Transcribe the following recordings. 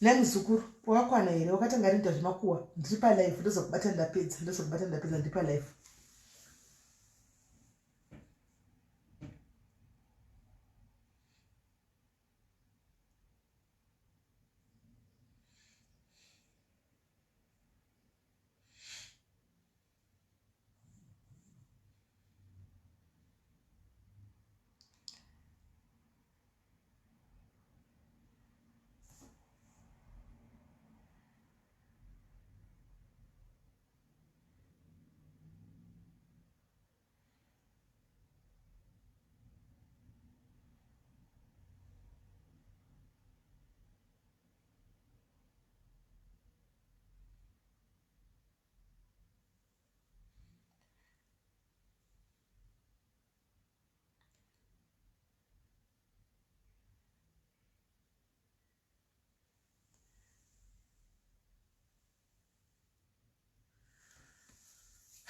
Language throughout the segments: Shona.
Nhai muzukuru, wakakwana here? Wakatanga rini kuita zvemakuhwa? Ndiri palife, ndozokubata ndapedza, ndozokubata ndapedza, ndiri palife.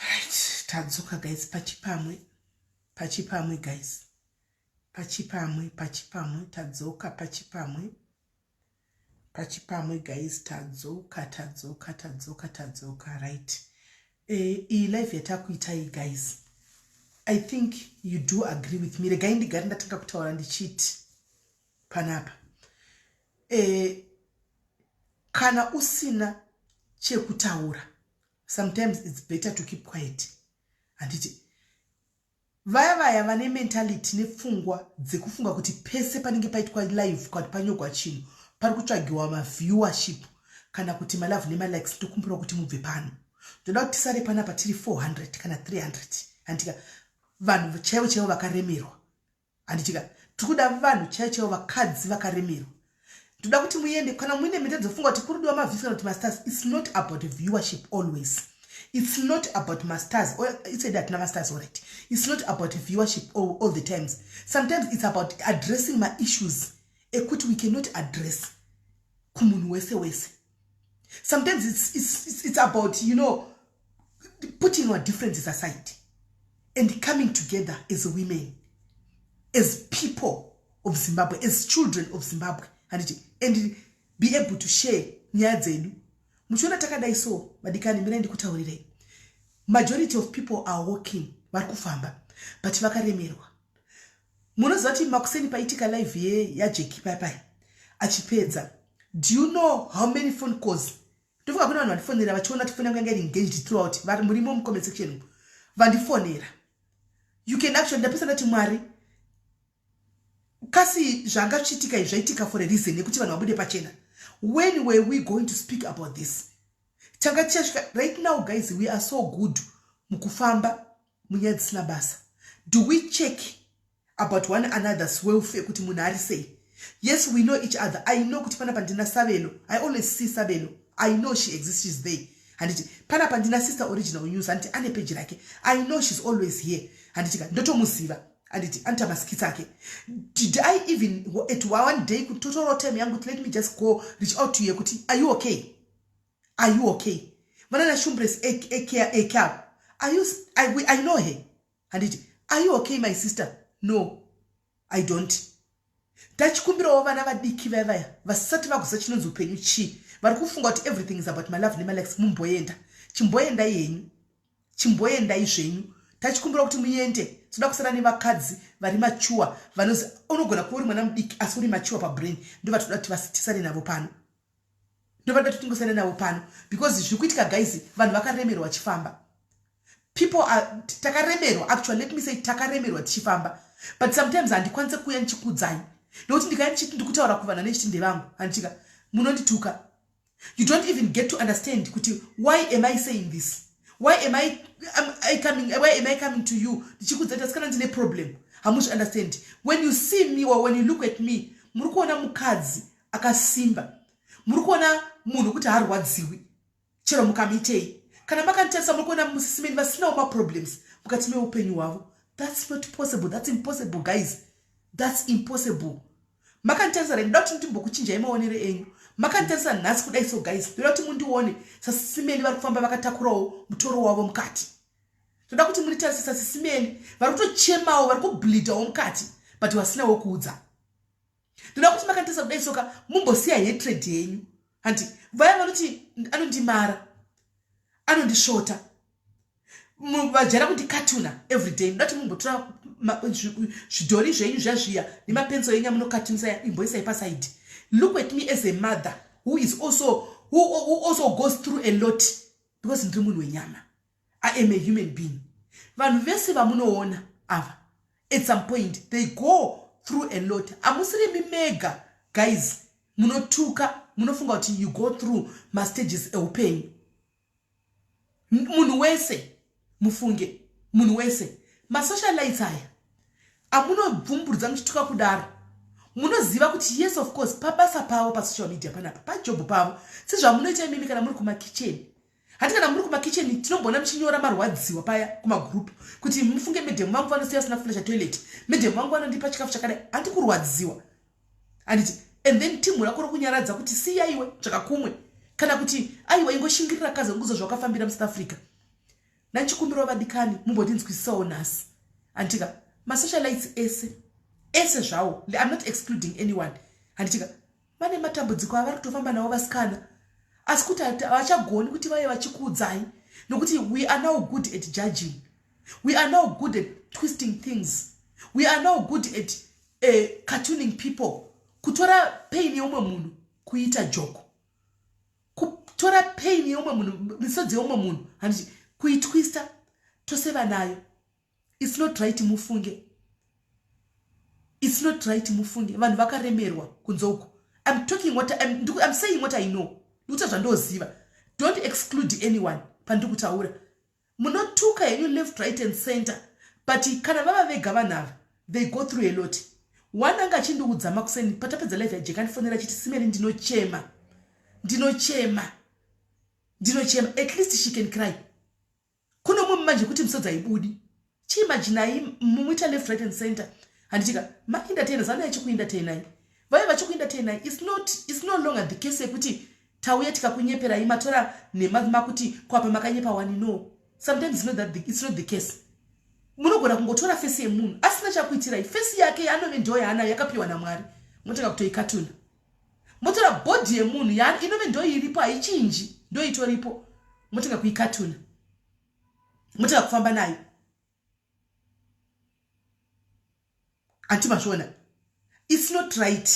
Right, tadzoka guys pachipamwe pachipamwe guys pachipamwe pachipamwe tadzoka pachipamwe pachipamwe guys tadzoka tadzoka tadzoka tadzoka right eh, iyi life yatakuita iyi guys i think you do agree with me regai ndigare ndatanga kutaura ndichiti panapa eh, kana usina chekutaura sometimes it's better to keep quiet handiti Vaya vaya vane mentality nepfungwa dzekufunga kuti pese panenge paitwa live kana kuti panyogwa chinhu pari kutsvagiwa maviewership kana kuti malove nemalikes ndokumbira kuti mubve pano. Ndoda kuti tisare panapa tiri 400 kana 300 handika vanhu chaivo chaivo vakaremerwa handitika tiri kuda vanhu chaivo chaivo vakadzi vakaremerwa ndoda kuti muende kana muine mhete dzofunga kuti kuri kudiwa maviews kana kuti mastars it's not about viewership always it's not about mastars it's hatina mastars alright it's not about viewership all, all the times sometimes it's about addressing maissues ekuti we cannot address kumunhu wese wese sometimes it's, it's, it's, it's about you know putting our differences aside and coming together as women as people of Zimbabwe as children of Zimbabwe handiti and be able to share nyaya dzedu muchiona takadai so vadikani mirai ndikutaurirei majority of people are walking vari kufamba but vakaremerwa munoziva kuti makuseni paitika live ye yajeki paya paya achipedza do you know how many phone calls ndofunga kune vanhu vandifonera vachiona kuti foni yangu yanga iri engaged throughout vari murimo mucomment section vandifonera you can actually ndapesa ndati mwari kasi zvanga zvichiitika izvi zvaitika for a reason yekuti vanhu vabude pachena when were we going to speak about this tanga tichasvika right now guys we are so good mukufamba munyaya dzisina basa do we check about one another's welfare kuti munhu ari sei yes we know each other i know kuti panapa ndina sabelo i always see sabelo i know she exists she's there handiti panapa ndina sister original news handiti ane peji rake i know she's always here handiti ka ndotomuziva handiti anoita maskits ake did i even at one day kutotorawo time yangu kuti let me just go reach out to you kuti are you okay are you okay vanana shumbres ekea are you I, I know her handiti are you okay my sister no i don't tachikumbirawo vana vadiki vaya vaya vasati vakuziva chinonzi upenyu chii vari kufunga kuti everything is about malove nemalikes mumboenda chimboendai henyu chimboendai zvenyu tachikumbira kuti muende toda kusara nevakadzi vari machuwa vanozi unogona kuva uri mwana mudiki asi uri machuwa pabrain ndovatoda kuti tisare navo pano ndovada kuti tingosane navo pano because zviri kuitika guys vanhu vakaremerwa vachifamba people are takaremerwa actually let me say takaremerwa tichifamba but sometimes handikwanise kuuya ndichikuudzai nokuti ndikaya ndichiti ndikutaura kuvanhu anechiti ndevangu handichika munondituka you don't even get to understand kuti why am i saying this why am I, am I coming, why am I coming to you ndichikuudza kuti asikana ndine problem hamuzvi understand when you see me or when you look at me muri kuona mukadzi akasimba muri kuona munhu kuti haarwadziwi chero mukamuitei kana makanditarisa muri kuona musisimeni vasinawo maproblems mukati meupenyu hwavo that's not possible that's impossible guys that's impossible makanditarisa right ndoda kuti ndimbokuchinjai maonero enyu makanditarisa nhasi kudai so guys ndoda kuti mundione sasisimeni vari kufamba vakatakurawo mutoro wavo mukati ndoda kuti munditarise sasisimeni vari kutochemawo vari kubleedawo mukati but vasinawo kuudza ndoda kuti makanditarisa kudai soka mumbosiya hatred yenyu Hanti vaya vanoti anondimara, anondisvota, vajara kundikatuna everyday. Ndoda kuti mumbotora zvidhori zvenyu zviya zviya nemapenso enyu amunokatunisa, imboisai pasaidi. Look at me as a mother who also goes through a lot, because ndiri munhu wenyama. I am a human being. Vanhu vese vamunoona ava, at some point they go through a lot. Hamusirimi mega, guys. Munotuka, munofunga kuti you go through mastages eupenyu. Munhu wese, mufunge, munhu wese. Masocialites aya amunobvumburudza muchituka kudaro, munoziva kuti yes, of course, pabasa pavo pasocial media panapa, pajob pavo, sezvamunoita imimi kana muri kumakicheni. Hati kana muri kumakicheni, tinomboona muchinyora marwadziwa paya kumagroup kuti mufunge madam vangu vanosiya vasina kuflasha toilet, madam vangu vanondipa chikafu chakadai. Handi kurwadziwa, handiti? And then timu rako rokunyaradza kuti siyaiwe, tsvaka kumwe, kana kuti aiwa, ingoshingirira kazi nguzo zvakafambira muSouth Africa. Nanchikumbirawo vadikani, mumbondinzwisisawo nhasi, handitika? Masocialites ese ese zvawo, I'm not excluding anyone, handitika? Vane matambudziko avari kutofamba navo vasikana, asi kuti havachagoni kuti vaive vachikuudzai, nokuti we are now good at judging, we are now good at twisting things, we are now good at cartooning people. Kutora pain yeumwe munhu kuita joke, kutora pain yeumwe munhu, misodzi yeumwe munhu, handiti, kuitwista toseva nayo. It's not right, mufunge. It's not right, mufunge. Vanhu vakaremerwa kunze uko. I'm saying what I know, ndikuta zvandoziva. Don't exclude anyone pandiri kutaura. Munotuka henyu left, right and center, but kana vava vega vanhu ava, they go through a lot. One anga achindiudza makuseni patapedza live yaJeka, andifonera achiti, "Simeri, ndinochema, ndinochema, ndinochema." At least she can cry. Kuno mumwe manje kuti misodzi haibudi. Chiimaginai mumuita left, right and center, handitika? Maentertainers vanouya chikuentertainai, vauya vachikuentertainai. It's no longer the case yekuti tauya tikakunyeperai, matora nhema, makuti kwapa makanyepa wani. No, sometimes it's not the case. Munogona kungotora face yemunhu asina chakuitirai, face yake yaanove ndo yaanayo, yakapiwa naMwari, motanga kutoikatuna. Motora body yemunhu inove ndo iripo, haichinji, ndo itoripo, motanga kuikatuna, motanga kufamba nayo. Anti mazviona? It's not right,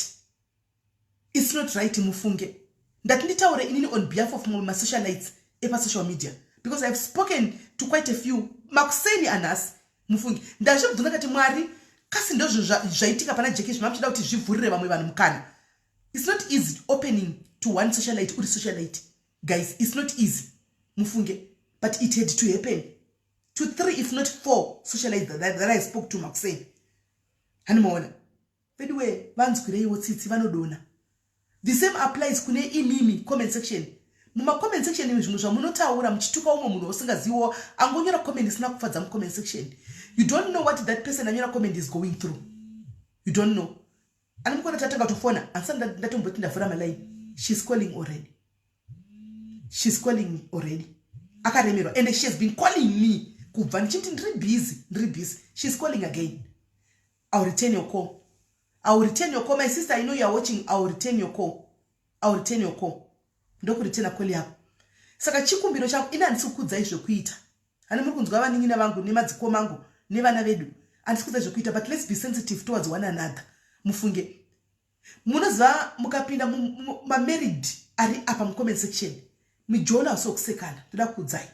it's not right, mufunge. Ndati nditaure inini on behalf of mamwe masocialites epasocial media, because I have spoken to quite a few makuseni anhasi, mufunge. Ndazvibvunza kati, "Mwari, kasi ndozvo zvaitika pana Jeki zvimamuchida kuti zvivhurire vamwe vanhu mukana?" It's not easy opening to one socialite uri socialite, guys. It's not easy, mufunge, but it had to happen to three, if not four socialites that I spoke to makuseni. Hanimaona veduwe, vanzwireiwo tsitsi, vanodona. The same applies kune imimi comment section. Mumacomment section imi, zvimwe zvamunotaura muchituka umwe munhu usingaziviwo angonyora comment isina kufadza mucomment section, you don't know what that person anyora comment is going through. You don't know. Animukona tatanga kutofona, handisati ndatomboti ndavhura maline, she's calling already, she's calling already. Akaremerwa, and she has been calling me kubva ndichiti ndiri busy, ndiri busy. She's calling again. I'll return your call, I will return your call. My sister, I know you are watching. I will return your call, I will return your call. Ndokureturna call yako. Saka chikumbiro changu ini, handisi kukudzai zvekuita. Hani muri kunzwa, vanin'ina vangu nemadzikoma angu nevana vedu? Handisi kudzai zvekuita, but let's be sensitive towards one another, mufunge. Munoziva, mukapinda mamarried ari apa mucomment section, mijolo hausi wekusekana. Ndoda kuudzai,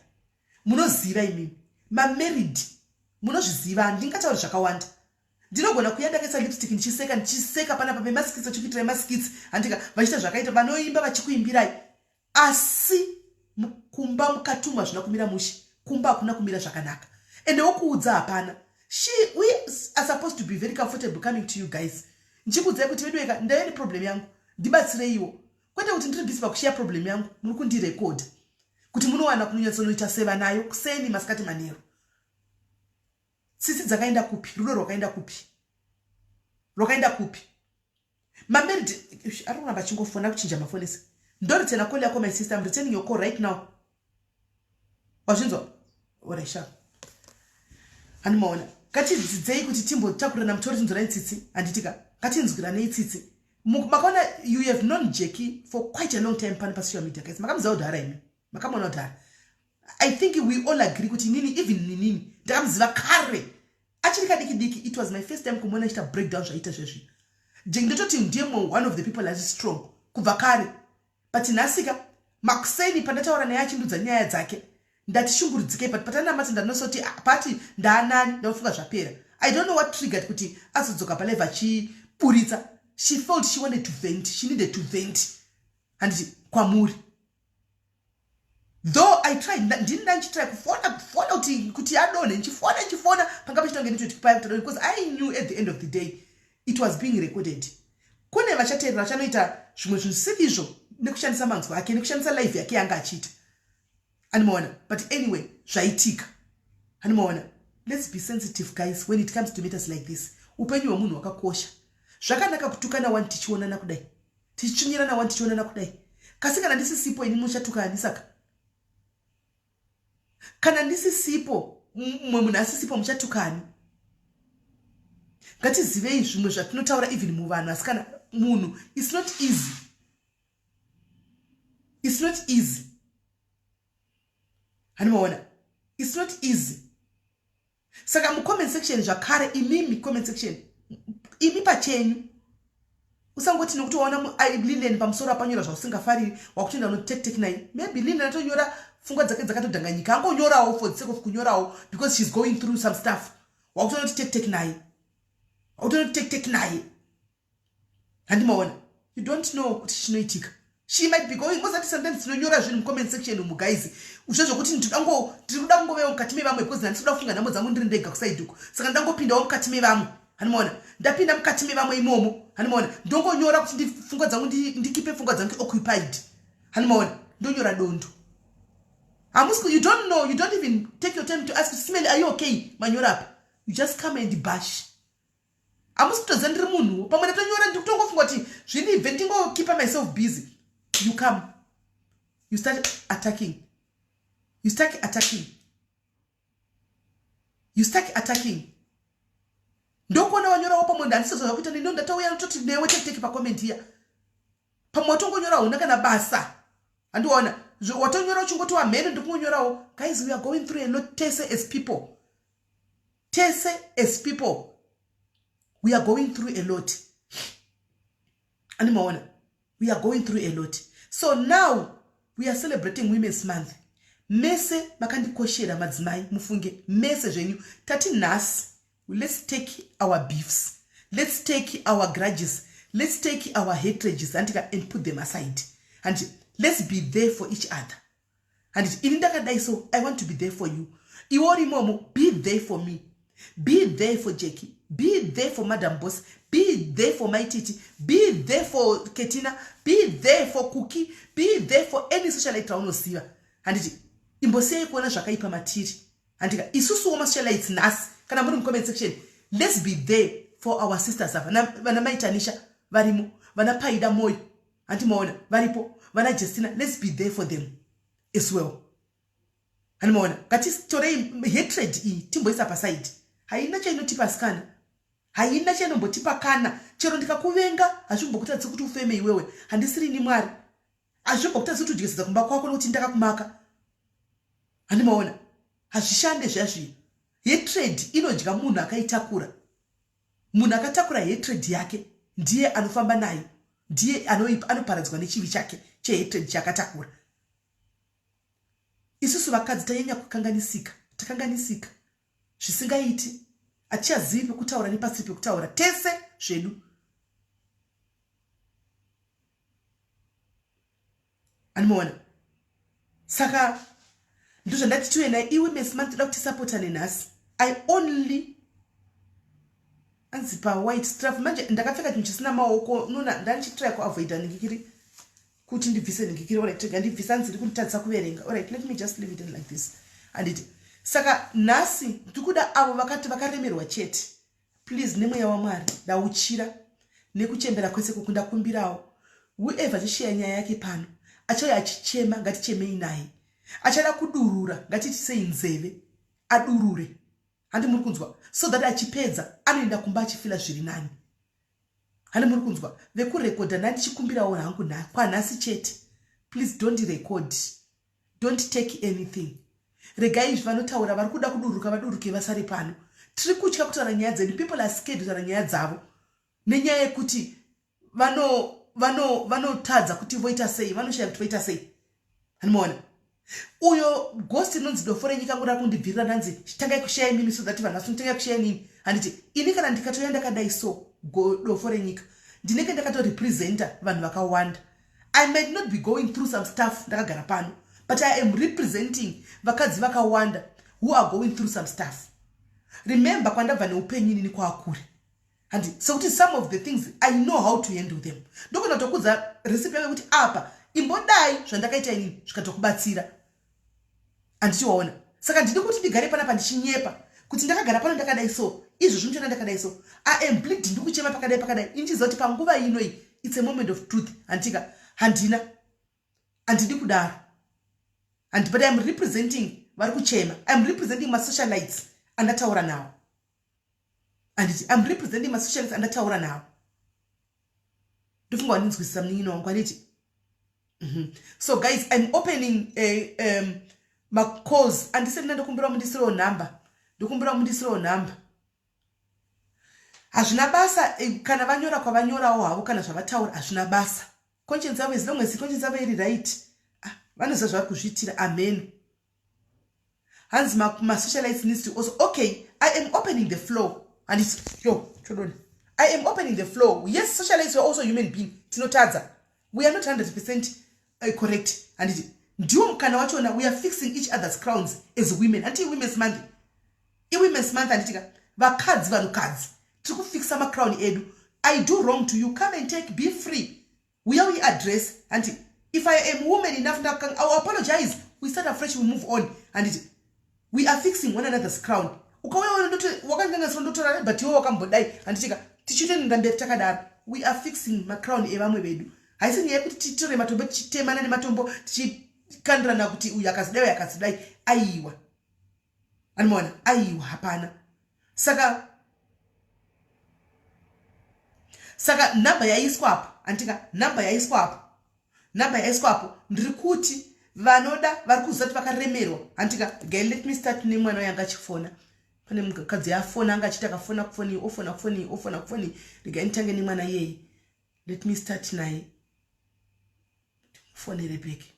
munoziva imimi mamarried, munozviziva. Handingatauri zvakawanda. Ndinogona kuya ndakaisa lipstick, ndichiseka, ndichiseka panapa pemaskits, vachikuitirai maskits, handika? Vachiita zvakaita, vanoimba vachikuimbirai, asi kumba mukatumwa zvina kumira mushe. Kumba hakuna kumira zvakanaka, ende wokuudza hapana. We are supposed to be very comfortable coming to you guys, ndichikuudzai kuti veduweka, ndaive neproblem yangu, ndibatsireiwo, kwete kuti ndiri busy pakushare problem yangu, muri kundirekodha kuti munowana kunonyatsonoita seva nayo kuseni, masikati, manheru. Tsitsi dzakaenda kupi? Rudo rwakaenda kupi? Rwakaenda kupi? Mamarried ari kuramba achingofona, kuchinja mafoni ese. Ndoreturna call yako, my sister. I'm returning your call right now. Wazvinzwa? Oresha, handimaona. Ngatidzidzei kuti timbotakurirana mutoro, tinzwiranei tsitsi, handitika? Ngatinzwiranei tsitsi. Makaona, you have known Jackie for quite a long time pano pasocial media, guys. Makamuziva kudhara imi, makamuona kudhara. I think we all agree kuti inini, even ninini, ndakamuziva kare achiri kadiki diki. It was my first time kumuona achiita breakdown zvaita zvezvi. Ndototi ndiye one of the people ari strong kubva kare. But nhasika makuseni pandataura naye achindudza nyaya dzake, ndati shungurudzikei. But patanamati ndanosoti, ah, pati ndaanani, ndakufunga zvapera. I don't know what triggered kuti azodzoka palive achiburitsa. She felt she wanted to vent, she needed to vent, handiti? Kwamuri though I tried, ndini ndandichitry kufona, kufona kuti adonhe, ndichifona, ndichifona, panga pachitonge network paya kuti adonhe, because I knew at the end of the day it was being recorded. Kune vachateerera, vachanoita zvimwe zvinhu zvisiri izvo nekushandisa manzwi ake, nekushandisa live yake yanga achiita, animaona? But anyway, zvaitika, animaona? Let's be sensitive, guys, when it comes to matters like this. Upenyu hwemunhu hwakakosha. Zvakanaka kutukana wani tichionana kudai, tichitsvinyirana wani tichionana kudai. Kasi kana ndisisipo ini, muchatukani? Saka kana ndisisipo, mumwe munhu asisipo, muchatukani? Ngatizivei zvimwe zvatinotaura even muvanhu. Asi kana munhu, it's not easy, it's not easy, hanimaona? It's not easy. Saka mucomment section zvakare, imimi comment section, imi pachenyu, usangoti nekuti waona Lilian pamusoro apanyora zvausingafariri, wakutoenda unotektek naye. Maybe Lilian atonyora pfungwa dzake dzakatodhanganyika, angonyorawo for the sake of kunyorawo because she's going through some stuff. Wakutoona kuti tektek naye, wakutoona kuti tektek naye, handimaona? You don't know kuti chinoitika. She might be going mozati. Sometimes tinonyora zvinhu mucomment section umu, guys, zvezvokuti ndiri kuda kungovewo mukati mevamwe, because handisi kuda kufunga nhamo dzangu ndiri ndega kuside uko. Saka ndangopindawo mukati mevamwe, handimaona? Ndapinda mukati mevamwe imomo, handimaona? Ndongonyora kuti pfungwa dzangu, ndikeepe pfungwa dzangu occupied, handimaona? Ndonyora dondo. Hamusi, you don't know, you don't even take your time to ask, "Simeli, are you okay?" Manyora apa, you just come and bash. Hamusi kutoziva ndiri munhuwo. Pamwe ndatonyora ndikutongofunga kuti zvindibve, ndingokeepa myself busy. You come, you start attacking, you start attacking, you start attacking. Ndokuona wanyorawo pamwe handisizvo zvakuita nino. Ndatauya toti newe tekiteki pacomment iya, pamwe watongonyora huna kana basa, handiona? Watonyora uchingoti wamhene, ndikungonyorawo. Guys, we are going through a lot tese as people. Tese as people, we are going through a lot, animaona? We are going through a lot. So now we are celebrating Women's Month. Mese makandikoshera madzimai, mufunge mese zvenyu. Tati nhasi, let's take our beefs, let's take our grudges, let's take our hatrages, handika, and put them aside. And let's be there for each other, handiti? Ini ndakadai, so I want to be there for you. Iwe uri imomo, be there for me, be there for Jackie, be there for Madam Boss, be there for Maititi, be there for Ketina, be there for Cookie, be there for any socialite raunoziva, handiti? Imbosiyai kuona zvakaipa matiri, handika? Isusuwo masocialites nhasi, kana muri mucomment section, let's be there for our sisters. Ava vana Maitanisha varimo, vana Paida Moyo, handimaona? Varipo vana Justina. Let's be there for them as well, handimaona? Ngatitorei hatred iyi timboisa paside. Haina chainotipa sikana, haina chainombotipa. Kana chero ndikakuvenga, hazvimbokutadzisi kuti ufeme iwewe. Handisirini Mwari. Hazvimbokutadzisi kuti udyesedza kumba kwako nokuti ndakakumaka, handimaona? Hazvishande zviya zviya. Hatred inodya munhu akaitakura. Munhu akatakura hatred yake ndiye anofamba nayo, ndiye anoparadzwa nechivi chake chehatred chaakatakura. Isusu vakadzi tanyanya kukanganisika, takanganisika zvisingaiti. Hatichazivi pekutaura nepasiri pekutaura tese zvedu, animaona? Saka ndozvandati tiuye naye iWomen's Month. Toda kuti tisapotane nhasi. I only anzi pawhite strap. Manje ndakapfeka chinhu chisina maoko, nona ndandichitry kuavoida ningikiri kuti ndibvise ningikiri. Alright, rega ndibvise. Anzi iri kunditadzisa kuverenga. Alright, let me just leave it like this, handiti? Saka nhasi ndikuda avo vakati vakaremerwa chete. Please, nemweya waMwari ndauchira nekuchembera kwese kuku, ndakumbirawo whoever achisheya nyaya yake pano, achauya achichema, ngatichemei naye. Achada kudurura, ngatiitisei nzeve adurure, handi muri kunzwa? So that achipedza anoenda kumba achifeela zviri nani. Hani muri kunzwa vekurekodha ndandichikumbirawo hangu kwanhasi chete. Please don't record. Don't take anything. Regai izvi vanotaura vari kuda kuduruka vaduruke vasare pano. Tiri kutya kutaura nyaya dzedu. People are scared kutaura nyaya dzavo. Nenyaya yekuti vano vano vanotadza kuti voita sei vanoshaya kuti voita sei hanimaona uyo ghost rinonzi dofo renyika ngo rakundibvirira ndanzi chitangai kusheya imimi so that vanhu vasinotanga kusheya inini handiti ini kana ndikatouya ndakadai so dofo renyika ndinenge ndakatorepresenta vanhu vakawanda i might not be going through some stuff ndakagara pano but i am representing vakadzi vakawanda who are going through some stuff remember kwandabva neupenyu inini kwaakure handi sekuti some of the things i know how to handle them ndogona kutokudza recipe yangu yekuti apa imbodai zvandakaita inini zvikatokubatsira handiti waona saka ndidi kuti ndigare panapa ndichinyepa kuti ndakagara pano ndakadai so izvo zvinotoenda ndakadai so i am bleed ndikuchema pakadai pakadai indichiziva kuti panguva inoi it's a moment of truth handitika handina handidi kudaro handi but iam representing vari kuchema iam representing masocialites andataura nawo handiti im representing masocialites andataura nawo ndofunga wandinzwisisa munin'ina wangu handiti mm -hmm. so guys im opening uh, um, macalls andisati ndandokumbira mundisirewo number ndokumbira mundisirewo number hazvina basa eh, kana vanyora kwavanyorawo havo kana zvavataura hazvina basa conscience yavo as long as conscience yavo iri right ah, vanoziva zvavari kuzviitira ameno hanzi masocialites needs to also okay i am opening the floor handisi yo chodona i am opening the floor yes socialites are also human being tinotadza we are not 100 percent eh, correct handiti ndiwo mukana wachona we are fixing each other's crowns as women handiti iwomen's month iwomen's month handitika vakadzi vanhukadzi tiri kufixa macrown edu i do wrong to you come and take be free uya uiaddress handiti if i am woman enough i will apologize we start afresh we move on handiti we are fixing one another's crown ukauya wakanganganiswa ndotora but iwe wakambodai handitika tichitoenda mberi takadaro we are fixing macrown evamwe vedu haisi nyaya yekuti titore matombo tichitemana nematombo tichikandirana kuti uyu akazidai uyu akazidai aiwa anomaona aiwa hapana saka saka nhamba yaiswa apo anditika nhamba yaiswa apo nhamba yaiswa apo ndiri kuti vanoda vari kuziva kuti vakaremerwa anditika gai let me start nemwana uyo anga achifona pane mukadzi afona anga achiti akafona kufoni ofona kufoni ofona kufoni regai nditange nemwana iyeye let me start naye timufonere bheki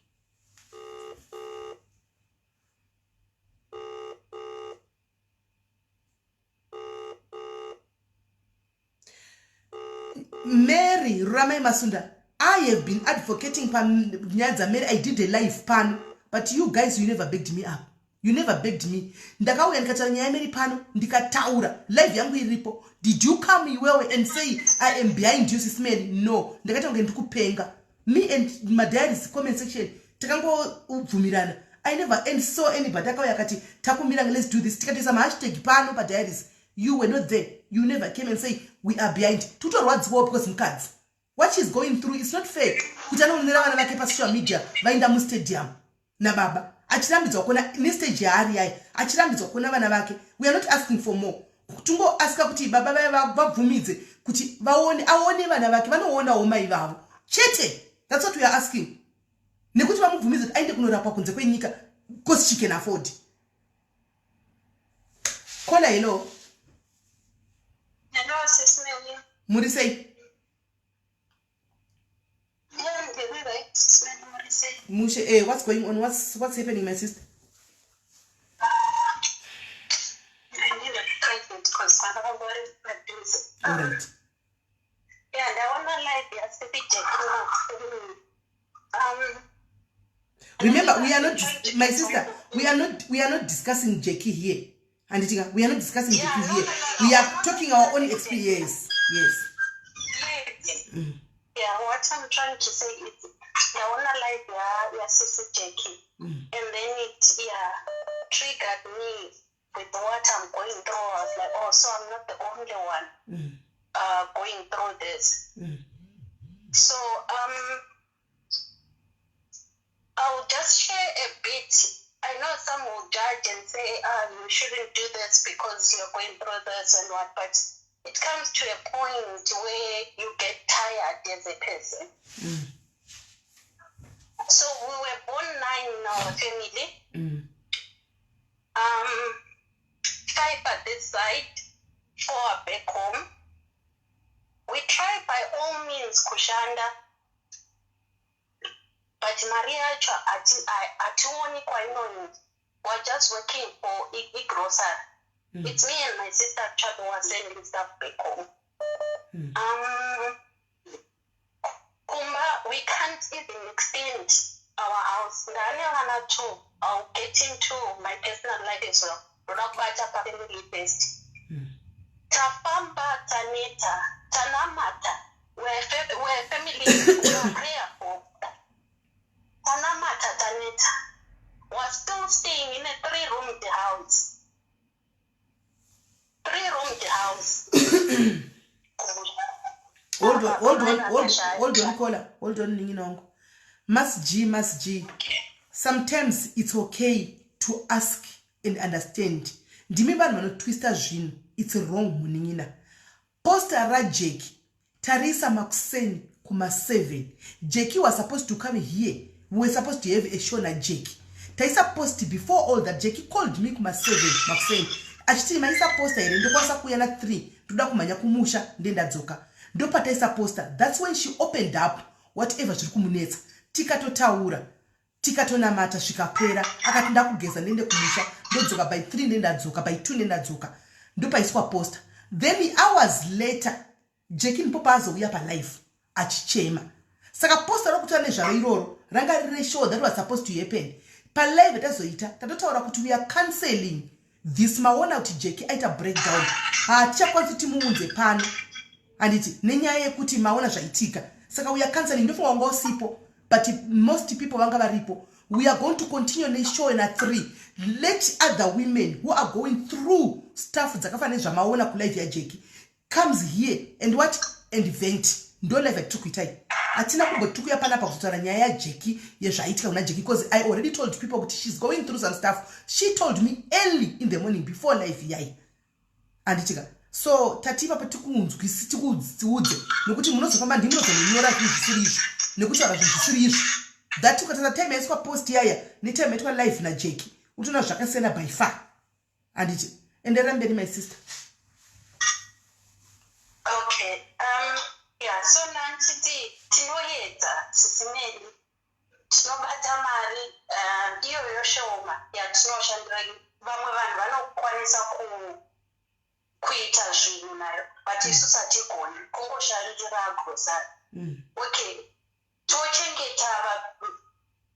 Mary Ruramai Masunda, I have been advocating panyaya dzaMary. I did a live pano, but you guys, you never backed me up. You never backed me. Ndakauya ndikataura nyaya yaMary pano, ndikataura live yangu iripo. Did you come iwewe and say I am behind you sis Mary? No. Ndakaita kunge ndikupenga. Me and my diaries comment section takangobvumirana. I never and saw anybody akauya akati takumira let's do this. Tikatoisa mahashtag pano padiaries. You were not there. You never came and say we are behind. Tutorwadziwawo because mukadzi. What she's going through is not fair. Kuti anoonera vana vake pasocial media vaenda mustadium nababa achirambidzwa kuona nestage yaari yayi achirambidzwa kuona vana vake. We are not asking for more. Tungoaska kuti baba vaya vabvumidze kuti vaone aone vana vake vanoonawo mai vavo. Chete. That's what we are asking. Nekuti vamubvumidze kuti aende kunorapwa kunze kwenyika because she can afford. Kola hello. Hello sis Melly. Muri sei? Yeah, ndiri right sis Melly muri sei? Mushe eh what's going on? What's what's happening my sister? I need a private because kwandakangori padhuze. All right. Yeah, ndaona live yaSisi Jackie. Remember, we are not, my sister, we are not, we are not discussing Jackie here. Handitika, we are not discussing yeah, Jackie no, here. No, no, we are talking our own experience. Yes. Yes. Yeah, what I'm trying to say is, ndaona live ya, ya Sisi Jackie. And then it, yeah, triggered me with what I'm going through. I was like, oh, so I'm not the only one going through this. So I'll just share a bit. I know some will judge and say, you shouldn't do this because you're going through this and what, but It comes to a point where you get tired as a person. So we were born nine in our family. Five at this side, four are back home. We try by all means kushanda, but mari yacho hationi kwainoenda. We're just working for e-grocery. It's me and my sister actually who are sending stuff back home. Kumba, we can't even extend our house. Ndane vana two. I'll get into my personal life as well. Ndoda kubata pafamily first. Tafamba, taneta, tanamata. We're family, we are prayerful. Tanamata, taneta. We're still staying in a three-roomed house. Three-roomed house. Hold on, hold on, hold, hold on, caller. Hold on, munin'ina wangu. Mas G, Mas G. Sometimes it's okay to ask and understand. Ndimi vanhu vanotwista zvinhu. It's wrong, munin'ina. Poster raJackie tarisa makuseni kuma-7. Jackie was supposed to come here. We were supposed to have a show naJackie. Taisa post before all that. Jackie called me kuma-7 makuseni achiti, "Maisa poster here? Ndokwanisa kuuya na3, ndoda kumhanya kumusha, ndendadzoka." Ndopataisa poster. That's when she opened up whatever zviri kumunetsa. Tikatotaura, tikatonamata, zvikapera. Akati, "Ndakugeza, ndende kumusha, ndodzoka by 3." Ndendadzoka by 2, ndendadzoka. Ndopaiswa poster. Then hours later Jackie ndipo paazouya palive achichema. Saka poster rokutaura nezvaro iroro ranga riri show that was supposed to happen. Palive tazoita, tatotaura kuti we are cancelling this. Maona kuti Jackie aita breakdown, hatichakwanisi kuti timuunze pano, handiti, nenyaya yekuti maona zvaitika. Saka we are cancelling. Ndofunga wanga usipo, but most people vanga varipo. We are going to continue neshow na3. Let other women who are going through stuff dzakafanana nezvamaona kulive yaJackie comes here and what and vent. Ndo live yatiri kuitai. Hatina kumboti kuya panapa kuzotaura nyaya yaJackie, yezvaitika kuna Jackie, because I already told people kuti she's going through some stuff. She told me early in the morning before live yai, handitika? So tati ipapo tikunzwisi, tikuudze, nekuti munozofamba, ndimunozonyora zvinhu zvisiri izvo nekutaura zvinhu zvisiri izvo. That ukatarisa time yaiswa post yaya netime yaitwa live naJackie, utoona zvakasiyana by far, handiti? Enderera mberi, my sister. Okay, yeah, so nanchiti tinoedza, Sisi Melly. Tinobata mari iyoyo shoma yatinoshandira. Vamwe vanhu vanokwanisa kuita zvinhu nayo, but isusu hatigoni kungoshandira grocery. Okay, tochengeta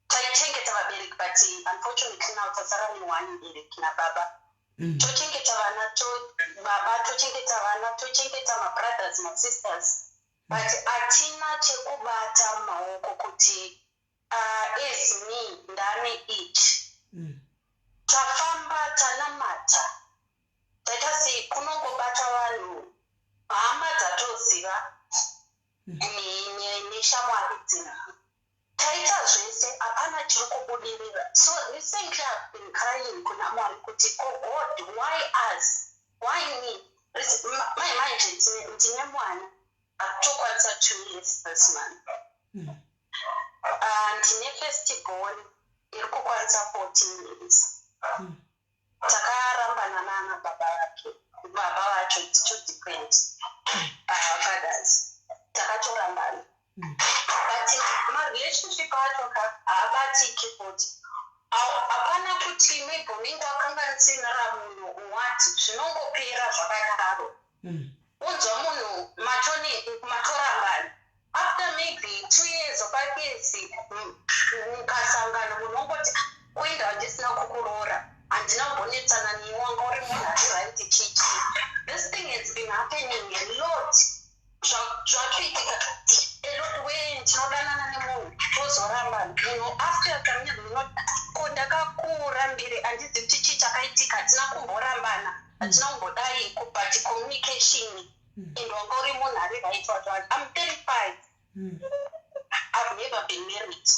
taichengeta vabereki, but unfortunately now tasara neone mubereki nababa. Tochengeta vana, baba, tochengeta vana, tochengeta mabrothers, masisters, but hatina chekubata mumaoko kuti as me ndane ichi. Tafamba, tanamata, taita sei, kunongobata vanhu, hama dzatoziva neshamwari dzina. Taita zvese, hapana chiri kubudirira. So recently I've been crying kuna Mwari kuti, "Ko God, why us? Why me?" Mai manje ndine mwana akutokwanisa 2 years this month. Ndine first born iri kukwanisa 14 years. Takarambana nana baba vake, baba vacho. It's two different fathers. Takatorambana, but marelationship acho ka haabatiki futi. Hapana kuti maybe unenge wakanganisira munhu, what, zvinongopera zvakadaro. Unzwa munhu matoni matorambana, after maybe 2 years or 5 years mukasangana, munhu ongoti, "Ah, kuenda handisina kukuroora, handina kumbonetsana newe, wanga uri munhu ari right." Chichi, this thing has been happening a lot. Zvatoitika a lot where ndinodanana nemunhu, tozorambana. Munhu after some years munoti, "Ko ndakakurambire? Handizivi kuti chii chakaitika. Hatina kumborambana, hatina kumbodai, but communication, and wanga uri munhu ari right." What what, I'm 35. I've never been married.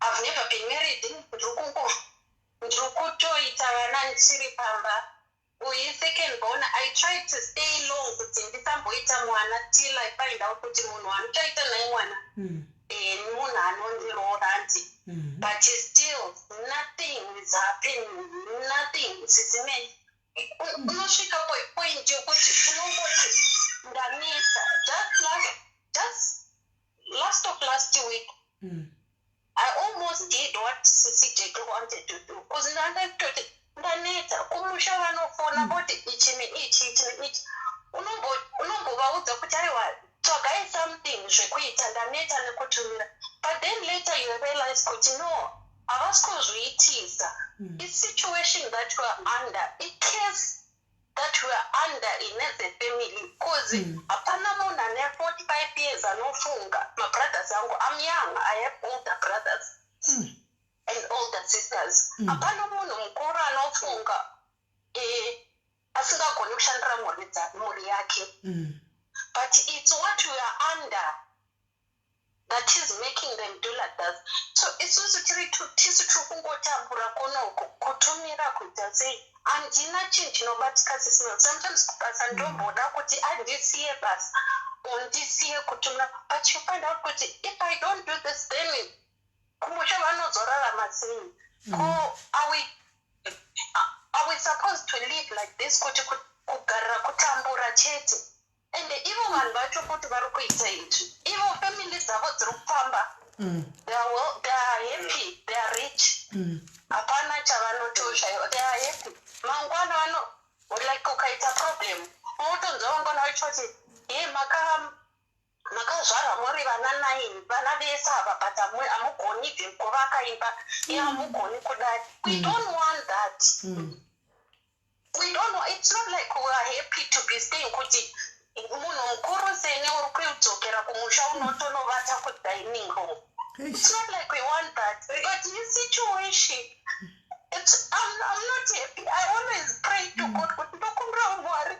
I've never been married. Ndiri kutoita vana ndichiri pamba. Uyu second born, I tried to stay long kuti ndisamboita mwana till I find out kuti munhu wandichaita naye mwana munhu anondiroora anti. But still nothing is happening, nothing, Sisi Melly. Unosvika point yokuti unongoti ndaneta. Just last of last week, I almost did what Sisi Jackie wanted to do, because ndandakutoti ndaneta. Kumusha vanofona voti ichi neichi, ichi neichi. Unombovaudza kuti aiwa, tsvagai something zvekuita, ndaneta nekutumira. But then later you realize kuti no, havasi kuzviitisa. Isituation that we are under, icase that we are under in as a family, because hapana munhu ane 45 years anofunga. Mabrothers angu, I'm young, I have older brothers and older sisters. Hapana munhu mukuru anofunga asingagoni kushandira mhuri yake. But it's what we are under that is making them do like that. So isusu tiri tisu tiri kungotambura kunoku, kutumira, kuita sei, handina chinhu chinobatika sisina. Sometimes kubasa ndomboda kuti andisiye basa, undisiye kutumira, but you find out kuti if I don't do this, then kumusha vanozorarama sei? Ko are we supposed to live like this, kuti kugarira kutambura chete? Ende ivo vanhu vacho kuti vari kuita izvi, ivo family dzavo dziri kufamba. They are well, they are happy, they are rich. Hapana chavanotoshayiwa, they are happy. Mangwana vano like ukaita problem, unotonzwa mangwana vachoti, "Ye, makazvarwa muri vana nine, vana vese ava, but hamugoni even kuvaka imba, ye, hamugoni kudai." We don't want that. We don't know. It's not like we are happy to be staying kuti munhu mukuru sene uri kudzokera kumusha, unotonovata kudining room. It's not like we want that, but this situation, I'm not happy. I always pray to God kuti ndokumbira Mwari,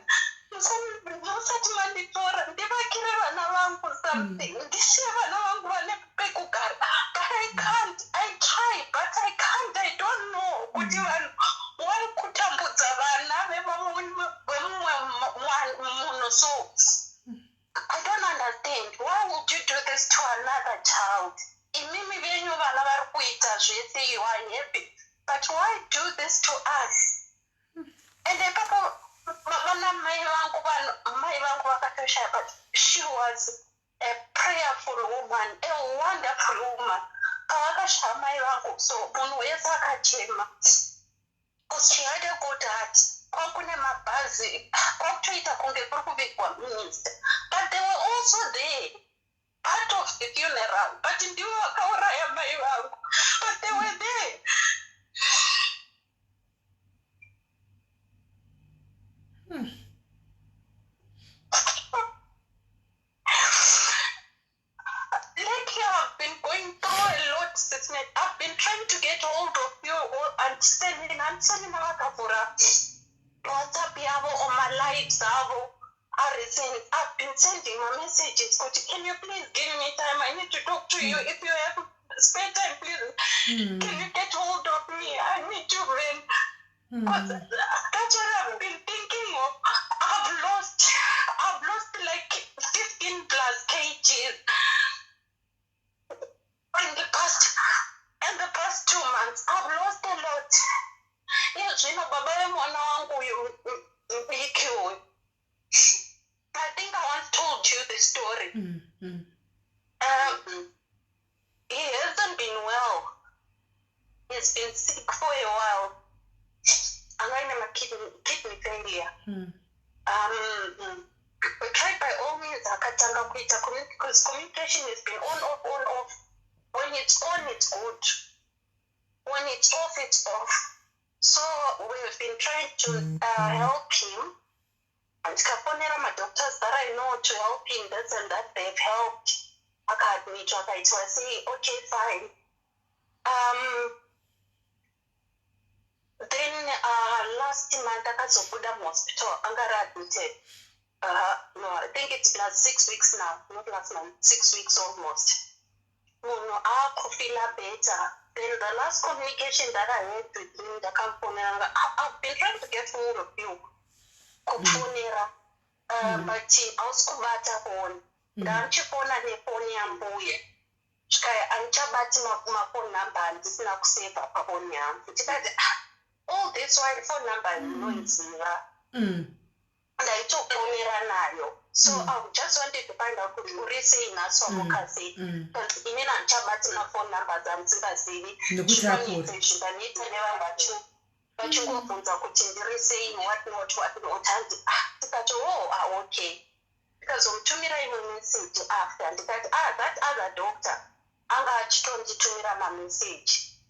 musati manditora, ndivakire vana vangu something, ndisiye vana vangu vane pekugara. But I can't. I try, but I can't. I don't know kuti vanhu vari kutambudza vana vemumwe munhu. So I don't understand, why would you do this to another child? Imimi venyu vana vari kuita zvese, you are happy, but why do this to us? And ipapo vana mai vangu, mai vangu vakatoshaya, but she was a prayerful woman, a wonderful woman. Pavakashaya mai vangu, so munhu wese akachema, because she had a good heart. Kwakune mabhazi, kwakutoita kunge kuri kuvigwa minister, but they were also there, part of the funeral, but ndivo vakauraya mai vangu, but they were there. Lately, I've been going through a lot, Sis Melly. I've been trying to get hold of you all and sending and sending vakavhura WhatsApp yavo or my lives avo arecent. I've been sending my messages kuti, "Can you please give me time? I need to talk to you. If you have spare time, please, can you get hold of me? I need to vent." Because that's what I've been thinking of. I've lost like 15 plus kgs in the past 2 months. I've lost a lot. Iye zvino baba vemwana wangu uyu mudiki uyu, I think I once told you the story. He hasn't been well. He's been sick for a while. Angaine kidney failure. We tried by all means, akatanga kuita because communication has been on off, on off. When it's on, it's good. When it's off, it's off. So we've been trying to help him. Ndikafonera madoctors that I know to help him, this and that, they've helped. Akaadmitwa, akaitwa sei, okay, fine. Then last month akazobuda muhospital, anga ari admitted. No, I think it's plus 6 weeks now, not last month, 6 weeks almost. Munhu akufeela better. Then the last communication that I had with him, ndakamufonera, "I've been trying to get hold of you, kufonera, but hausi kubata foni. Ndandichifona nefoni yambuya, svikai handichabati mafoni number handisina kusevha pafoni yangu." Tikati, "Ah, all this while phone number ndinoiziva, ndaitofonera nayo." So I just wanted to find out kuti uri sei nhasi, wamuka sei, because inini handichabati mafone numbers andisingazivi. Nekuti Zvinonetsa izvi, ndanoita nevanhu vachingobvunza kuti ndiri sei, what not, what not. Hanzi, "Ah." Tikati, "Oh, ah, okay." Ndikazomutumira imwe message after, ndikati, "Ah, that other doctor anga achitonditumira mameseji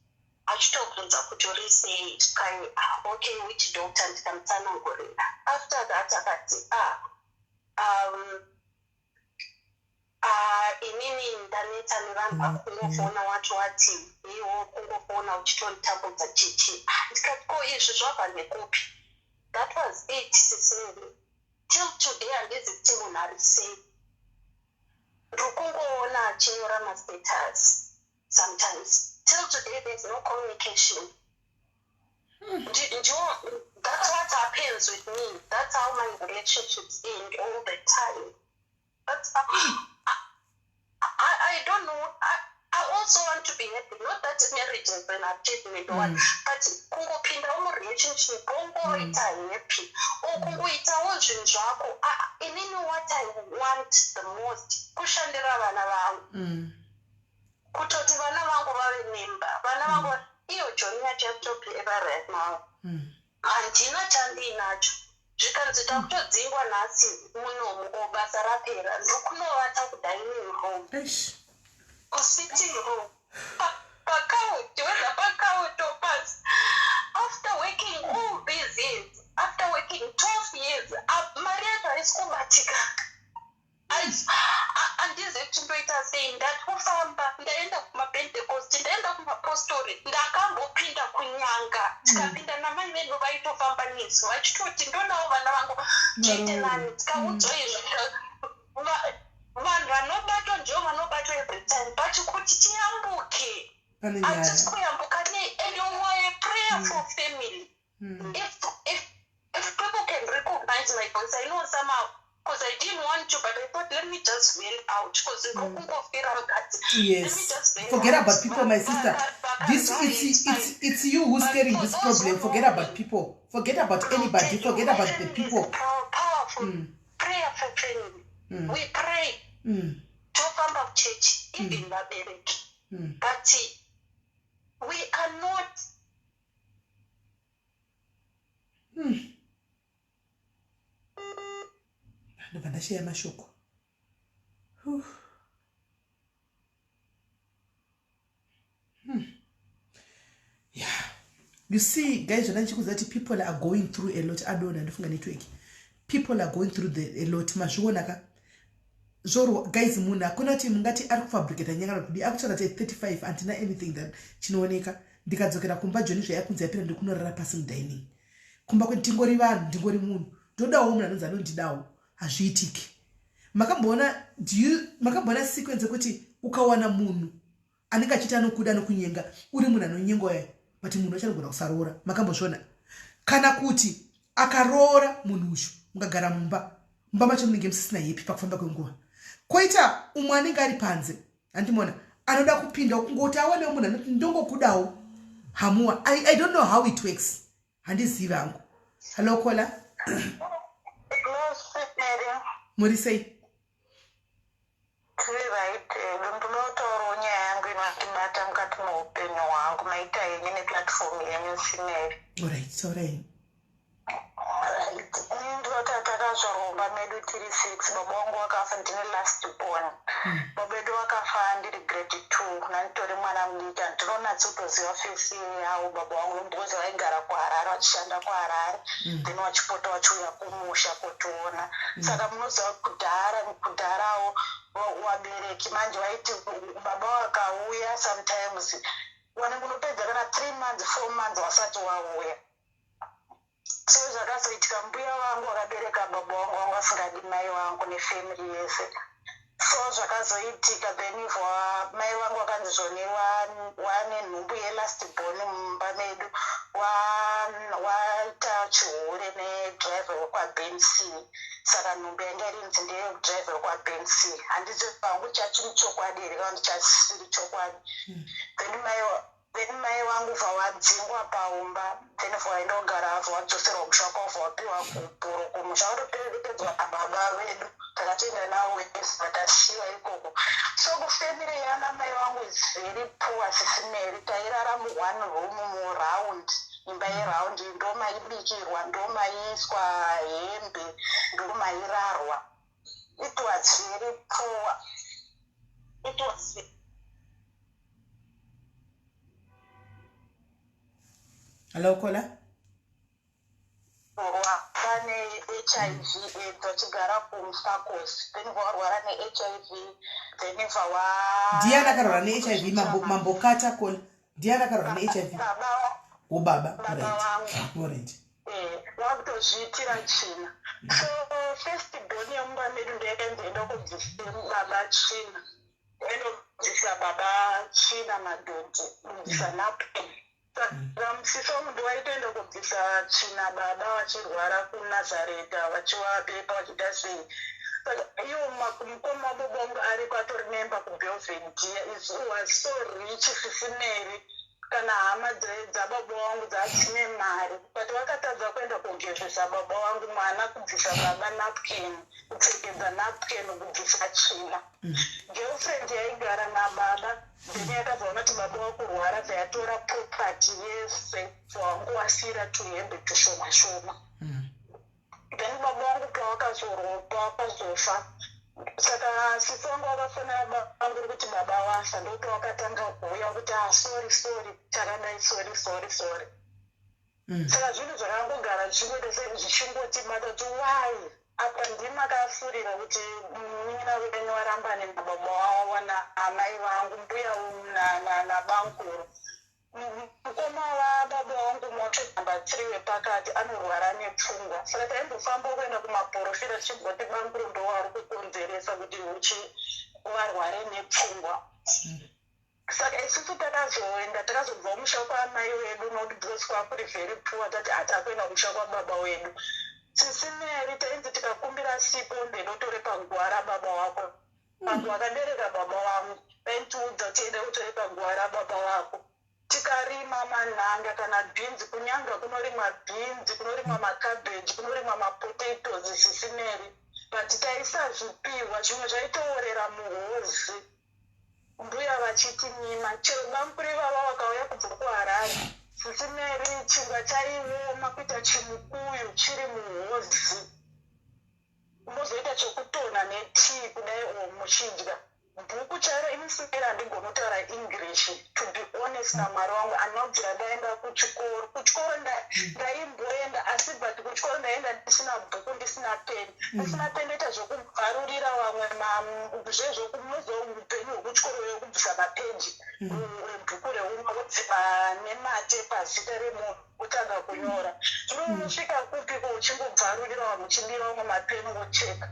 achitobvunza kuti uri sei." Kai, "Ah, okay, which doctor?" Ndikamutsanangurira. After that akati, "Ah, inini ndaneta nevanhu vakungofona, wati wati iwo kungofona uchitonditambudza chichi." Ah, ndikati, "Ko izvi zvabva nekupi?" That was it, Sis Melly. Till today handizi kuti munhu ari sei. Ndiri kungoona achinyora mastatus sometimes. Till today there's no communication. That's what happens with me. That's how my relationships end all the time. That's I don't know. I also want to be happy. Not that marriage is an achievement or what, but kungopindawo murelationship, wongoita happy, or kungoitawo zvinhu zvako. Inini what I want the most kushandira vana vangu, kutoti vana vangu vave nemba, vana vangu. Iyo joni yacho yakutopera right now. Handina chandiinacho. Zvikanzi takutodzingwa nhasi munomu, o basa rapera, ndiri kunovata kudining room, Eish. kusitting room, pacouch, whether pacouch or pasi, after working all these years, after working 12 years. Mari yacho haisi kubatika. Handizivi kuti ndoita sei. Ndatofamba, ndaenda kumapentecost, ndaenda kumapostori, ndakambopinda kunyanga, tikapinda namai vedu vaitofamba nesu vachitoti ndonawo vana vangu zviite nani. Tikaudzwa izvi, vanhu vanobatwa ndivo vanobatwa every time, but kuti tiyambuke, Pane nyaya. Hatisi kuyambuka nei. And we are prayerful family. If people can recognize my voice, I know somehow, because I didn't want to, but I thought, let me just vent out, because ndokungofira mukati. Let me just vent Forget out. about people, my sister. This it's you who's But carrying for this those problem. who Forget know about me, people. Forget about I'll anybody. tell you, Forget my about the family is people. powerful, prayerful family. We pray. Tofamba kuchechi, even vabereki. But we are not Ndobva ndashaya mashoko. Whew. Yeah, you see guys, zvona ndichikuudza kuti people are going through a lot. Adona, ndofunga network. People are going through a lot. Mazviona ka zvorwa guys. Munhu hakuna kuti mungati ari kufabricata nyangana kudi akutaura kuti 35 handina anything that chinooneka. Ndikadzokera kumba, joni zvayakunzi yapinda, ndikunorara pasi mudining kumba kwedu. Tingori vanhu, ndingori munhu, ndodawo munhu anonzi anondidawo. Hazviitiki. Makamboona, makamboona sequence yekuti ukawana munhu anenge achiti anokuda, anokunyenga, uri munhu anonyengwa yayo, but munhu wacho anogona kusaroora? Makambozviona? Kana kuti akaroora munhu uyu, mukagara mumba, mumba macho munenge musisina happy pakufamba kwenguva. Kwoita umwe anenge ari panze, handimona anoda kupinda kungoti awanewo munhu anoti ndongokudawo hamuwa. I don't know how it works, handizivi hangu. Hallo caller. Hello, Sweet Mary. Muri sei? Tiri right. Ndinotaurawo nyaya yangu inondibata mukati meupenyu hwangu. Maita henyu neplatform yenyu, Sis Mary. Alright, taurai. Right. Ini ndinoti takazvarwa mumba medu tiri six. Baba vangu vakafa ndine last born. Baba vedu vakafa ndiri grade 2, nanditori mwana mudiki. Handinonatsotoziva face yavo baba vangu because vaigara kuHarare, vachishanda kuHarare, then vachipota vachiuya kumusha kotiona. Saka munoziva kudhara, kudharawo vabereki manje vaiti baba vakauya, sometimes vanenge unopedza kana 3 months, 4 months vasati wauya. So zvakazoitika, mbuya vangu vakabereka baba vangu vanga vasingadi mai vangu nefamily yese. So zvakazoitika then mai vangu vakanzi zvoni wane nhumbu yelast born mumba medu, waita chihure nedriver wekwaBenc. Saka nhumbu yanga irinzi ndeyedriver wekwaBenc. Handiti vangu chachiri chokwadi here kana kuti chasiri chokwadi. Then mai vangu bva wadzingwa paumba, then vaenda kugara, vawadzoserwa musha kwavo, vapiwa gupuro kumusha, vatoperekedzwa nababa vedu. Takatoenda navo vese, vakasiyiwa ikoko. So kufamily yana mai vangu is very poor, Sisi Mary. Tairara muone room, muround, imba yeround. Ndo maibikirwa, ndo maiiswa hembe, ndo mairarwa. It was very poor, it was Hello, caller. Rwara neHIV AIDS vachigara kuMufakose, then varwara neHIV, then bva Ndiani akarwara neHIV? Mambokata, caller. Ndiani akarwara neHIV? Baba. Ubaba. Baba vangu. Alright. Vakutozviitira tsvina. So first born yemumba medu ndoyakanzi enda kubvisa baba tsvina, enda kubvisa baba tsvina, madhodhi, kubvisa napkin. Saka musisi wangu ndowaitoenda kubvisa tsvina baba vachirwara kuNazareta, vachivapepa, vachiita sei. Saka iwo mukoma wababa wangu ariko, atori nemba kuBelvedere, was so rich, Sisi Mary. Kana hama dzababa wangu dzadzine mari, but vakatadza kuenda kugezesa baba wangu mwana, kubvisa baba napkin, kupfekedza napkin, kubvisa tsvina. Girlfriend yaigara nababa then yakazoona kuti baba wakurwara, bvayatora property yese, wangu wasiyira tuhembe tushoma shoma. Then baba vangu pawakazofa, saka sisi vangu vakafonera baba kuti baba wafa. Ndopawakatanga kuuya kuti, "Ah, sorry, sorry, chakadai, sorry, sorry, sorry." Saka zvinhu zvakangogara zvichingoita zvichingotibata kuti why apa ndimakafurira kuti munin'ina wenyu waramba nemababa wavo naamai vangu, mbuya nabankuru. Mukoma wababa wangu moto number 3 wepakati anorwara nepfungwa. Saka taimbofamba kuenda kumaporofita tichibva bankuru ndovari kukonzeresa kuti uchi varware nepfungwa. Saka isusu takazoenda, takazobva kumusha kwaamai wedu, nokuti because kwakuri very poor. Tati atakuenda kumusha kwababa wedu, Sisi Mary, tainzi tikakumbira sipo ndinotore paguva rababa wako. Vanhu vakabereka baba vangu vaitiudza kuti enda utore paguva rababa vako. Tikarima manhanga kana bhinzi, kunyanga kunorimwa bhinzi, kunorimwa makabheji, kunorimwa mapotatoes, Sisi Mary, but taisazvipiwa. Zvimwe zvaitoorera muhozi, mbuya vachitinyima. Chero bamukuru ivava vakauya kubva kuHarare, Sisi Mary, chingwa chaioma kuita chimukuyu chiri muhozi, mozoita chekutona netii kudai o muchidya. Bhuku chairo, inisiri handigonotaura English, to be honest. Namwari wangu, handinobvira ndaenda kuchikoro. Kuchikoro ndaimboenda asi, but kuchikoro ndaenda ndisina bhuku, ndisina peni, ndisina peni. Ndoita zvekubvarurira vamwe zvezvomuzo upenyu hwekuchikoro, wekubvisa mapeji ebhuku reumwe, wodzima nemate pazita remunhu, kutanga kunyora. Zvino unosvika kupiko uchingobvarurira vanhu, uchibira vamwe mapeni, wocheka?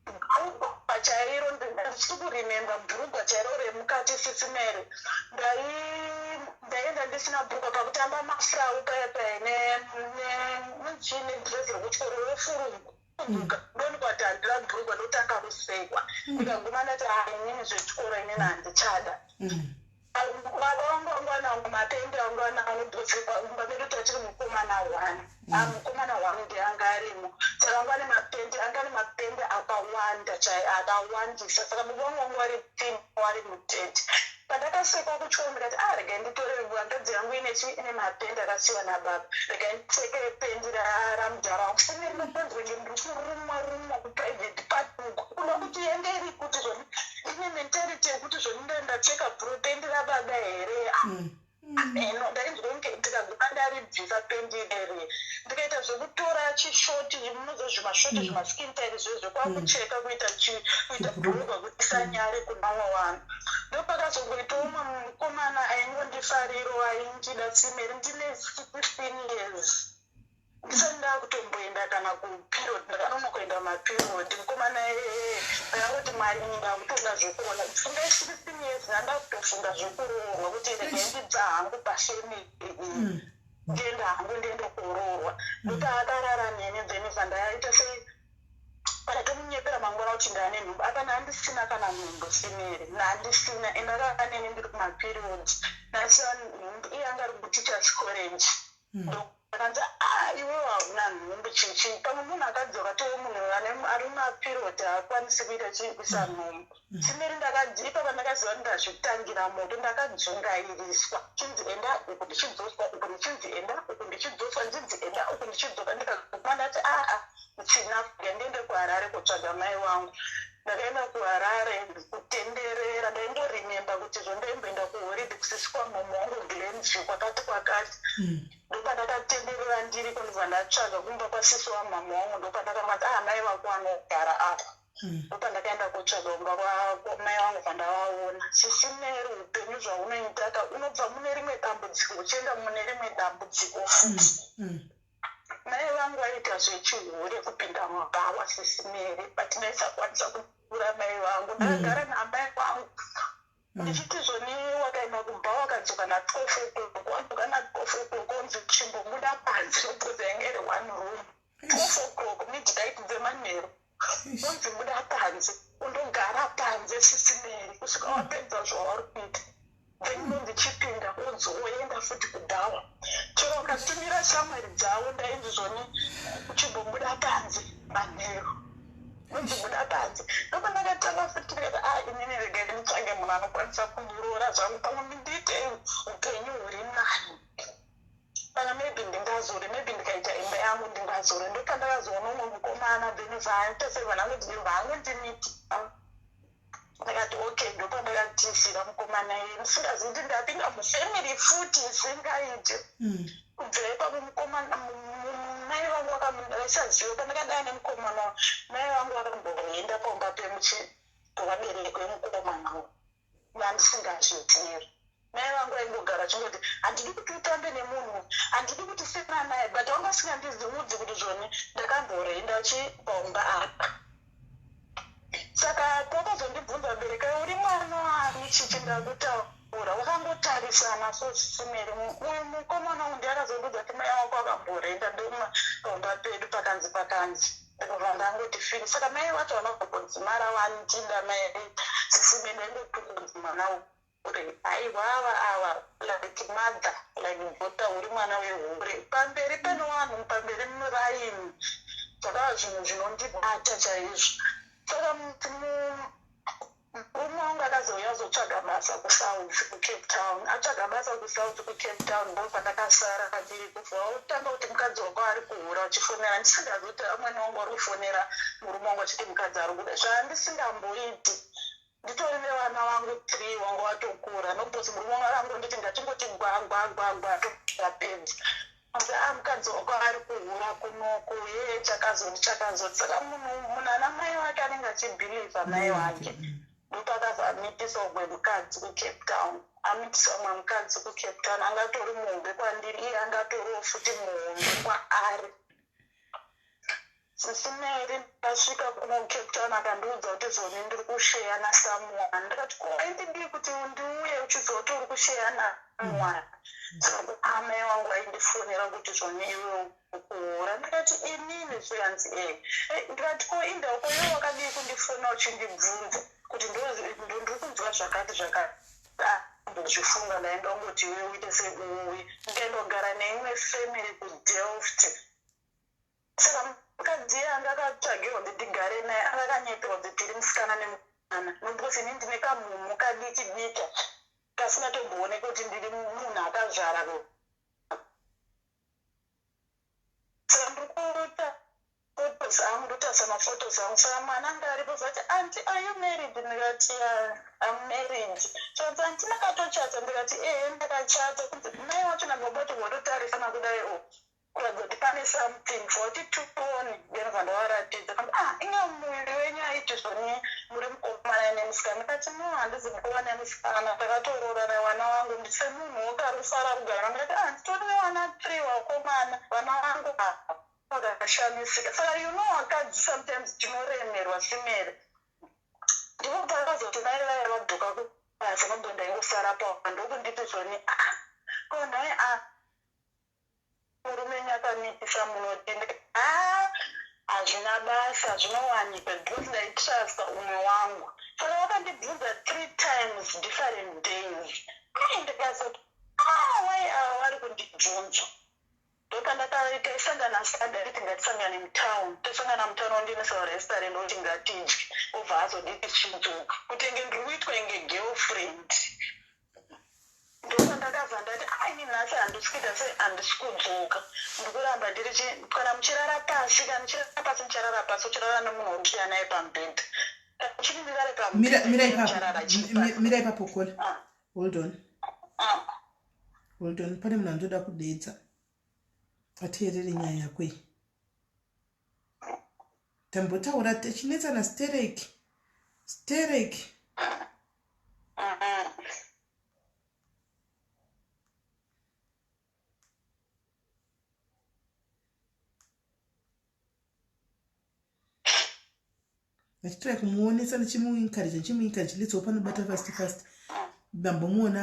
Bhurugwa chairo, ndichiri kuremember bhurugwa chairo remukati, Sisi Mary. Ndaenda ndisina bhurugwa pakutamba mafurau paya paya nedress rekuchikoro rofuruguka, ndoonekwa kuti handina bhurugwa, ndotanga kusekwa. Ndikaguma ndati, "Ah, inini zvechikoro inini handichada." Baba vangu vangu mapende angu anobvutsikwa mumba medu. Tachiri mukomana one. Ah, mukomana one ndiye anga arimo. Saka anga ane mapende, anga ane mapende akawanda chai, akawandisa. Saka baba vangu vangu vari thin, vari mutete. Pandakasekwa kuchikoro, ndikati, "A, regai nditore hanzvadzi yangu ine chi ine mapende akasiyiwa nababa, regai ndipfeke pendi ramudhara wangu." Sine ndinonzwe ndiri kurumwa rumwa kuprivate part uku, kuda kuti yange iri kuti zvoni ine mentality yekuti zvoni ndapfeka pendi rababa here? Eno ndainzwa kunge ndikaguma ndaribvisa pendi rere, ndikaita zvekutora chishoti, munoziva zvimashoti zvimaskin tight zvezvo, kwakucheka kuita kuita bhurugwa kuti isanyare kuna vamwe vanhu. Ndopakazongoitawo umwe mukomana aingondifariro, aindida, Sisi Mary. Ndine 16 years. Ndisati ndakutomboenda kana kuperiod, ndakanonokuenda maperiod. Mukomana ee, ndakangoti, "Mwari, ndakutoda zvekuona." Fungai, 16 years, ndandakutofunga zvekuroorwa, kuti regai ndibva hangu pafamily iyi, ndienda hangu, ndiende kuroorwa. Ndopaakarara neni. Then bva sei, pandatomunyepera mangwana kuti ndane nhumbu, apa ndandisina kana nhumbu. Simeri, ndandisina. Ende akava neni ndiri kumaperiod, ndasina nhumbu. Iye anga ari kuteachers college. Akanzi, "A, iwewo hauna nhumbu, chichi." Pamwe munhu akadzoka towo, munhu ari mumaperiod haakwanisi kuita chii, kuisa nhumbu. Simeri, ndakadzi ipapa ndakaziva kuti ndazvitangira moto. Ndakadzungairiswa, chinzi enda uku, ndichidzoswa uku, ndichinzi enda uku, ndichidzoswa, ndichinzi enda uku, ndichidzoka. Ndikaguma ndati, "Aa, it's enough, ndiende kuHarare kutsvaga mai vangu." Ndakaenda kuHarare kutenderera. Ndaingoremember kuti zvo ndaimboenda kuholiday kusisi kwamama wangu, Glenview, kwakati kwakati. Ndopandakatenderera ndiriko, ndobva ndatsvaga kumba kwasisi wamama wangu. Ndopandakamati, "Ah, mai vako vanogara apa." Ndopandakaenda kutsvaga kumba kwamai vangu, pandavaona. Sisimeri, upenyu zvaunoitaka, unobva mune rimwe dambudziko uchienda mune rimwe dambudziko futi. Mai vangu vaita zvechihure, kupinda mubhawa, Sisimeri, but ndaisakwanisa kupura mai vangu. Ndakagara namai vangu ndichiti zvoni wakaenda kubhawa, wakadzoka na12 o'clock, wadzoka na12 o'clock, onzi chimbobuda panze, because yange iri one room. 12 o'clock, midnight dzemanheru, unzi buda panze, undogara panze, Sisimeri, kusvika wapedza zvauri kuita. Then unonzi chipinda, unzi woenda futi kubhawa. Chero ukatumira shamwari dzavo, ndainzi zvoni uchimbobuda panze manheru, unzi buda panze. Ndopa ndakatanga futi, ndikati, "A, inini regai nditsvage munhu anokwanisa kundiroora zvangu, pamwe ndiite upenyu huri nani, kana maybe ndingazore, maybe ndikaita imba yangu ndingazore." Ndopandakazoona umwe mukomana. Then zvaita sevanangoti vangondimita, ndakati okay. Ndopandakatisira mukomana iye, ndisingazivi kuti ndapinda mufamily futi isingaiti. Kubvira ipapo mukomana, mai vangu vaisaziva pandakadai nemukomana. Mai vangu vakamboenda pamba pevabereki vemukomana vandisingazvizivi. Mai vangu vaingogara chingoti, "Handidi kuti utambe nemunhu, handidi kuti sena naye," but vanga vasingandiziudzi kuti zvoni ndakamborenda chipomba apa. Saka pakazondibvunza vabereki, "Uri mwana wani?" Chichi ndakutaura, wakangotarisana. So Simeri, uyu mukomana uyu ndiye akazondiudza kuti mai wako akamborenda ndopomba pedu pakanzi pakanzi. Ndikabva ndangoti fini. Saka mai vacho vanogodzimara vandida mai. Sisimeri, ndaingotukodzi mwana hure. Aiwa, ava ava like mother like daughter, uri mwana wehure pamberi peno vanhu, pamberi muraini. Zvakava zvinhu zvinondibata chaizvo. Saka murume wangu akazouya azotsvaga basa kuSouth, kuCape Town. Atsvaga basa kuSouth, kuCape Town, ndo pandakasara ndiri kubva utanga kuti mukadzi wako ari kuhura, uchifonera. Ndisingazi kuti amwene wangu ari kufonera murume wangu achiti mukadzi ari kuda, zvaandisingamboiti. Nditori nevana vangu three, wanga watokura nokuti murume wangu akangonditi ngatingoti gwagwagwagwa, topedza. Anzi, "A, mukadzi wako ari kuhura kunoku." Ye, chakazoti chakazoti. Saka munhu ana mai vake anenge achibhilivha mai vake. Ndopakabva amitisa umwe mukadzi kuCape Town. Amitisa umwe mukadzi kuCape Town, angatori muhombe kwandiri, iye angatoriwo futi muhombe kwaari. Sisimeri, ndasvika kuno Cape Town, akandiudza kuti zoni ndiri kusheya nasomeone. Ndikati, "Ko aindidii kuti ndiuye uchiziva kuti uri kusheya nasomeone?" Saka amai vangu aindifonera kuti zvoni iwe kuhura. Ndikati, "Inini?" Zvikanzi, "E." Ndikati, "Ko indauko iwe wakadii kundifona uchindibvunza kuti ndiri kunzwa zvakati zvakati?" Ambozvifunga, ndaindongoti iwe uite seuuye. Ndikaendogara neimwe family kuDelft. Saka mukadzi iye anga akatsvagirwa kuti ndigare naye, anga akanyeperwa kuti tiri musikana nemukomana, nokuti ini ndine kamumu kadiki diki kasingatombooneki kuti ndiri munhu akazvara. Saka ndiri kuita photos angu, ndotarisa maphotos angu. Saka mwana anga aripo zati, "Aunty, are you married?" Ndikati, "I'm married." Zvanzi, "Aunty, makatochata?" Ndikati, "Ehe, ndakachata." Mai wacho nababa kuti vototarisana kudai o. Kuratidza kuti pane something for kuti tione then bva ndavaratidza kanzi ah inga muviri wenyu aiti zvoni muri mukomana nemusikana ndikati no handizi mukomana nemusikana takatoroorana vana vangu ndisemunhu wokarusara rugara ndikati ah nditori nevana three vakomana vana vangu vakashamisika saka you know vakadzi sometimes tinoremerwa simere ndipo paakazoti mai vaye vadzoka kubasa nobva ndaingosara pa ndokunditi zvoni ah ko nhai ah Murume nyakamitisa munoti haa hazvina basa zvinowanikwa because ndaitrusta umwe wangu saka vakandibvunza three times different days ai ndikazoti ah why ava vari kundibvunza ndopandakaitaisangana sada iti ngatisangane mutown tosangana mutown ondinisa restaurant oti ngatidye obva azonditi chidzoka kutenge ndiri kuitwa inge girlfriend Ndopandakabva ndati ah ini nhasi handisi kuita sei handisi kudzoka ndikuramba ndiri chi kana muchirara pasi kana muchirara pasi mucharara pasi uchirara nemunhu wauri naye pamubhedha kana uchiti ndirare pamubhedha mira ipapo mira ipapo kola ah. hold on ah. hold on pane munhu andoda kudeedza ateerere nyaya yako iyi tambotaura tichinetsana stereki stereki ndachitry kumuonesa ndichimuencourage ndichimuencourage let's hope anobata fast fast ndambomuona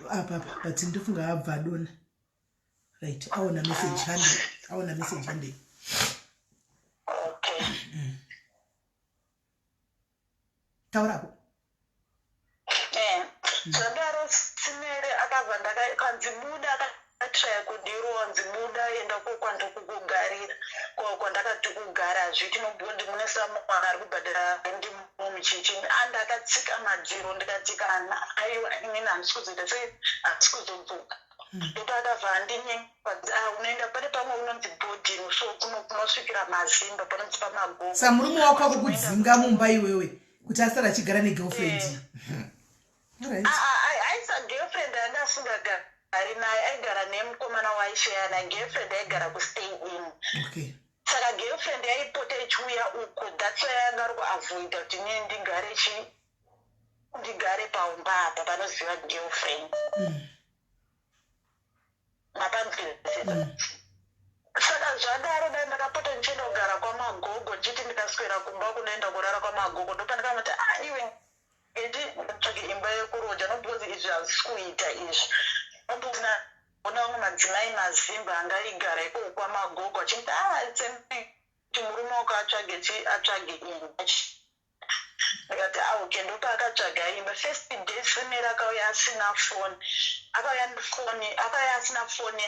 apa apa but ndofunga abva adona right aona message hande aona message hande okay taurako eh, zvadaro simere akabva ndakanzi buda akatraya kundirowa nzi buda enda ko kwandikukugarira ko kwandakati kugara hazviiti nobondi mune someone ari kubhadhara rendi muchichi and akatsika madziro ndikati kana aiwa inini handisi kuzoita sei handisi kuzodzoka ndopaakabva andinyenga ah, unoenda pane pamwe unonzi boarding so kuno kunosvikira mazimba panonzi pamagogo sa murume wako akukudzinga mumba iwewe kuti asara achigara negirlfriend eh. ah, ah, aisa girlfriend anga asingagari naye aigara nemukomana waaisheya naye girlfriend aigara kustay in okay saka girlfriend yaipota ichiuya uko that's why anga ari kuavoida kuti nie ndigare chi ndigare paumba apa panoziva girlfriend mm. makanzwisisa mm. Saka zvadaro dai ndakapota ndichienda kugara kwamagogo ndichiti ndikaswera kumba kunoenda kurara kwamagogo ndopandakamuti ah iwe eti nditsvage imba yekuroja no because izvi hazvisi kuita izvi ona vamwe madzimai mazimba angaigara ikoko kwamagogo achiti ah it's a kuti murume wako atsvage chi atsvage imba ndikati auke ah, ndopaakatsvaga imba first day simira akauya asina foni akauya nefoni akauya asina foni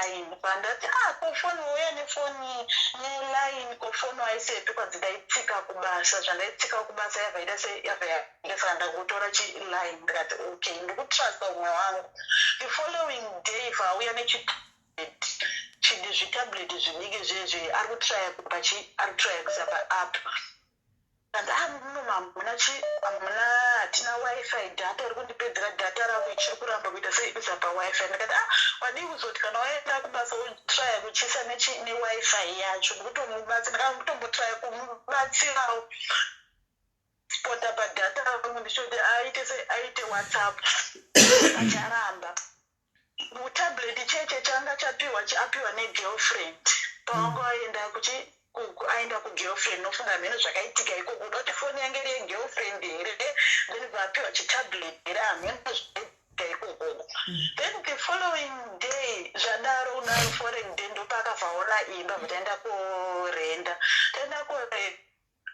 aline pandati ah ko foni wouya nefoni neline ko foni waisepi kwanzi ndaitsika kubasa zvandaitsika kubasa yabva ita se yabva yaenda saka ndakutora chiline ndikati okay ndikutrusta umwe wangu the following day vauya nechi chidi zvitablet zvidiki zvezve ari kutraya kupa chi ari kutraya kuisa paapp and ah muno hamuna chi hamuna hatina wifi data iri kundipedzera data rangu ichiri kuramba kuita sei kuisa pawifi ndikati ah wadii kuzoti kana waenda kubasa wotraya kuchisa nechi newifi yacho ndikutomubatsira ndakakutombotraya kumubatsirawo spota padata rangu ndichoti aite se aite whatsapp acharamba mutablet cheche changa chapiwa apiwa negirlfriend pawanga aenda kuchi aenda kugirlfriend nofunga mheno zvakaitika ikoko uda kuti foni yange iri yegirlfriend here then vapiwa chitablet here hamheno zvakaitika ikoko then the following day zvadaro unaro following day ndopaakavaona imba kuti aenda korenda taenda korenda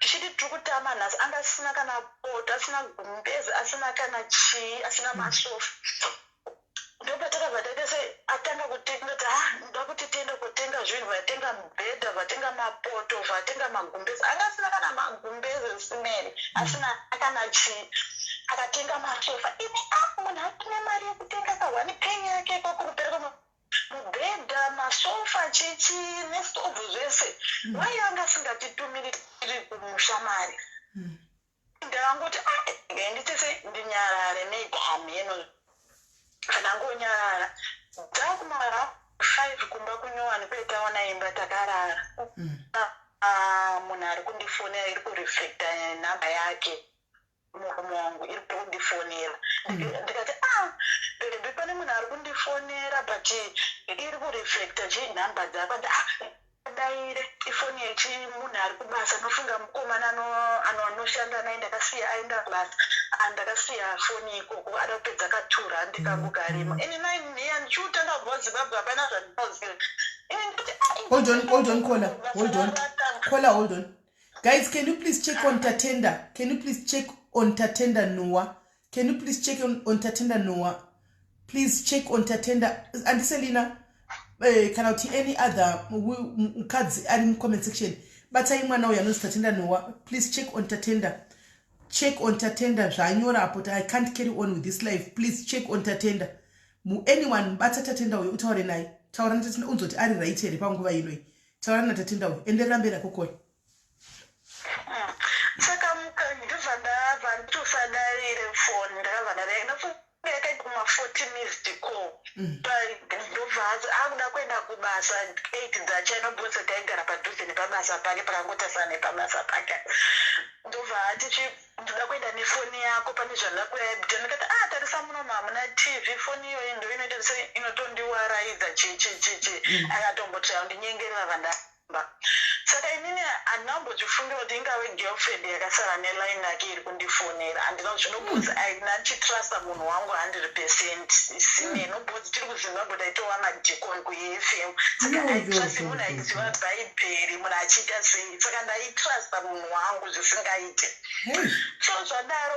tichiti tiri kutama nhasi anga asina kana poto asina gumbezi asina kana chii asina masofa ndopatakabva taita se atanga kutenga ti ha ndoda kuti tiende kotenga zvinhu vatenga mubhedha vatenga mapoto vatenga magumbezi anga asina kana magumbezi simeri asina kana chii akatenga masofa ini a ah, munhu atine mari yekutenga kahwani peni yake ikoko kupera mubhedha masofa chichi nestovhu zvese mm. wai anga asingatitumiri tiri kumusha mari mm. ndangoti ah, nditese ndinyarare maybe hameno kana ngonyarara dzakumara five. 5 kumba kunyowani kwetaona imba takarara. Ah, munhu ari kundifonera, iri kureflecta nhamba yake, murume wangu iri kundifonera. Ndikati, "Ah, baby, pane munhu ari kundifonera, but iri kureflecta chi nhamba dzako." Andi, "Ah, daire, ifoni yechi munhu ari kubasa." Nofunga mukomana anoshanda naye, ndakasiya aenda kubasa. Ah, ndakasiya foni ikoko, ada kupedza katura ndikangu karimo. Ini naiya ndichiutanga kubva Zimbabwe, hapana zvandinoziva ini. Ndati, "Ah, Hold on, hold on, caller. Hold on. Caller, hold on. Guys, can you please check on Tatenda? Can you please check on Tatenda Noah? Can you please check on Tatenda Noah? Please check on Tatenda. And Selina, kana kuti any other mukadzi ari mucomment section, batai mwana uyu anonzi Tatenda Noah. Please check on Tatenda. Check on Tatenda. Zvaanyora apo kuti, "I can't carry on with this life." Please check on Tatenda. Anyone bata Tatenda uyu, utaure naye. Taura naTatenda, unzoti ari right here panguva inoi. Taura naTatenda uyu. Enderera mberi akokoi. Saka ndibva ndabva nditosadarire foni. Ndakabva ndadai, ndofunga yakaita kuma 40 missed call. Ndobva akuda kuenda kubasa 8 dzacho, inobvunza, taigara padhuze nepabasa pake, pakangotasana nepabasa pake. Ndobva ati, "Ndoda kuenda nefoni yako, pane zvandida kuedita." Ndikati, "A, tarisa, muno hamuna TV, foni iyoyi ndo inoita se inotondiwaraidza, chichi chichi." Akatombotira kundinyengerera, vandamba. Saka inini handina kumbozvifungira kuti ingave girlfriend yakasara neline yake iri kundifonera. Handina zvinobvunza, aina ndichitrusta munhu wangu 100% sine nobvunzi. Tiri kuZimbabwe, taitova madhikoni kuAFM, saka aitrust munhu aiziva Bhaibheri, munhu achiita sei. Saka ndaitrusta munhu wangu zvisingaite. So zvadaro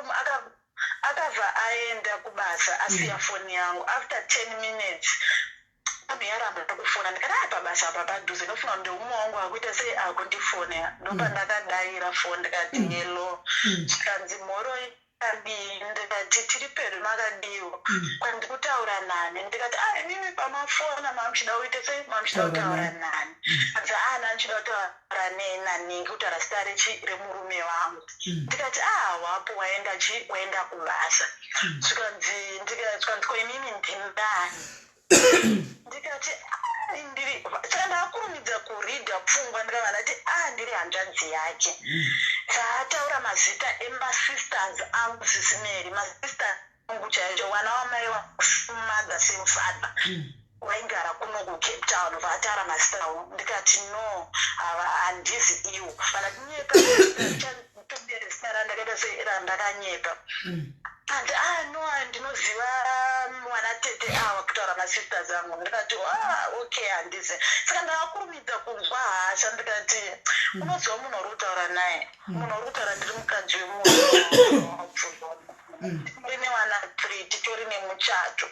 akabva aenda kubasa, asiya foni yangu. After 10 minutes munhu yaramba kufona. Ndikati, "A, pabasa apa padhuze, ndofunga kuti ndeumwe wangu akuita sei, akundifonera." Ndopandakadayira foni, ndikati, "Hello." Zvikanzi, "Mhoro, kadii?" Ndikati, "Tiri pedu, makadiwo? Kwandikutaura nani?" Ndikati, "A, inini pamafona mamuchida kuita sei, mamuchida kutaura nani?" Anzi, "A, nandichida kutaura nenaningi," kutaura zita rechi remurume wangu. Ndikati, "A, wapo, waenda chi, waenda kubasa." Zvikanzi, "Ko inini ndinani?" Ndikati, "Ah, ndiri." Saka ndakakurumidza kuridha pfungwa, ndikabva ndati, "A, ndiri hanzvadzi yake." Saataura mazita emasisters angu, Sisimeri, masista angu chaicho, wana wamai, mother same father, waigara kuno kuCape Town. Vaataura mazita avo, ndikati, "No, hava, handizi iwo." Vandatinyepa, tobere zita randakaita sei randakanyepa. Andi, "Ah, no, ndinoziva mwana tete ava," kutaura masisters angu. Ndikati, "Ah, okay, handizi." Saka ndakakurumidza kunzwa hasha. Ndikati, "Unoziva munhu uri kutaura naye? Munhu uri kutaura, ndiri mukadzi wemunhu, titori nevana three, titori nemuchato."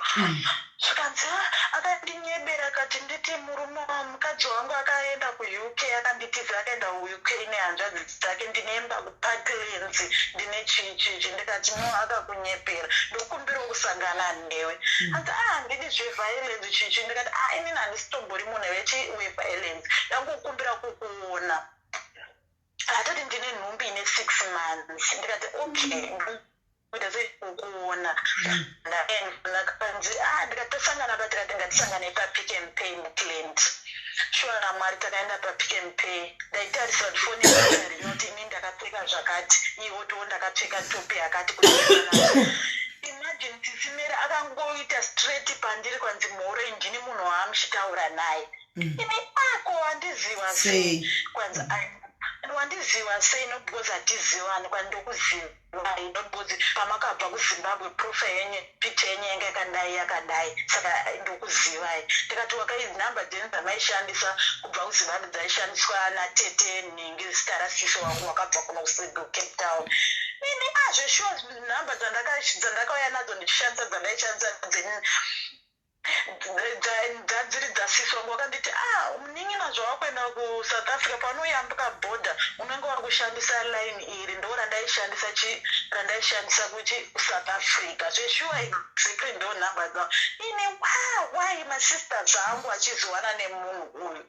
Zvikanzi, "Ah," akandinyebera akati, "Nditi murume, mukadzi wangu akaenda kuUK, akanditiza, akaenda kuUK nehanzvadzi dzake, ndineimba kuParklands, ndine chii chichi." Ndikati, "No, akakunyepera, ndokumbira kusangana newe." Anzi, "A, handidi zveviolence, chichi." Ndikati, "A, inini handisitombori munhu wechi weviolence, ndangokumbira kukuona." Atati, "Ndine nhumbi ine 6 months." Ndikati, "Okay, kuita sei kukuona?" Ndakanzi, "Ah," ndikati, "Tasangana pa." Tikati, "Ngatisangane paPick n Pay Midland." Shuwa raMwari, takaenda paPick n Pay. Ndaitarisa kuti foni rinoti ini ndakapfeka zvakati, iwotiwo ndakapfeka top yakati. Kuti imagine, Sisimere, akangoita straight pandiri, kwanzi, "Mhoro, ndini munhu waamuchitaura naye." Ini, "Ako wandiziva sei?" Kwanzi, "Wandiziva sei?" Not because hatizivani, kwandokuzivai, not because pamakabva kuZimbabwe profile yenyu, picture yenyu yanga yakadai yakadai, saka ndokuzivai. Ndikati, "Wakai nhamba dzenyu dzamaishandisa kubva kuZimbabwe dzaishandiswa natete nhingi," zita rasisi wangu wakabva kuno kuCape Town. Ini, "Azveshuwa, nhamba dzandakauya nadzo ndichishandisa, dzandaishandisa dzadziri dzasisi wangu." Wakanditi, "Ah, munin'ina, zvawakuenda kuSouth Africa, paunoyambuka bhodha unenge wakushandisa line iri, ndo randaishandisa chi randaishandisa kuchi kuSouth Africa." Zveshuwa, exactly ndo nhamba dzavo. Ini, wa why masisters angu achiziwana nemunhu uyu?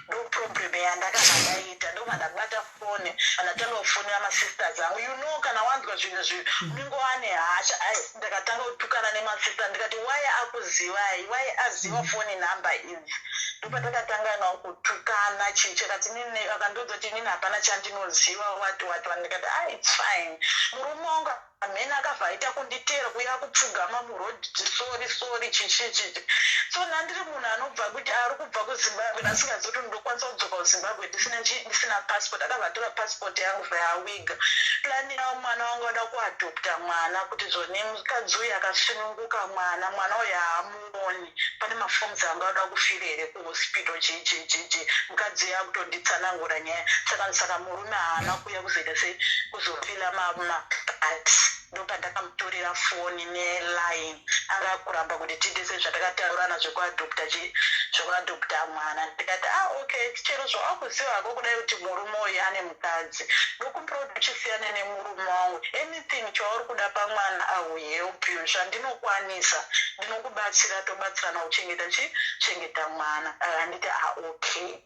Ndo problem yandakabva ndaita. Ndobva ndabata foni, andatanga kufonera masisters angu. You know, kana wanzwa zvinhu zvi, unenge wane hasha. Ndakatanga kutukana nemasister, ndikati, "Why akuzivai? Why aziva foni nhamba idzi?" friends. Ndopatakatangana kutukana. Chii chakati inini, akandiudza kuti inini hapana chandinoziva, what what what. Ndikati, "Ah, it's fine." Murume wangu hamene akabva aita kunditeera kuya kupfugama muroad, "Sorry, sorry," chichi chichi. So nandiri munhu anobva kuti ari kubva kuZimbabwe, ndasingazivi kuti ndokwanisa kudzoka kuZimbabwe ndisina passport. Akabva atora passport yangu, vayawiga plan yavo. Mwana wangu ada kuadopta mwana, kuti zvone mukadzi uyu akasununguka mwana, mwana uyu haamuoni. Pane maforms anga ada kufira here kuhospital, chii chii chii chii. Mukadzi uyu akutonditsanangura nyaya. Saka murume haana kuuya kuzoita sei, kuzofila mapati. Ndopandakamutorera foni neline. Anga kuramba kuti tiite sezvatakataurana zvekuadopta chi, zvekuadopta mwana. Ndikati, "Ah, okay, chero zvawakuziva hako kudai kuti murume uyu ane mukadzi, ndokumbira kuti uchisiyane nemurume wangu. Anything chauri kuda pamwana, I will help you. Zvandinokwanisa ndinokubatsira, tobatsirana kuchengeta chi, chengeta mwana." Akanditi, "Ah, okay."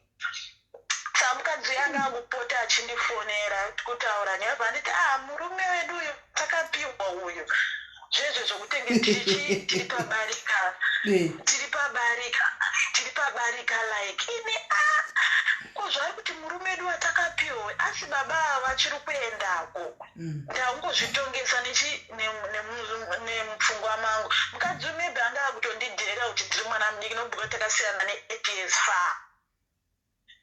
Saka mukadzi uyu anga akupota achindifonera kutaura nyaya. Vanditi, "Ah, murume wedu uyu takapiwa uyu zvezvo zvokutenge tiri pabarika, tiri pabarika, tiri pabarika." Like ini, a ko zvari kuti murume wedu watakapiwa, asi baba ava vachiri kuendako. Ndangozvitongesa nemupfungwa mangu. Mukadzi uyu maybe anga akutondidherera kuti ndiri mwana mudiki, nobuka takasiyana ne8 years far.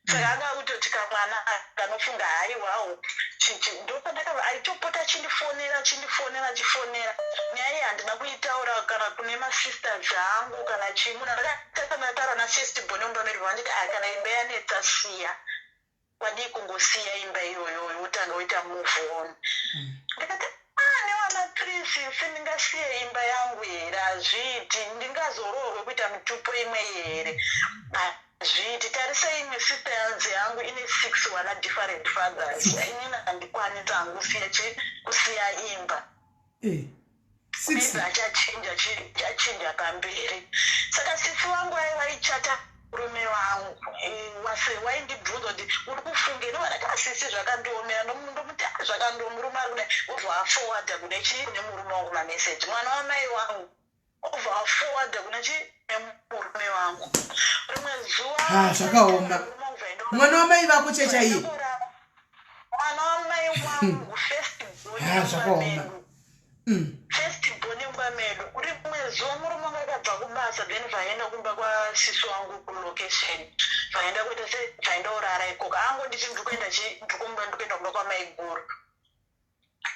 Saka anga akutoti kamwana kanofunga haiwawo. Ndopandakava aitopota achindifonera, achindifonera, achifonera. Nyaya iyi handina kuitaura kana kune masisters angu kana chii. Munhu ndakataura nafirst born mumba medu, vanditi, "A, kana imba yanetsa, siya. Wadii kungosiya imba iyoyo, wotanga woita move on?" Ndikati, "Ah, newana three, sisi, ndingasiye imba yangu here? Hazviiti. Ndingazoroorwe kuita mitupo imwe here? Hazviiti. Tarisai, imwe sister yanzi yangu ine six wana, different fathers. Inini handikwanisi hangu kusiya chi, kusiya imba." Six. Maybe achachinja, achinja pamberi. Saka sisi wangu ai vaichata murume wangu, waindibvunza kuti uri kufunge novandati, "Asisi, zvakandiomera." Ndomuti, "Ah, zvakandioma, murume ari kudai." Obva aforwarda kune chi, kune murume wangu mameseji. Mwana wamai wangu obva aforwarda kune chi, nemurume wangu. Rimwe zuva Ha, zvakaoma. murume wangu Mwana wamai vako chechaiye? Mwana wamai wangu, first born. Ha, zvakaoma. First born mumba medu. Rimwe zuva murume wangu akabva kubasa, then vaenda kumba kwasisi wangu kulocation. Vaenda kuita se, vaenda kurara ikoko. Angonditi, "Ndikuenda chi, ndikumba, ndikuenda kumba kwamaiguru,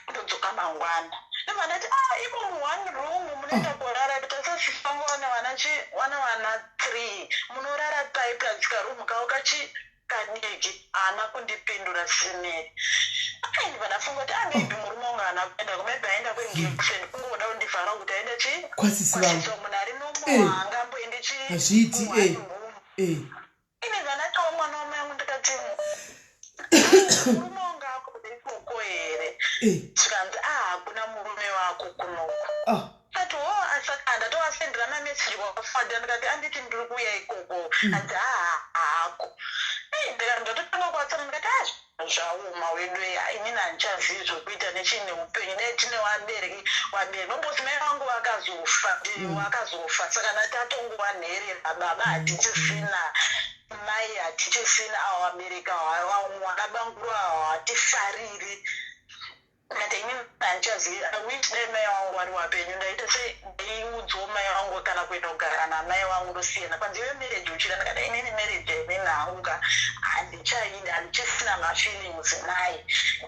ndodzoka mangwana." Ndobva ndati, "Ah, imo muone room munoenda kurara? Tasasisi vangu vane vana chi, vane vana three, munorara pai plus karoom kavo kachi kadiki?" Haana kundipindura simeri. Ai, ndibva ndafunga kuti, ah, maybe murume wangu haana kuenda, maybe aenda kwegirlfriend, kungoda kundivhara kuti aenda chi Kwasisi vangu. Kwasisi. Munhu ari Eh. nomo haangamboendi chi Hazviiti, muone room. Ini zvandatawo mwana wamai angu, ndikati, "Murume wangu akuda ikoko here?" Zvikanzi, "Ah, hakuna murume wako kunoku." Ati, "O." Asaka ndatovasendera mameseji kwafadha, ndikati, "Anditi ndiri kuuya ikoko?" Anzi, "Haa, haako." Ndatotanga kuvatsana, ndikati, "A, zvaoma wedu, inini handichazivi zvokuita nechii neupenyu. Dai tine vabereki, vabereki nombozi mai vangu vakazofa, vakazofa. Saka ndati atongova nherera, baba hatichisina, mai hatichisina. Ava vabereki ava vanabanguru ava hatifariri." Ndikati, "Inini handichazivi. I wish dai mai vangu vari vapenyu. Ndaita sei, ndaiudzwawo mai vangu kana kuenda kugara namai vangu, ndosiyana." Kwanzi, "Iwe, marriage uchida?" Ndakati, "Inini marriage inini hangu ka handichaidi, handichisina mafeelings naye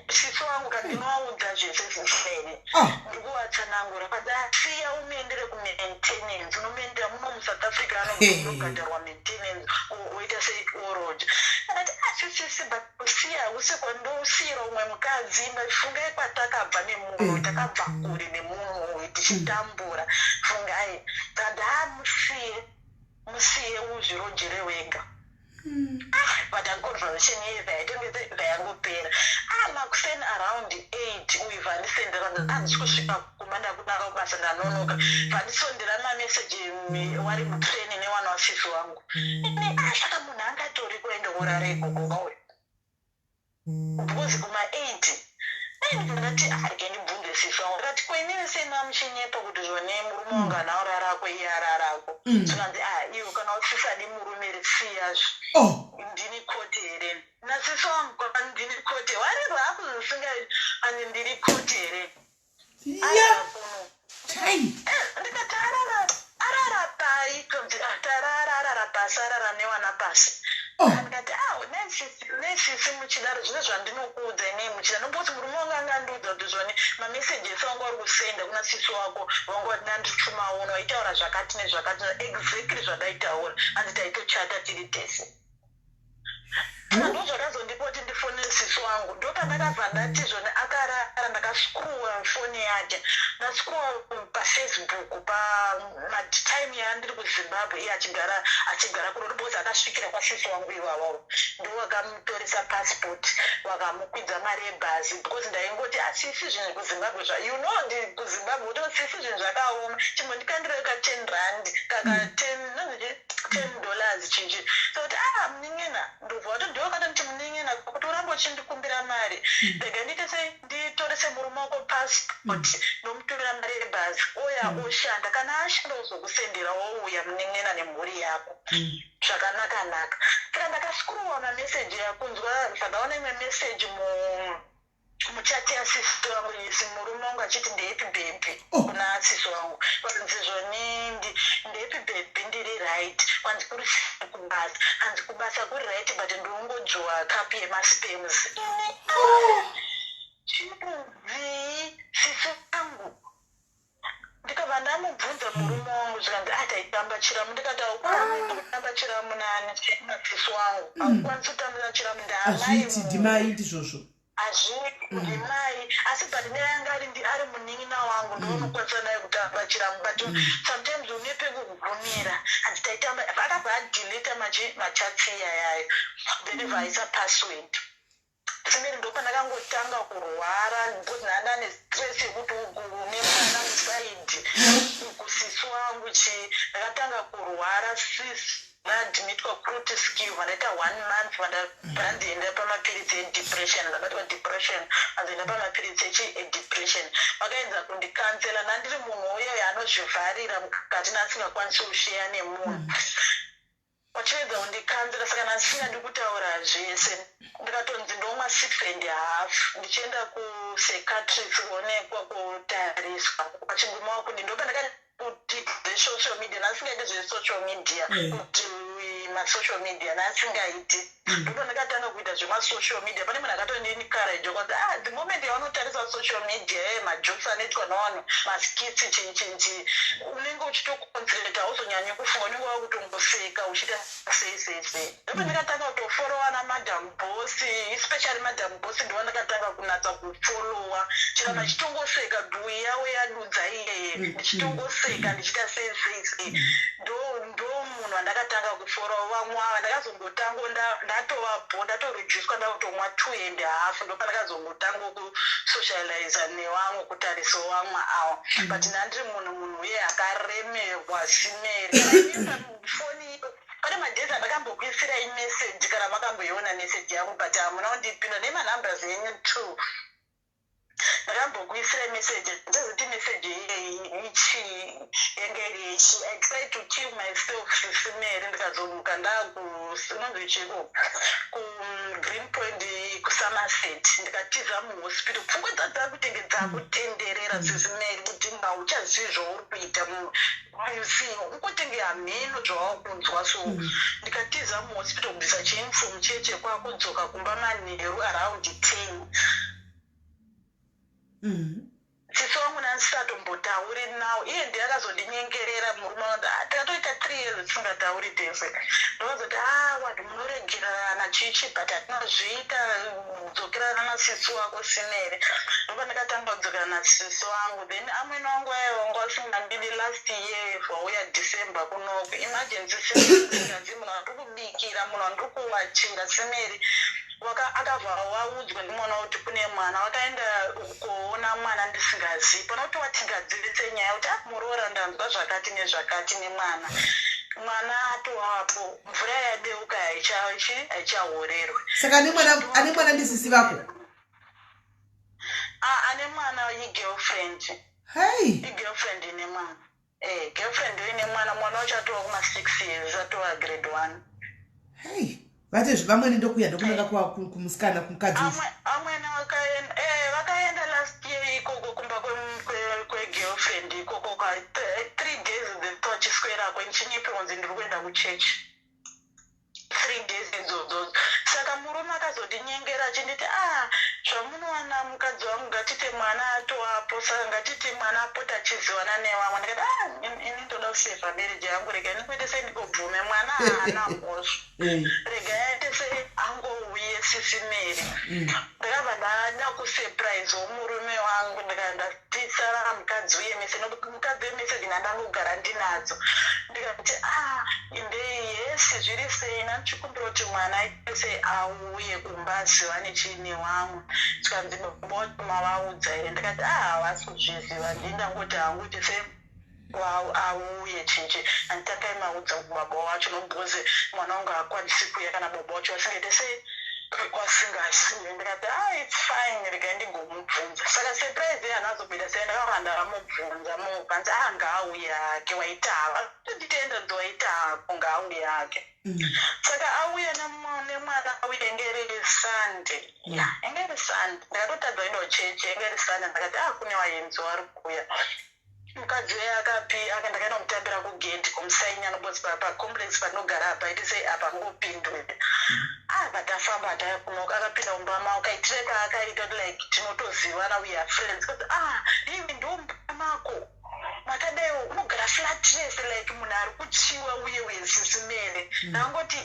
sisi wangu ka. Ndinovaudza zvese zvisere." Ndikuvatsanangura kwanzi, "Asiya umuendere kumaintenance, unomuendera muno muSouth Africa, anobhadharwa maintenance, woita sei, oroja." Akati, "Asisisi, but kusiya hausi kwandosiyira umwe mukadzi imba. Fungai kwatakabva nemunhu, takabva kure nemunhu uyu tichitambura. Fungai." Kandi, "Hamusiye, musiye, uzvirojere wega." But conversation iye vaitongese vayangopera. Ah, makuseni around 8 uyu vandisendera, handisi kusvika kumba, ndakunaka kubasa, ndanonoka. Vandisondera mameseji wari mutreni newana wasisi wangu. Ini, ah, saka munhu angatori kuenda kurara ikoko kauyu, because kuma8 ndati, "Arege ndibvunze sisi wangu." Ndikati, "Kwenini sei mamuchinyepa kuti zvone murume wangu ana urarako, iye ararako?" Zvikanzi, "Ah, iwe, kana usisadi murume." uyazve. Oh. Ndini court here nasisi wangu? Ndini court warerwa hapo zvisingaiti, anzi ndiri court here? Ya chai. Ndikati arara, arara pai? Tonzi tarara, arara pasi, arara newana pasi. Oh. Ndikati ah, nesisi muchidaro, zvine zvandinokuudza inei muchida nokuti murume wangu anga andiudza kuti zvoni mameseji ese wanga uri kusenda kuna sisi wako wanga nanditumaono waitaura zvakati nezvakati, exactly zvandaitaura, hanzi taitochata tiri tese. Saka ndo zvakazondipa kuti ndifonere sisi wangu. Ndo pandakabva ndati zvoni akarara, ndakascrolwa foni yake, ndascrolwa paFacebook pamatime yaandiri kuZimbabwe, iye achigara kuno, because akasvikira kwasisi wangu iwawawo, ndo wakamutoresa passport, wakamukwidza mari yebhazi, because ndaingoti asisi zvinhu kuZimbabwe zva you know ndi kuZimbabwe kuti sisi zvinhu zvakaoma, chimbondikandireyo ka 10 rand, kaka 10, nonzi $10 chichi. So kuti ah, munin'ina, ndobva wati ndokatoti munin'ina, kuti urambe uchindikumbira mari, rega ndiite sei, nditorese murume wako passport, ndomutumira mari yebhazi, oya oshanda, kana ashanda ozokusendera, wouya munin'ina nemhuri yako zvakanaka naka. Saka ndakascrolwa mameseji akunzwa, ndakaona imwe meseji mu muchat yasisi wangu isi murume wangu achiti, "Ndeipi baby?" Oh. Kuna sisi wangu kwanzi zvoni "Ndeipi baby? Ndiri right." Kwanzi, "Kuri sei kubasa?" Hanzi, "Kubasa kuri right, but ndinongodzvowa kapu yemasperms ini." Chirudzi sisi wangu? Ndikabva ndamubvunza murume wangu, zvikanzi a taitamba chiramu. Ndikati haukwanisi kutamba chiramu nani, sisi wangu, haukwanisi kutambira chiramu, ndaamai. Hazviiti, ndimai, ndizvozvo. Hazviiti, ndimai, asi but dai anga ari munin'ina wangu, ndounokwanisa naye kutamba chiramu, but sometimes une pekugumira. Hanzi taitamba, akabva adeleta machats iyayayo, then vaisa password. Simeri, ndopandakangotanga kurwara, because ndanga nestress yekuti une mwana muside, kusisi wangu chi. Ndakatanga kurwara sis, ndaadmitwa Groote Schuur, vandaita one month, vandandienda pamapiritsi edepression, ndabatwa depression, anzoenda pamapiritsi echi edepression. Vakaedza kundicounsela, ndandiri munhu uyoyo anozvivharira mukati, ndasingakwanisi kusheya nemunhu. Vachiedza kundicounsela, saka ndasingadi kutaura zvese. Ndikatonzi ndomwa 6.5, ndichienda kupsychiatrist kuonekwa, kutariswa, vachiguma kundi ndopandakati kuti zvesocial media, ndasingaiti zvesocial media, kuti masocial media ndasingaiti. Ndopandakatanga kuita zvemasocial media. Pane munhu akatondinikareja kwanzi ah, the moment yaunotarisa social media ye majokes anoitwa navanhu, maskits, chii, unenge uchitoconcentrate, hauzonyanyi kufunga, unenge wakutongoseka uchiita sei sei sei. Ndopandakatanga kutofollowa naMadam Boss, especially Madam Boss, ndiva ndakatanga kunatsa kufollowa chiramba, ndichitongoseka dhui yavo yadudza iyeye, ndichitongoseka, ndichiita sei sei sei. Ndo munhu wandakatanga kufollowa. Vamwe ava ndakazongotanga ndatovapo, ndatoreducwa, ndakutomwa 2.5, ndopandakazongotanga kusocializa nevamwe, kutarisawo vamwe ava. But ndandiri munhu uye akaremerwa simeri foni. Pane madays andakambokuisirai meseji, kana makamboiona meseji yangu, but hamuna kundipinda nemanumbers enyu two. Ndakambokuisirai meseji, ndozoti meseji iyeyi ichii, yanga iri yechi I tried to kill myself, sisimeri. Ndikazomuka ndakunonzi chiko, kuGreen Point kuSomerset, ndikatiza muhospital. Pfungwa dzadzakutenge dzakutenderera, sisimeri, kuti hauchazivi zvauri kuita, you see, ungotenge hameno zvavakunzwa. So ndikatiza muhospital, kubvisa chiuniform cheche, kwakudzoka kumba manheru around 10. Sisi wangu nandisatombotauri nawo, iye ndiye akazondinyengerera murume wangu. Ah, takatoita 3 years tisingatauri tese. Ndokazoti a wati munoregererana chichi, but hatinozviita, dzokerana nasisi wako simere. Ndopa ndakatanga kudzokera nasisi wangu. Then amwene wangu aya wanga wasingandidi last year, wauya December kunoku. Imagine, sisi, munhu andiri kubikira, munhu andiri kuwachinga, simeri, akabva waudzwa ndimwana kuti kune mwana. Wakaenda kuona mwana ndisingazivi, pana kuti watigadzirise nyaya kuti ah, muroora, ndanzwa zvakati nezvakati nemwana. Mwana atovapo, mvura yadeuka haichahorerwe. Saka ane mwana ndisisi vako? Ah, ane mwana igirlfriend. Hei. Igirlfriend ine mwana, girlfriend ine mwana. Mwana wacho atova kuma 6 years, atova grade 1. Hei, vate vamwene ndokuya ndokunanga kumusikana, kumukadzi uyu. Amwene vakaenda, vakaenda last year ikoko kumba kwegirlfriend ikoko ka 3 days vachiswerako. Nchinyepeonzi ndiri kuenda kuchechi 3 days idzodzo. Saka murume akazondinyengera achinditi, "Ah, zvamunowana mukadzi wangu, ngatite mwana atoapo, saka ngatiti mwana apota achizivana nevamwe." Ndikati, "Ah, ini ndoda kusevha marriage yangu, regai ndikuite sei, ndikobvume mwana haana mhosva." Regai aite sei, angouye, Sisi Mary. Ndakabva ndada kusurprisewo murume wangu. Ndikatisara mukadzi uye message, nokuti mukadzi wemeseji ndandangogara ndinadzo. Ndikati, "Ah, indei, yes, zviri sei? Nandichikumbira kuti mwana aite sei, auye kumba azivane chiine wamwe." Tikanzi, "Baba wacho mavaudza here?" Ndikati, "Ah, havasi kuzviziva, ndindangoti hangu kuti sei auye chinchi, handitangai maudza baba wacho, nokuti mwana wangu haakwanisi kuuya kana baba wacho vasingaite sei, vasingazivi." Ndikati, "Ah, it's fine, regai ndigomubvunza." Saka surprise ye hanazokuita sei, ndakava ndamubvunza mubvanzi, "Ah, ngaauye hake, waita hava nditenda nzi waita hako, ngaauye hake." Saka auya nemwana, auya inge iri Sunday ya, inge iri Sunday. Ndakatotadza kuenda kuchechi, inge iri Sunday. Ndakati, "Ah, kune waenzi wari kuuya." Mukadzi uye akapi ndakaenda kumutambira kugedhi, kumusaini anobonzi pacomplex panogara apa iti sei, apa ngopindwe. Ah, patafamba ataya kunoka, akapinda mumba mavo, kaitire kaakaita kuti like tinotozivana, we are friends. Kuti, "Ah, iwe ndomba mako makadaiwo, unogara flat rese like munhu ari kuchiwa uye uye." Sisi Mary, ndangoti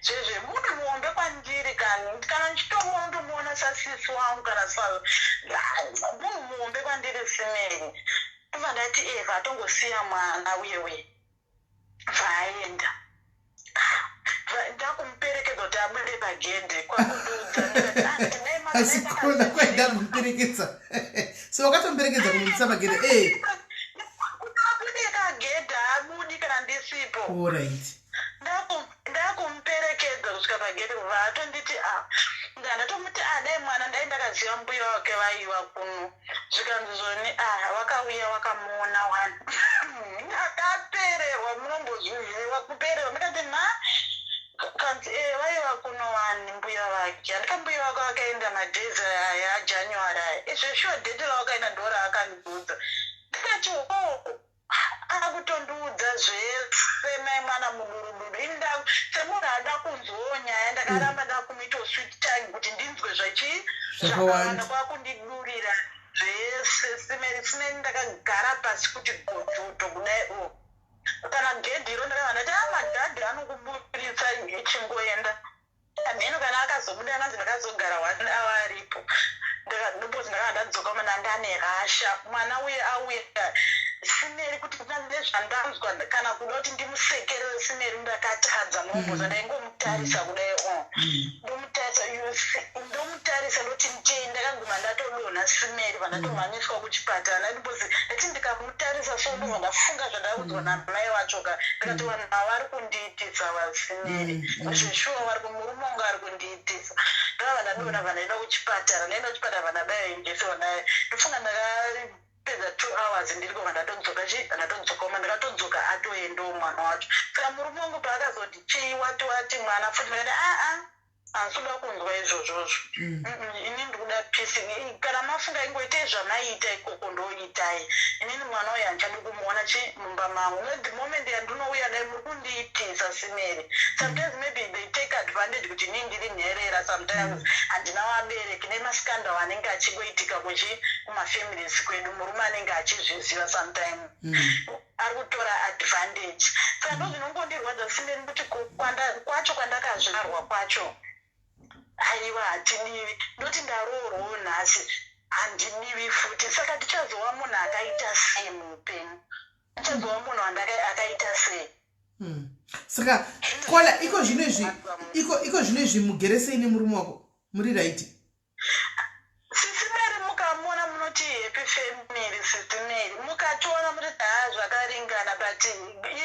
zvezve munhu muombe kwandiri kani, kana ndichitomuona ndomuona sasisi wangu, kana sa munhu muombe kwandiri, Sisi Mary. Ndobva ndati vatongosiya mwana uye uye, bvaaenda. Ndakumuperekedza kuti abude pagedhe, kwakundiudza, ndikati, "Ah, ndati dai Asi kona kwaenda kumuperekedza, so wakatomuperekedza kumubvisa pagedhe? Kuti abude kagedhe, haabudi kana ndisipo. Alright. Ndakumuperekedza kusvika pagedhe, kubva atonditi, a ndatomuti, "A, dai mwana ndai ndakaziva mbuya wake vaiwa kuno." Zvikanzi zvoni, "A, wakauya wakamuona wani." Ndakapererwa, munombozviziva kupererwa. Ndikati, "Ma?" Kanzi, "E, vaiva kuno wani mbuya vake." Handika mbuya wake vakaenda madays aya aJanuary aya. Izvo sure, date ravakaenda ndo raakandiudza. Ndikati, "O." Akutondiudza zvese, mai mwana mudurududu. Ini semunhu ada kunzwawo nyaya, ndakaramba ndakumuitawo sweet tongue kuti ndinzwe zvachi Zvakawanda. Kwakundidurira zvese, Sisi Mary. Simeri, ndakagara pasi kuti gojoto kudai o kana gedhi iro. Ndakabva ndati, "A, magadhi anokuburitsa, ichingoenda." Hameno kana akazobuda nanzi ndakazogara one hour aripo. Ndoboti ndakanga ndadzoka mana ndane rasha. Mwana uye auya, Sisi Mary, kuti nezvandanzwa kana kuda kuti ndimusekerere, Sisi Mary, ndakatadza. Munomboza ndaingomutarisa kudai o, ndomutarisa, you see, ndomutarisa, ndoti ndei. Ndakaguma ndatodonha, Sisi Mary, vandatomhanyiswa kuchipatara. Ndaibozi ndati ndikamutarisa so, ndobva ndafunga zvandaudzwa namai vacho ka. Ndikati, "Vanhu ava vari kundiitisa, vaSisi Mary, zveshuwa vari murume wangu ari kundiitisa." Ndakabva ndadonha, bva ndaenda kuchipatara. Ndaenda kuchipatara, bva ndabaya injection. Ndofunga ndakapedza 2 hours ndiriko, bva ndatodzoka chi ndatodzoka uma ndakatodzoka atoendawo mwana wacho. Saka murume wangu paakazoti, "Chii wati wati mwana futi?" Ndakati, "Aa, handisi kuda kunzwa izvozvozvo. Ini ndikuda peace. Kana mafunga ingoitai zvamaiita ikoko, ndoitai. Inini mwana uyu handichadi kumuona chi mumba mangu. The moment yandinouya dai, muri kundiitisa, Sisi Mary." Sometimes maybe they take advantage kuti inini ndiri nherera, sometimes handina vabereki, nemascandal anenge achingoitika kuchi kumafamilies kwedu. Murume anenge achizviziva, sometimes ari kutora advantage. Saka ndo zvinongondirwadza, Sisi Mary, kuti kwacho kwandakazvarwa kwacho, aiwa, hatidivi. Ndoti ndaroorwawo nhasi, handidivi futi. Saka tichazova munhu akaita sei muupenyu? Tichazova munhu akaita sei? Saka kola iko zvino izvi, iko zvino izvi mugere sei nemurume wako? Muri right? Sisi Mary, mukamuona munoti happy family. Sisi Mary, mukationa munoti, "Ha, zvakaringana," but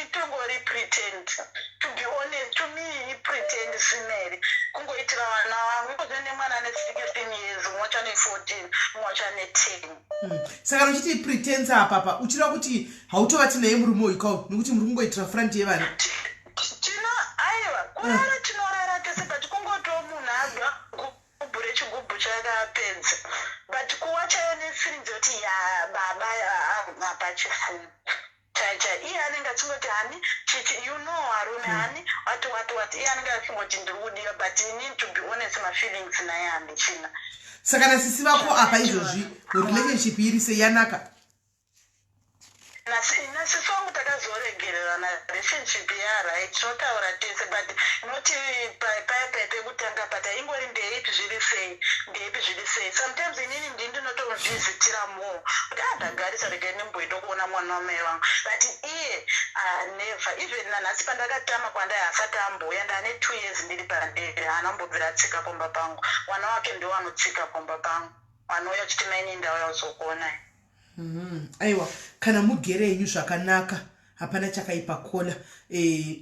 itongori pretend. To be honest, to me ipretend, Sisi Mary, kungoitira vana vangu. Ikozve nemwana ane 16 years, mumwe wacho ane 14, mumwe wacho ane 10. Saka uchiti pretense apapa, uchireva kuti hautovati naye murume uyu kau, nekuti muri kungoitira front yevana? Tino, aiwa, kurara. Hapachisina chaichai. Iye anenge achingoti hani chichi, you know, varume hani wati wati wati. Iye anenge achingoti ndiri kudiwa, but inini, to be honest, mafeelings naye handichina. Saka nasisi vako apa izvozvi relationship iri sei? Yanaka? Nasisi wangu takazoregererana. Relationship yaright, tinotaura tese, but noti paya paya pekutanga, but ingori ndeipi zviri sei, ndeipi zviri sei. Sometimes inini ndini ndinotomuvhizitira more kuti a ndagarisa, regai ndimboita kuona mwana wamai vangu, but iye never. Even nanhasi pandakatama kwandai hasati ambouya. Ndane 2 years ndiri pandiri, haana kumbobvira atsika pamba pangu. Mwana wake ndo anotsika pamba pangu, anouya achiti, "Maini, ndauya kuzokuonai." Aiwa, kana mugere henyu zvakanaka, hapana chakaipa kola.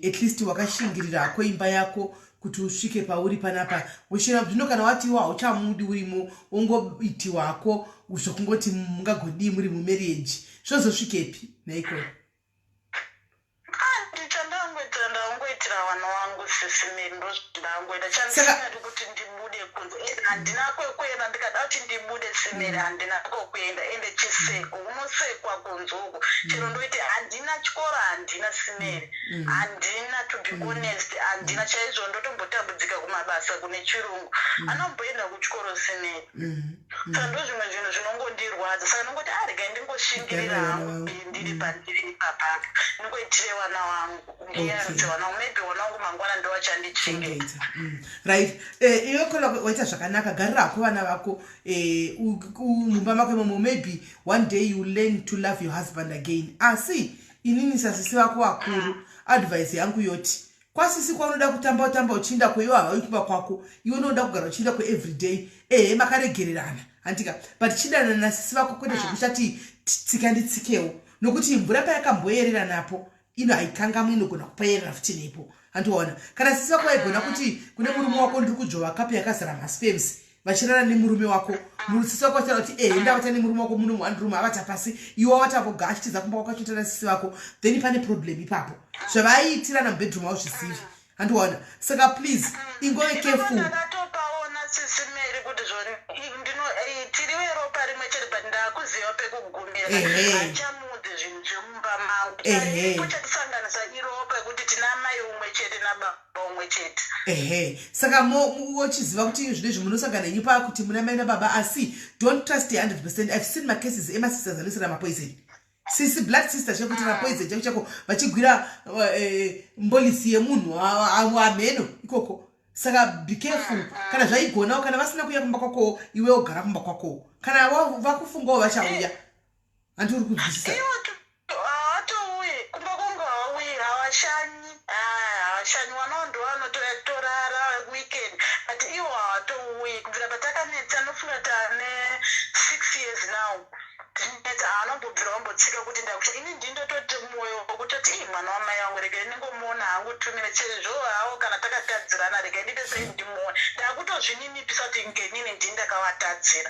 At least wakashingirira hako imba yako kuti usvike pauri panapa. Weshera zvino kana watiwo hauchamudi urimo, wongoitiwako zvokungoti mungagodii muri mumarriage, zvozosvikepi naikona? Ndichandangoitira, ndangoitira vana vangu, Sisi Mary, ndozvandangoita. Chandisingadi kuti ndibude kunze, ende handina kwekuenda. Ndikada kuti ndibude, Sisi Mary, handina kwekuenda, ende chiseko, unosekwa kunze uku. Chero ndoiti handina chikoro, handina, Sisi Mary, handina, to be honest, handina chaizvo. Ndotombotambudzika kumabasa kune chirungu, anomboenda kuchikoro, Sisi Mary. Saka ndo zvimwe zvinhu zvinongondirwadza. Saka ndongoti a regai ndingoshingirira hangu ndiri pandiri ipapapa, ndingoitire vana vangu, ndiyarutse vana vangu. Maybe vana vangu mangwana ndo vachandichengeta. Chengeta. Right, iwe kola, waita zvakanaka. Garira hako vana vako mumba mako imomo. Maybe one day you learn to love your husband again. Asi inini sasisi vako vakuru, advice yangu yoti kwasisi kwaunoda kutamba utamba uchiinda kweiwo, havauyi kumba kwako. Iwe unoda kugara uchiinda kweeveryday. Ehe, makaregererana, handika? But chidana nasisi vako, kwete zvekuchati tsika nditsikewo, nokuti mvura payakamboyerera napo ino haikangamwi, inogona kupayerera futi nepo, handiona? Kana sisi vako vaigona kuti kune murume wako, "Ndiri kudzvova kapu yakazara masperms," vachirara nemurume wako, sisi vako vachitaura kuti, "Ehe, ndavata nemurume wako muno muone room," avata pasi, iwe wavata achitiza kumba kwako achiita nasisi vako, then pane problem ipapo. Zvavaiitirana mubedroom auzvizivi, handiona? Saka please, ingove careful. Ndakatopaona, Sisi Mary, kuti zvoni ndino tiri veropa rimwe chete, but ndaakuziva pekugumira. Hachamudze zvinhu zvemumba mangu. Charipo chatisanganisa iropa, yekuti tina mai umwe chete nababa umwe chete. Ehe, saka wochiziva kuti zvinezvi munosangana henyu pakuti muna mai nababa, asi don't trust 100%. I've seen macases emasisters anoisira mapoison sisi, blood sister, chekuti mapoison chako chako vachigwira mbolisi yemunhu amheno ikoko. Saka be careful. Kana zvaigonawo, kana vasina kuuya kumba kwakowo, iwe wogara kumba kwakowo. Kana vakufungawo, vachauya, handi uri kunzwisisa? Iwo havatouyi kumba kwangu, havauyi, havashanyi. Ah, havashanyi. Wanawo ndo vanotorara weekend, but iwo havatouyi kubvira patakanetsa. Nofunga tane 6 years now tichinetsa, haanombobvira wambotsika kuti ndakusha. Ini ndindototi mwoyo wekutoti, "Ii, mwana wamai vangu, regai ndingomuona hangu 2 minutes chezvo hawo. Kana takatadzirana, regai ndiite sei ndimuone." Ndakutozvininipisa kuti ngenini ndini ndakavatadzira.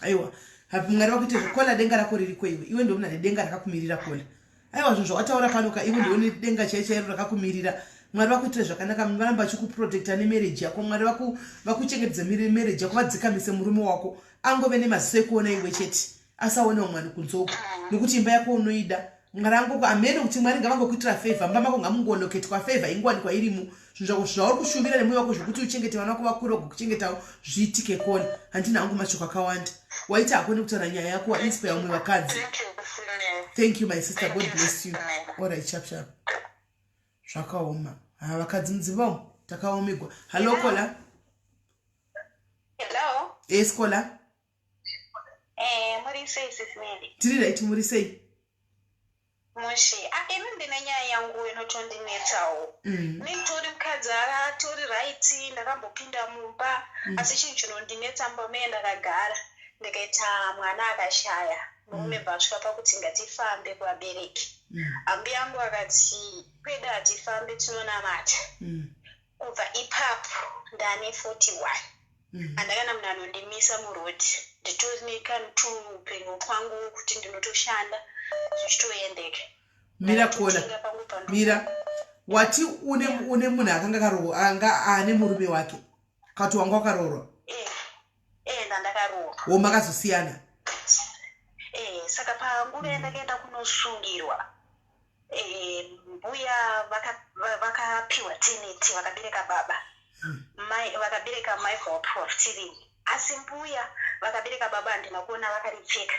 Aiwa, hapi Mwari vakuite zvekola. Denga rako ririko iwe. Iwe ndomuna nedenga rakakumirira, kola. Aiwa, zvinhu zvawataura pano ka, iwe ndione denga chai chairo rakakumirira. Mwari vakuitire zvakanaka, varamba vachikuprotecta nemarriage yako. Mwari vakuchengetedze marriage yako, vadzikamise murume wako, angove nemaziso ekuona iwe chete, asaonewo mwana kunze uko, nekuti imba yako unoida. Mwari angoko amene kuti Mwari ngavangokuitira favor mumba mako, ngamungoloketwa favor ingowanikwa irimo. Zvinhu zvako zvauri kushuvira nemwoyo wako zvokuti uchengete vana vako vakure vagokuchengetawo, zviitike kona. Handina hangu mashoko akawanda. Waita hako nekutaura nyaya yako, wainspire vamwe vakadzi. Thank you, Sine. Thank you, my sister. Thank God you, bless you. Sine. Alright, sharp sharp. Zvakaoma. Ha, vakadzi mudzimba umu takaomegwa. Hallo, caller. Hello. Yes, caller. Muri sei, Sis Mary? Tiri right, muri sei? Mushe. Ah, ini ndine nyaya yangu inotondinetsawo. Nitori mukadzi atori right, ndakambopinda mumba, asi chinhu chinondinetsa mumba meye ndakagara ndikaita mwana akashaya. Murume bva asvika pakuti ngatifambe kuvabereki. Ambuya yangu akati kwedu hatifambi, tinonamata. Kubva ipapo ndane 41. Handakana munhu anondimisa murodhi. Nditori nekantu upenyu twangu kuti ndinotoshanda zvichitoendeka. Mira, caller. Ndakatotenga pangu Mira, wati une munhu akanga akaroorwa, anga ane murume wake kati wanga wakaroorwa? Eh, ndandakaroorwa. Wo makazosiyana? Eh, saka panguva Nguva yandakaenda kunosungirwa, mbuya vakapiwa teneti, vakabereka baba. Mai vakabereka mai vapiwa futi ring, asi mbuya vakabereka baba handina kuona vakaripfeka.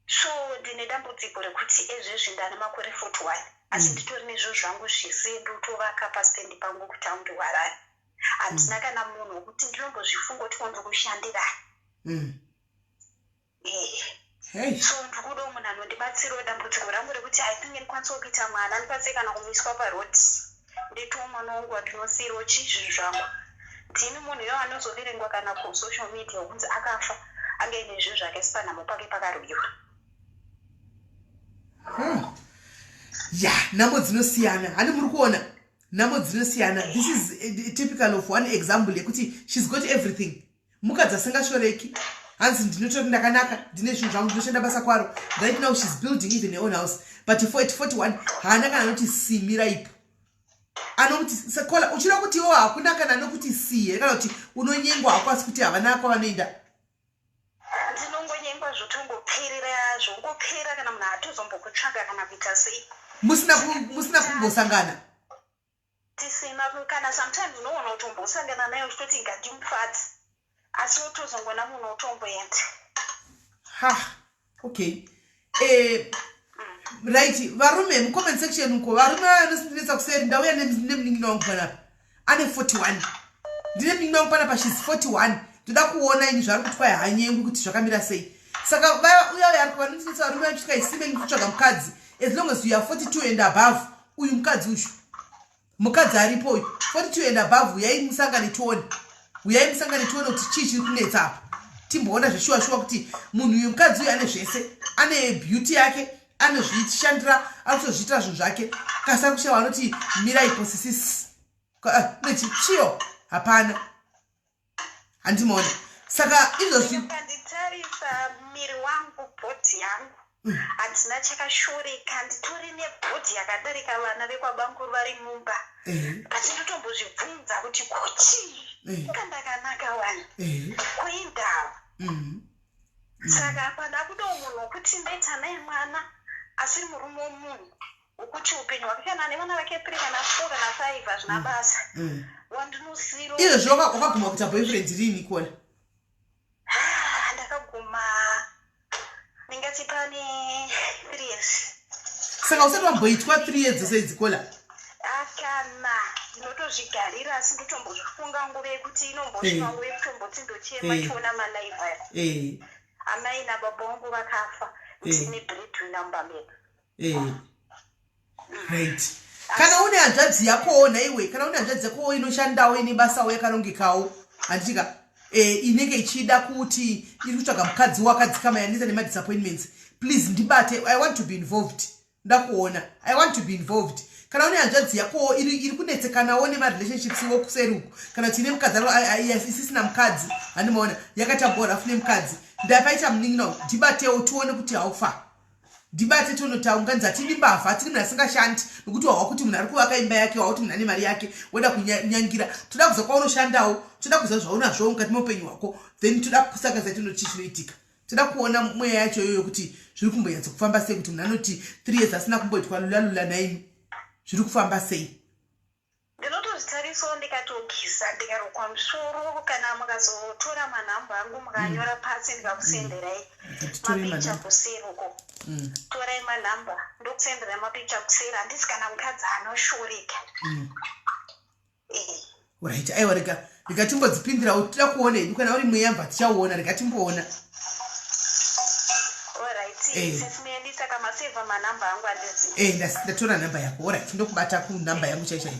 So ndine dambudziko rekuti ezvezvi ndane makore 41, asi nditori nezvinhu zvangu zvese, ndotovaka pasitendi pangu kutaundi Harare. Handina kana munhu wekuti ndinombozvifunga kuti ko ndikushandirani. Hey. So ndikudawo munhu anondibatsirawo dambudziko rangu rekuti I think ndikwanisa kuita mwana, ndikwanise kana kumiswa parodi, nditiwo mwana wangu wandinosiyirawo chi zvinhu zvangu. Ndini munhu iyoyo anozoverengwa kana kusocial media kunzi akafa, ange aine zvinhu zvake sipanhamo pake pakarwiwa. Ya, nhamo dzinosiyana. Hani muri kuona nhamo dzinosiyana? This is typical of one example yekuti she's got everything, mukadzi asingashoreki. Hanzi ndinotori ndakanaka, ndine zvinhu zvangu, ndinoshanda basa kwaro. Right now she's building even her own house, but for at 41 haana kana anoti simiraipo, anokuti sekola uchida kuti iwo hakuna kana anokuti si here, kana kuti unonyengwa hako asi kuti havana kwavanoenda? Ndinongonyengwa, zvotongopferera, zvongopera, kana munhu atozombokutsvaga kana kuita sei. Musina kumbosangana? Tisina. Kana sometimes unoona kutombosangana naye uchitoti ngandimufadzi, asi wotozongona munhu otomboenda. Ha, okay. Right, varume mucomment section uko, varume vanosindinetsa kuseri, ndauya nemunin'ina wangu panapa ane 41. Ndine munin'ina wangu panapa, she's 41. Ndoda kuona ini zvari kuti kwai hanyengwi, kuti zvakamira sei. Saka uya uya ari vanondinetsa varume vachisvika isime kutsvaga mukadzi, as long as you are 42 and above, uyu mukadzi uyu, mukadzi aripo uyu, 42 and above, uyai musangane tione, uyai musangane tione kuti chii chiri kunetsa apa. Timboona zveshuwa shuwa kuti munhu uyu, mukadzi uyu ane zvese, ane beauty yake, anozvishandira, ari kutozviitira zvinhu zvake, kasi ari kushaiwa anoti miraipo sisisi nechichiyo hapana. Handimaona. Saka izvozvi Ukanditarisa miri wangu, body yangu, handina chakashoreka. Nditori nebody yakadarika vana vekwabanguru vari mumba, but ndotombozvibvunza kuti kuchii inga ndakanaka wani, kuindava? Saka pada kudawo munhu wekuti ndaita naye mwana asiri murume womunhu, wekuti upenyu hwake kana nevana vake 3 kana 4 kana 5 hazvina basa, wandinosiro. Izvozvi wakaguma kuita boyfriend rini kuona? Ah, ndakaguma ndingati pane 3 years. Saka usati wamboitwa 3 years dzose idzi, Kola? Akana, ndinotozvigarira, asi ndotombozvifunga nguva yekuti inombosvika nguva yekutomboti ndochema. Chiona malive aya, amai nababa vangu vakafa, ndine breadwinner mumba medu. Right, kana une hanzvadzi yakowo nhaiwe, kana une hanzvadzi yakowo inoshandawo, ine basawo, yakarongekawo, handitika inenge ichida kuti iri kutsvaga mukadzi wakadzikama, yanetsa nemadisappointments, please ndibate. I want to be involved. Ndakuona, I want to be involved. Kana une hanzvadzi yakowo iri kunetsekanawo nemarelationships wokuseri uku, kana kuti ine mukadzi isisina mukadzi, handimaona yakatambwa rafu nemukadzi, ndapaita munin'ina, ndibatewo tione kuti haufa. Ndibate tonotaunganidza. Hatidi mbavha, hatidi munhu asingashandi, nokuti wahwa kuti munhu ari kuvaka imba yake, wahwa kuti munhu ane mari yake, woda kunyangira. Toda kuziva kwaunoshandawo, toda kuziva zvaunazvowo mukati meupenyu hwako, then toda kusakadza tinoti chii chinoitika. Toda kuona mweya yacho iyoyo kuti zviri kumbonyatso kufamba sei, kuti munhu anoti 3 years asina kumboitwa lula lula naimi, zviri kufamba sei? Ndinotozvitarisawo, ndikatogisa, ndikarukwa musoro. Kana mukazotora manhamba angu mukanyora pasi, ndikakusenderai Ngatitore mapicha manhamba. kuseri uko. Torai manhamba, ndokusenderai mapicha kuseri. Handisi kana mukadzi anoshoreka. Right, aiwa, rega timbodzipindirawo. Toda kuona hedu kana uri mweya, mbva tichauona. Rega timboona. Alright. Sesimendi, saka masevha manhamba angu, handizi? Ndatora nhamba yako. Alright, ndokubata kunhamba yangu chaiyo chaiyo.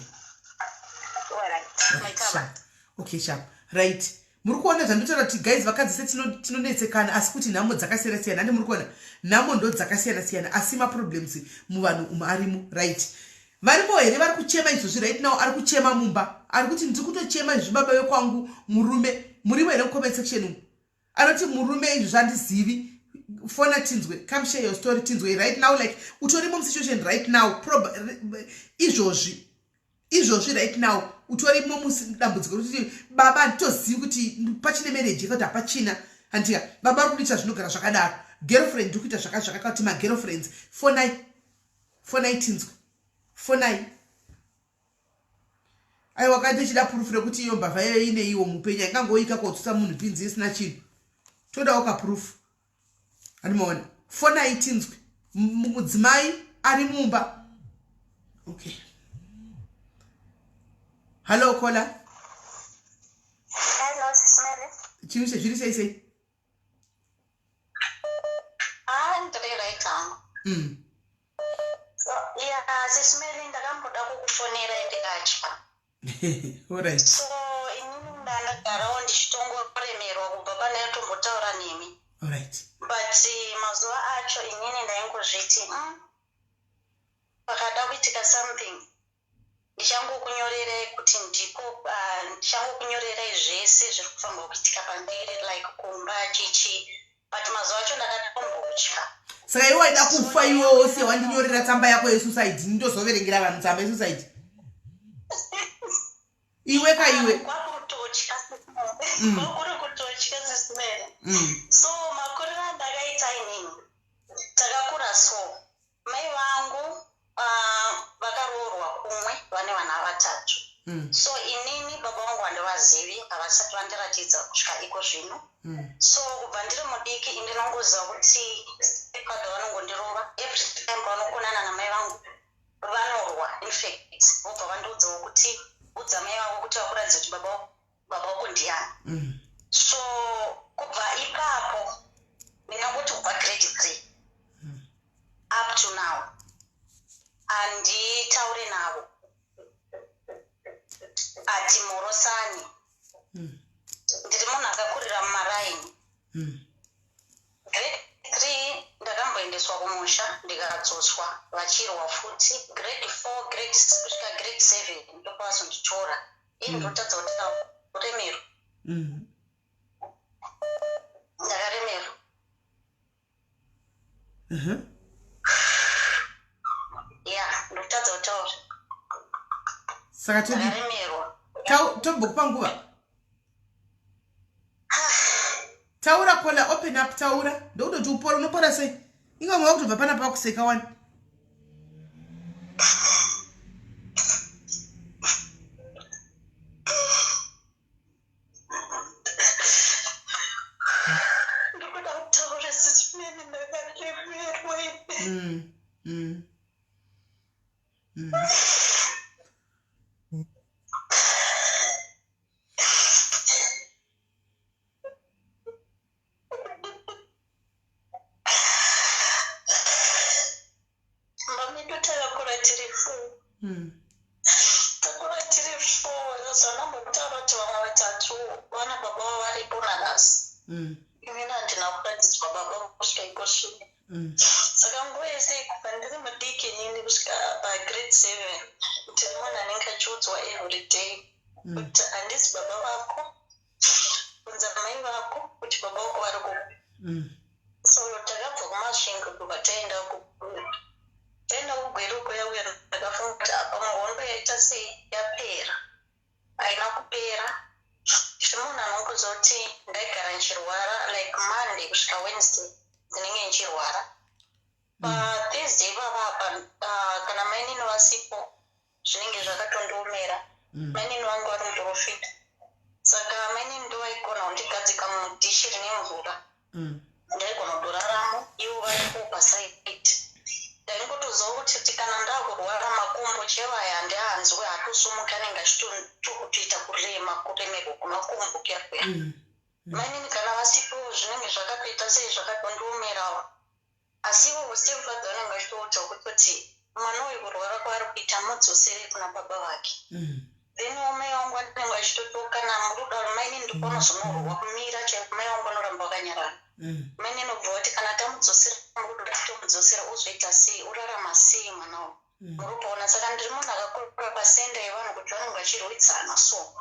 Alright, maitaba. Sharp. Okay, sharp. Right, muri kuona zvandotaura kuti guys, vakadzi se tinonetsekana, asi kuti nhamo dzakasiyana siyana. Handi muri kuona nhamo ndo dzakasiyana siyana, asi maproblems muvanhu umu arimo. Right, varimo here vari kuchema izvozvi right now, ari kuchema mumba, ari kuti ndiri kutochema izvi, baba vekwangu murume? Murimo here mucomment section umu anoti murume izvi zvandizivi? Fona tinzwe, come share your story tinzwe right now, like utorimo musituation right now, izvozvi izvozvi right now utorimo mudambudziko rekuti baba handitozivi kuti pachine marriage, kuti hapachina. Handika baba vari kudiita zvinogara zvakadaro. Girlfriend iri kuita zvaka zvakakati magirlfriends. Fonai, fonai tinzwe, fonai. Aiwa ka ndichida proof rekuti iyo mbavha iyoyo ine iwo mupenyu haingangoika kotsutsa munhu pinzi isina chinhu. Todawo ka proof. Andimaona. Fonai tinzwe. Mudzimai ari mumba. Okay. Hello caller. Hello, Sis Mary. Chinhu chezviri sei sei? Ah, ndiri right hangu. So, yeah, Sis Mary ndakamboda kukufonera ndikatya. Alright. So, inini ndandagarawo ndichitongoremerwa kubva pandaitombotaura nemi. Alright. But mazuva acho inini ndaingozviti pakada kuitika something ndichangokunyorerai kuti ndipo ndichangokunyorerai zvese zviri kufanirwa kuitika pandiri like kumba chichi, but mazuva acho ndakatombotya. Saka iwe waida kufa iwe wose wandinyorera tsamba yako yesuicide, ndozoverengera vanhu tsamba yesuicide. Iwe ka iwe. Kwakutotya. Kwakuri kutotya, Sis Mary. So makuriro andakaita inini, takakura so mai vangu vakaroorwa kumwe, vane vana vatatu. So inini baba vangu handivazivi, havasati vandiratidza kusvika iko zvino. So kubva ndiri mudiki ndinongoziva kuti stepfather vanongondirova every time pavanokonana namai vangu, vanorwa. Infact vobva vandiudzawo kuti udza mai vavo kuti vakuratidza kuti baba vako ndiani. So kubva ipapo ndinongoti kubva grade 3 up to now handitaure navo, hatimhorosani. Ndiri munhu akakurira mumaraini. Grade 3 ndakamboendeswa kumusha, ndikadzoswa vachirwa futi. Grade 4, grade kusvika grade 7 ndopavazonditora. Ini ndotadza kuti kuremerwa. Ndakaremerwa. Ya, ndotadza kutaura. Saka todi Ndakaremerwa. Tombokupa nguva. Taura caller, open up, taura. Ndokutoti upora, unopora sei? Inga mwa kutobva panapa pakuseka wani. Ndikuda kutaura, Sis Mary, ndakaremerwa. Mba medu takakura tiri four. Takura tiri four. Zvanambotaura kuti vamwe vatatu vana baba vavo varipo nanhasi. Inini handina kuratidzwa baba kusvika iko zvino. Saka nguva yese kubva ndiri mudiki inini kusvika pagrade 7 ndiri munhu anenge achiudzwa every day kuti handisi baba vako, bvunza mai vako kuti baba vako vari kupi. So takabva kuMasvingo kubva taenda kuGweru kuya uya. Ndakafunga kuti apa muhondo yaita sei, yapera. Haina kupera. Zvemunhu anongozoti ndaigara ndichirwara, like Monday kusvika Wednesday ndinenge ndichirwara. PaThursday ivava apa, kana mainini vasipo zvinenge zvakatondiomera. Mainini vangu vari muprofita, saka mainini ndo vaigona kundigadzika mudhishi rine mvura. Ndaigona kutoraramo ivo varipo paside. Ndaingotoziva kuti kana ndakurwara makumbo chevaya handianzwe, hatosumuki, anenge achitokutoita kurema, kuremerwa kwemakumbo kuya kuya. Mainini kana vasipo zvinenge zvakatoita sei, zvakatondiomerawo. Asi ivo stepfather vanenge vachitoudza kutoti mwana uyu kurwara kwaari kuita mudzosere kuna baba vake. Then mai vangu vanenge vachitotiwo kana muri kudaro mainini ndopanozonorwa kumira chaiko, mai vangu vanoramba vakanyarara. Mainini obva vati kana tamudzosera, muri kuda kuti tomudzosera ozoita sei, urarama sei mwana uyu? Muri kuona, saka ndiri munhu akakura pasenda yevanhu kuti vanenge vachirwidzana. So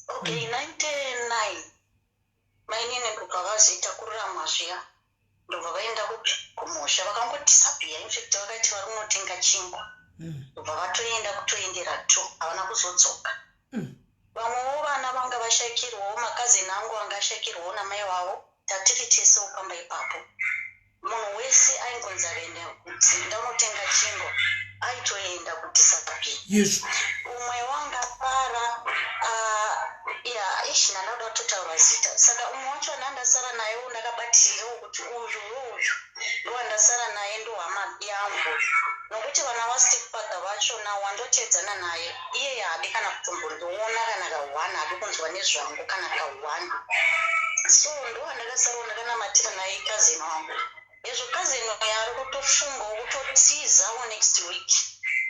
okay, 99 mainini ndobva vazoita kuramwa zviya, ndobva vaenda kupi, kumusha. Vakangodisappear. Infact vakati vari kunotenga chingwa, ndobva vatoenda kutoendera to, havana kuzodzoka. Vamwewo vana vanga vashakirwawo, makazini angu anga ashakirwawo namai vavo, tatiri tesewo pamba ipapo. Munhu wese aingonzi akaenda kuti ndaunotenga chingwa, aitoenda kudisappear. Umwe wanga para, ya, ishi, ndandoda kutotaura zita. Saka umwe wacho ndandasara naye ndakabatirirawo kuti uyu uyu ndowandasara naye, ndohama yangu, nokuti vana vastepfather vachona wandotedzana naye iye haadi kana kutombondiona kana kahwana, haadi kunzwa nezvangu kana kahwana. So ndowandakasarawo ndakanamatira naye, cousin wangu. Izvo cousin yaari kutofungawo kutotizawo next week.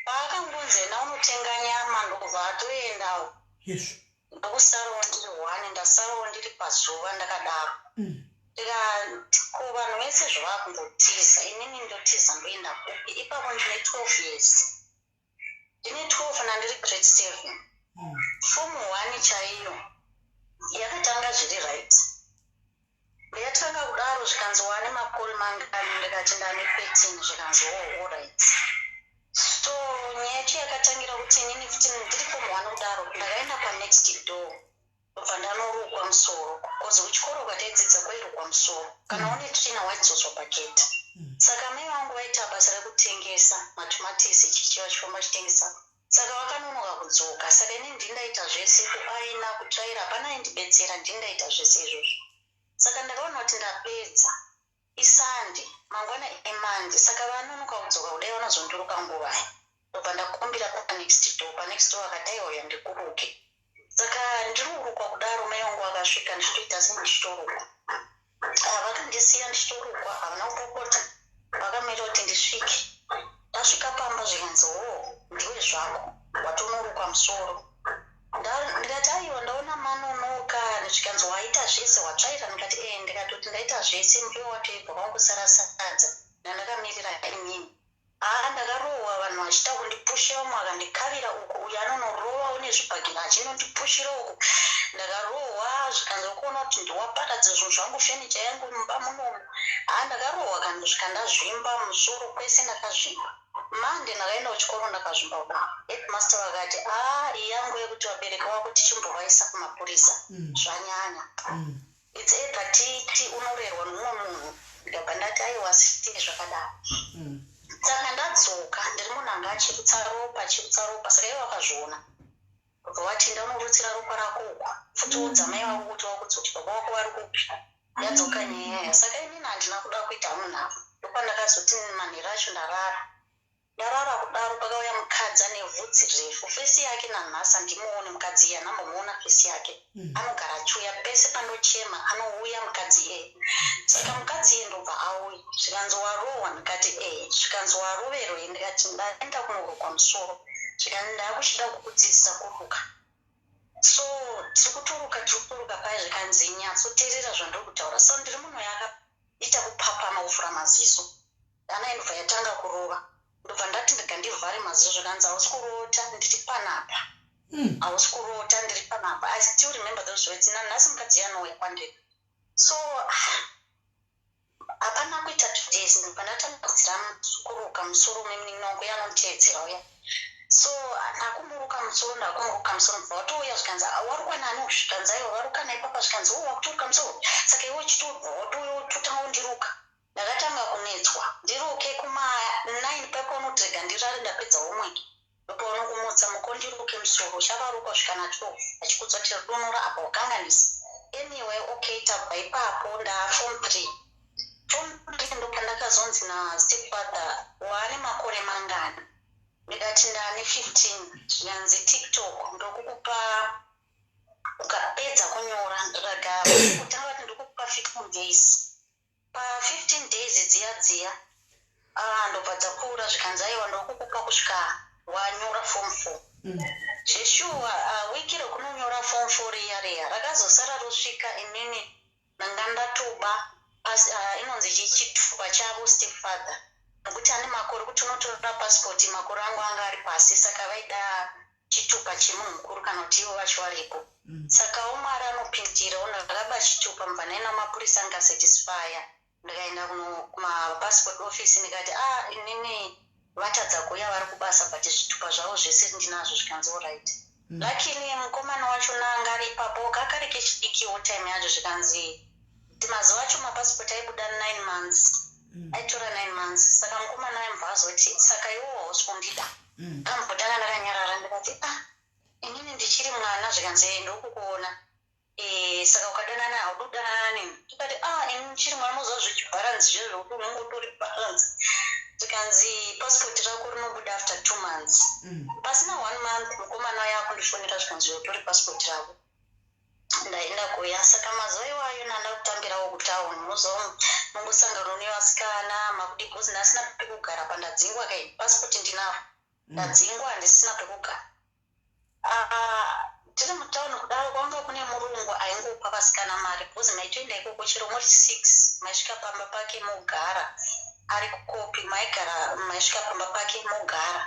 Paakangonzi ena unotenga nyama, ndobva atoendawo. Ndokusarawo ndiri one, ndasarawo ndiri pazuva ndakadaro. Ndikati, ko vanhu vese zvavakungotiza, inini ndotiza ndoenda kupi? Ipapo ndine 12 years, ndine 12, nandiri grade 7. Form 1 chaiyo yakatanga zviri right. Ndikatanga kudaro, zvikanzi, "Wane makore mangani?" Ndikati, "Ndane 13." Zvikanzi, "Oh, alright." So nyaya yacho yakatangira kuti inini futi ndiri form 1 kudaro, ndakaenda panext door, ndobva ndanorukwa musoro, 'cause kuchikoro kwataidzidza kwairukwa musoro. Kana une tsvina waidzodzwa paketa. Saka mai vangu vaita basa rekutengesa matomatisi, chichi, vachifamba vachitengesa. Saka vakanonoka kudzoka. Saka inini ndindaita zvese, kuaina, kutsvaira, hapana aindibetsera, ndindaita zvese izvozvo. Saka ndakaona kuti ndapedza iSunday, mangwana eMonday. Saka vanonoka kudzoka kudai, vanozondiruka nguvai? Ndobva ndakumbira panext door. Panext door akati, "Aiwa, ndikuruke." Saka ndiri kurukwa kudaro, mai vangu vakasvika ndichitoita sendichitorukwa. Vakandisiya ndichitorukwa, havana kupopota, vakamira kuti ndisvike. Ndasvika pamba, zvikanzi, "O, ndiwe zvako watonorukwa musoro." Ndikati, "Aiwa, ndaona manonoka." Zvikanzi, "Waita zvese, watsvaira?" Ndikati, "E." Ndikatoti, "Ndaita zvese, muriwo watoibva, kwangusara sadza, ndandakamirira inini." Haa, ndakarohwa, vanhu vachiita kundipushira, umwe akandikavira uku, uyu anonorova nezvibhagera achinondipushira uku. Ndakarohwa, zvikanzi, "Kuona kuti ndiwaparadza zvinhu zvangu, fenicha yangu mumba munomu." Haa, ndakarohwa kandosvika ndazvimba musoro kwese, ndakazvimba. Mande ndakaenda kuchikoro ndakazvimba kudaro. Headmaster vakati, "Aa, iyi yangu yekuti vabereki vako tichimbovaisa kumapurisa. Zvanyanya. It's either titi unorerwa nomumwe munhu." Ndikabva ndati, "Aiwa, sei zvakadaro?" Saka ndadzoka ndiri munhu anga achirutsa ropa, achirutsa ropa. Saka ivo vakazviona, bva vati, "Ndaunorutsira ropa rako uku futi, udza mai vako kuti wakudzoki, baba vako vari kupi?" Yadzoka nyaya. Saka inini handina kuda kuita munhu avo. Ndopandakazoti manheru acho ndarara, ndarara kudaro, pakauya mukadzi ane vhudzi refu. Face yake nanhasi handimuoni mukadzi iye, handambomuona face yake. Anogara achiuya pese pandochema, anouya mukadzi iyeye. Saka mukadzi iye ndobva auya, zvikanzi, "Warohwa?" Ndikati, "E." Zvikanzi, "Waroverwei?" Ndikati, "Ndaenda kunorukwa musoro." Zvikanzi, "Ndakuchida kukudzidzisa kuruka." So tiri kutoruka, tiri kutoruka paya, zvikanzi, "Nyatsoteerera zvandiri kutaura." So ndiri munhu yakaita kupapama, kuvhura maziso, dana indobva yatanga kurova. Ndobva ndati, "Ndega ndivhare maziso." Zvikanzi, "Hausi kurota, ndiri panapa. Hausi kurota, ndiri panapa." I still remember those words nanhasi. Mukadzi anouya kwandiri. So hapana kuita 2 days, ndobva ndatanga kudzira kuruka musoro memunin'ina wangu yanonteedzera uya. So ndakumuruka musoro, ndakumuruka musoro, ndobva watouya, zvikanzi, "Warukwa nani?" Zvikanzi, "Aiwa, varukana ipapa." Zvikanzi, "O, wakutoruka musoro, saka iwe uchitobva watouya wototanga kundiruka." Ndakatanga kunetswa, ndiruke kuma9 paipa, unoti rega ndirare, ndapedza homework, ndopaunokumutsa, mukondiruke musoro. Uchavarukwa kusvika na12, achikuudza kuti donora apa, wakanganisa. Anyway, okay, tabva ipapo, ndaform 3. Form 3 ndopandakazonzi nastepfather, "Waane makore mangani?" Ndikati, "Ndane 15." Zvikanzi, "TikTok ndokukupa ukapedza kunyora." Ndikaga kutanga vati, "Ndikukupa 15 days." Pa15 days dziya dziya, ah, ndobva dzapfuura. Zvikanzi, "Aiwa, ndokukupa kusvika wanyora form 4." Zveshuwa, wiki rekunonyora form 4 riya riya rakazosara rosvika, inini ndanga ndatoba inonzi chitupa chavo stepfather, nokuti ane makore kuti unotora pasipoti, makore angu anga ari pasi, saka vaida chitupa chemunhu mukuru kana kuti ivo vacho varipo. Sakawo Mwari anopindirawo, ndakaba chitupa, mubva ndaenda mapurisa, ndikasatisfya, ndikaenda kumapassport office, ndikati, "A, ah, inini vatadza kuuya, vari kubasa, but zvitupa zvavo zvese ndinazvo." Zvikanzi, "Alright." Luckily mukomana wacho naanga ari ipapo kakari kechidikiwo time yacho. Zvikanzi, mazuva acho mapasipoti aibuda 9 months. Aitora 9 months. Saka mukomana aimbva azoti, "Saka iwo hausi kundida?" Kambotanga ndakanyarara, ndikati, "Ah, inini ndichiri mwana." Zvikanzi, "Ndokukuona. Saka ukadanana, haudi kudanana neni?" Tikati, "Ah, ini ndichiri mwana." Moziva zvechibharanzi zviya zvokuti unenge utori bharanzi. Tikanzi, "Pasipoti rako rinobuda after 2 months." Pasina one month mukomana uya akundifonera, zvikanzi, "Utori pasipoti rako." Ndaenda kuya. Saka mazuva iwayo nanda kutambirawo kutauni, munoziva mungosangano nevasikana makudi, because ndasina pekugara pandadzingwa kai. Pasipoti ndinaro, ndadzingwa, handisina pekugara. Ah, tiri mutauni kudaro, kwanga kune murungu aingopa vasikana mari, because maitoenda ikoko chero muri six, maisvika pamba pake mogara. Ari kukopi, maigara, maisvika pamba pake mogara.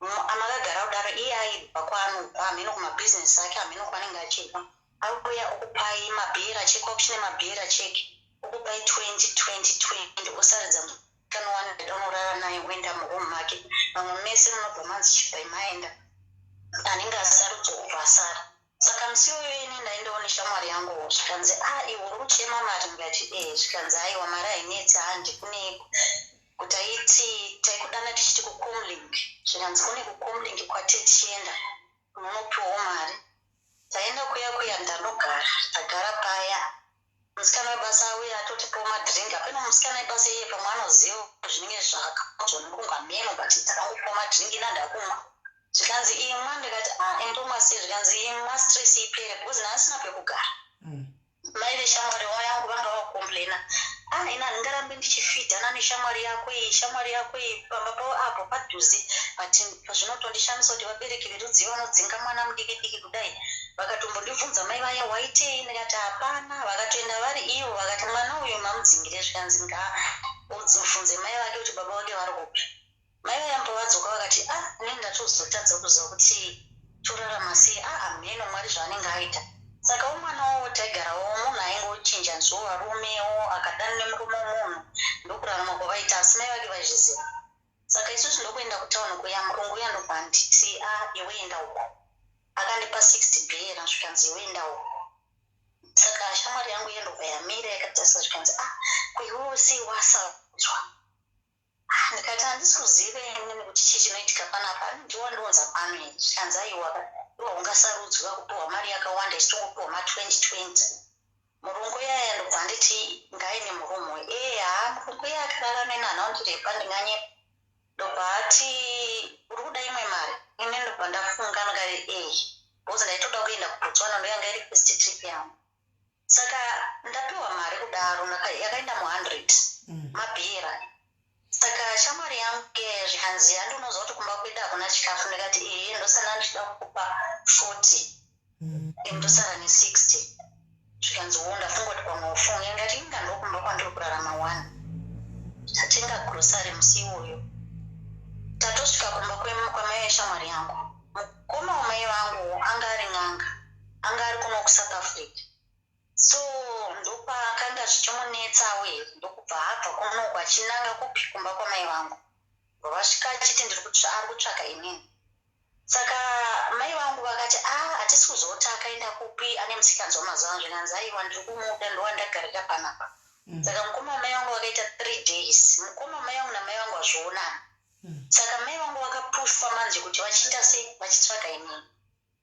Amakagara kudaro, iye aibva kwaanobva, hameno kumabhizinesi ake, hameno kwaanenge achibva, auya okupai mabhera cheki, kwakuchine mabhera cheki, okupai 20 20 20, osaridza musikana wanoda unorara naye, oenda muroom make. Vamwe mese munobva manzi, "Chibvai maenda." Anenge asarudzwa obva asara. Saka musi iyoyo ini ndaendawo neshamwari yangu. Zvikanzi, "A, iwe uri kuchema mari?" Ndikati, "E." Zvikanzi, "Aiwa, mari hainetsi, handi kune kuti aiti taikudana tichiti kucomlink." Zvikanzi, "Kune kucomlink kwatetichienda, unonopiwawo mari." Taenda kuya kuya, ndanogara, tagara paya. Musikana webasa auya atotipawo madhiringi. Apeno musikana webasa iye pamwe anoziva zvinenge zvakaudzwa nekunga meno, but takangopiwa madhiringi, nandakumwa. Zvikanzi, "Imwa." Ndikati, "A, indomwa sei?" Zvikanzi, "Imwa, stress ipere," because ndasina pekugara. Mai veshamwari yangu vanga vakomplaina, "A, ina handingarambe ndichifidhana neshamwari yako iyi, shamwari yako iyi pamba pavo apo padhuze, but zvinotondishamisa kuti vabereki verudzi vanodzinga mwana mudiki diki kudai." Vakatombondibvunza mai vaya, "Waitei?" Ndikati, "Hapana." Vakatoenda vari ivo, vakati, "Mwana uyu mamudzingire." Zvikanzi, "Ngaubvunze mai vake kuti baba vake vari kupi." Mai vayambo vadzoka, vakati, "A, ah, ini ndatozotadza kuziva kuti torarama sei. A, hameno Mwari zvaanenge aita." Saka umwana wawo taigarawo, munhu aingochinja nzuwo varumewo, akadana nemurume womunhu, ndokurarama kwavaita, asi mai vake vaizviziva. Saka isusu ndokuenda kutauni kuya. Murungu uya ndobva nditi, "A, iwe enda uko." Akandipa 60 bhera, zvikanzi, "Iwe enda uko." Saka shamwari yangu iye ndobva yamira yakatarisa, zvikanzi, "A, kuiwewo sei wasarudzwa?" Ndikati, "Handisi kuziva inini kuti chii chinoitika panapa, ndiwa ndonza pano here." Zvikanzi, "Aiwa, iwa ungasarudzwa kupiwa mari yakawanda, ichitongopiwa ma2020." Murungu yaya ndobva nditi, "Ngaine murume." Ee, ha, murungu iye akarara neni, hana kundirepa, ndinganyepa. Ndobva ati, "Uri kuda imwe mari?" Ini ndobva ndafunga, ndikati, "Ee," because ndaitoda kuenda kuBotswana, ndoyanga iri first trip yangu. Saka ndapiwa mari kudaro, yakaenda mu100 mabhira. Saka shamwari yangu zvikanzi, "Handinoziva kuti kumba kwedu hakuna chikafu." Ndikati, "Ee, ndosana ndichida kukupa 40, ndosara ne60." Zvikanzi, "Wo, ndafunga kuti pamwe ufunge." Ndikati, "Inga ndokumba kwandiri kurarama one." Tatenga grocery musi iwoyo, tatosvika kumba kwamai veshamwari yangu. Mukoma wamai vangu anga ari n'anga, anga ari kuno kuSouth Africa, so ndopaakanga zvichimunetsawo here, ndokubva abva kunoku achinanga kupi? Kumba kwamai vangu. Vasvika achiti, "Ndiri ari kutsvaka inini." Saka mai vangu vakati, "A, hatisi kuzoti akaenda kupi, ane musikanzwa mazuva ano." Zvikanzi, "Aiwa, ndiri kumuda, ndowandagarira panapa." Saka mukoma wamai vangu vakaita 3 days, mukoma wamai vangu namai vangu hazvionana. Saka mai vangu vakapushwa manje kuti vachiita sei, vachitsvaga inini.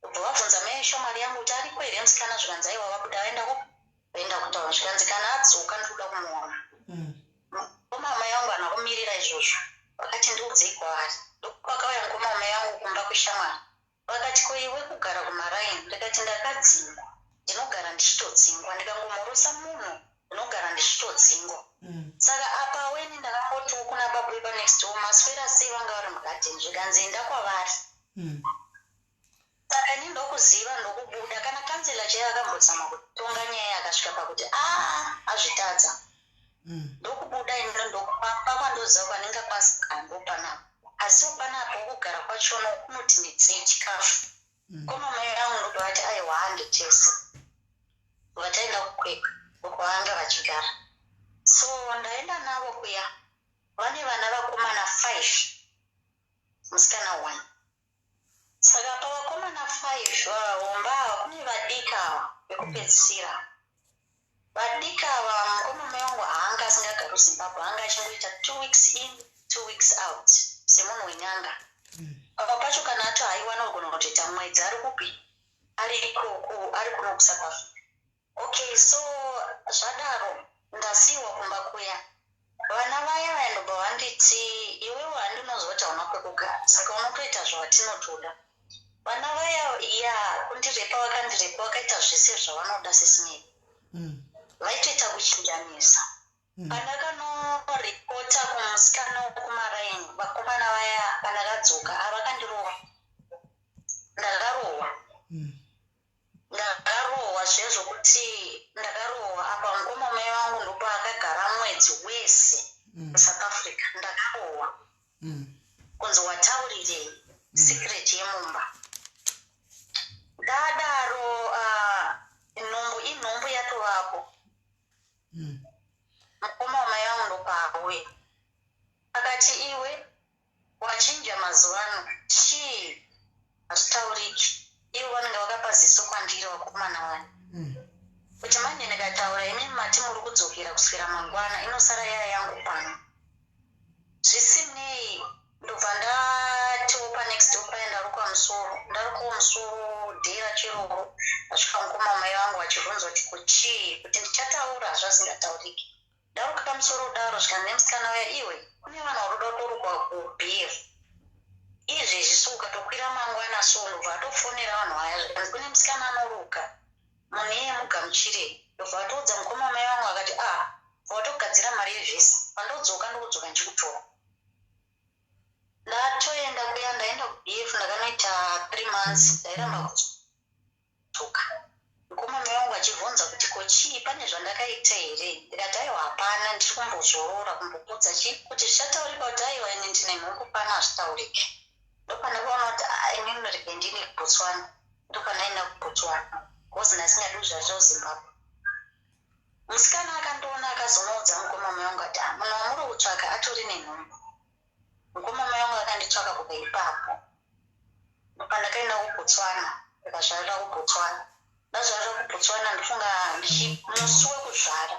Ubva vabvunza mai shamwari yangu kuti, "Ariko here musikana?" Zvikanzi, "Aiwa, vabuda, vaenda ku vaenda kutaura." Zvikanzi, "Kana adzoka, ndikuda kumuona." Mukoma wamai vangu hana kumirira izvozvo, vakati, "Ndiudzei kwaari." Ndopakauya mukoma wamai vangu kumba kweshamwari, vakati, "Ko iwe kugara kumaraini?" Ndikati, "Ndakadzingwa, ndinogara ndichitodzingwa, ndikangomhorosa munhu ndinogara ndichitodzingwa." Saka apa weni ndakangotiwo kuna baba vepanext door, "Maswera sei?" Vanga vari mugadheni. Zvikanzi, "Enda kwavari." Saka ini ndokuziva, ndokubuda. Kana councillor chaiyo akambozama kutonga nyaya, akasvika pakuti aa, azvitadza. Ndokubuda ino, ndokufamba kwandoziva kwandingakwanisa kugara, ndopanapo. Asiwo panapo kugara kwachona kunoti netsei chikafu. Koma mai vangu ndobva vati, "Aiwa, handitese." Vataenda kuKwekwe, ndokwavanga vachigara. So ndaenda navo kuya, vane vana vakomana five, musikana one. Saka pavakomana five vahomba ava, kune vadiki ava vekupedzisira. Vadiki ava, mukoma mai vangu haanga asingagari kuZimbabwe, anga achingoita 2 weeks in, 2 weeks out semunhu wenyanga. Pamwe pacho kana ato haiwa, anogona kutoita mwedzi ari kupi, ari ikoko, ari kuno kuSouth Africa. Okay, so zvadaro, ndasiyiwa kumba kuya. Vana vaya vaindobva vanditi, "Iwewe handinozwa kuti hauna kwekugara, saka unotoita zvavatinotoda." Vana vaya ya kundirepa, vakandirepa, vakaita zvese zvavanoda sesinei. Vaitoita kuchinjanisa. Pandakanoripota kumusikana wekumaraini, vakomana vaya pandakadzoka, avakandirova, ndakarohwa. Ndakarohwa zviya zvokuti ndakarohwa. Apa mukoma mai vangu ndopaakagara mwedzi wese muSouth Africa. Ndakarohwa kunzi, "Wataurirei secret yemumba?" Ndadaro, nhumbu, inhumbu yatovapo. Mukoma wamai vangu ndopaauya akati, "Iwe wachinja mazuva ano, chii? Hazvitauriki." Ivo vanenge vakapa ziso kwandiri vakomana vani kuti manje ndikataura, imi mati muri kudzokera kuswera mangwana, inosara yaya yangu pano. Zvisinei, ndobva ndatiwo panext door paya, ndarukwa musoro, ndarukwawo musoro dhera chiroro. Asvika mukoma mai vangu vachibvunza kuti kuchii, kuti ndichataura zvasingatauriki. Ndaruka musoro daro, zvikanzi nemusikana uya, "Iwe, kune vanhu vari kuda kutorukwa kubheri izvezvi, so ukatokwira mangwana." So ndobva atofonera vanhu vaya, zvikanzi kune musikana anoruka, munhu iyeye mugamuchirei. Ndobva atoudza mukoma mai vangu, akati, "A ah, watogadzira mari yevhisa, pandodzoka ndokudzoka ndichikutora." Ndatoenda kuya, ndaenda kuBF, ndakanoita 3 months. Ndairamba kudzoka, mukoma mai vangu achibvunza kuti ko chii, pane zvandakaita here? Ndikati, "Aiwa, hapana, ndiri kumbozorora, kumbopodza chii." Kuti zvichataurika kuti aiwa, ini ndine nhumbu pano, hazvitauriki. Ndopandakaona kuti, "Ah, inini rege ndine kuBotswana." Ndopanaenda kuBotswana because ndasingadi kuzvarira kuZimbabwe. Musikana akandiona, akazonoudza mukoma mai vangu ati, "Ah, munhu wamuri kutsvaka atori nenhumbu." Mukoma mai vangu akanditsvaka kubva ipapo. Pandakaenda kuBotswana, ndikazvarira kuBotswana. Ndazvarira kuBotswana, ndofunga musi wekuzvara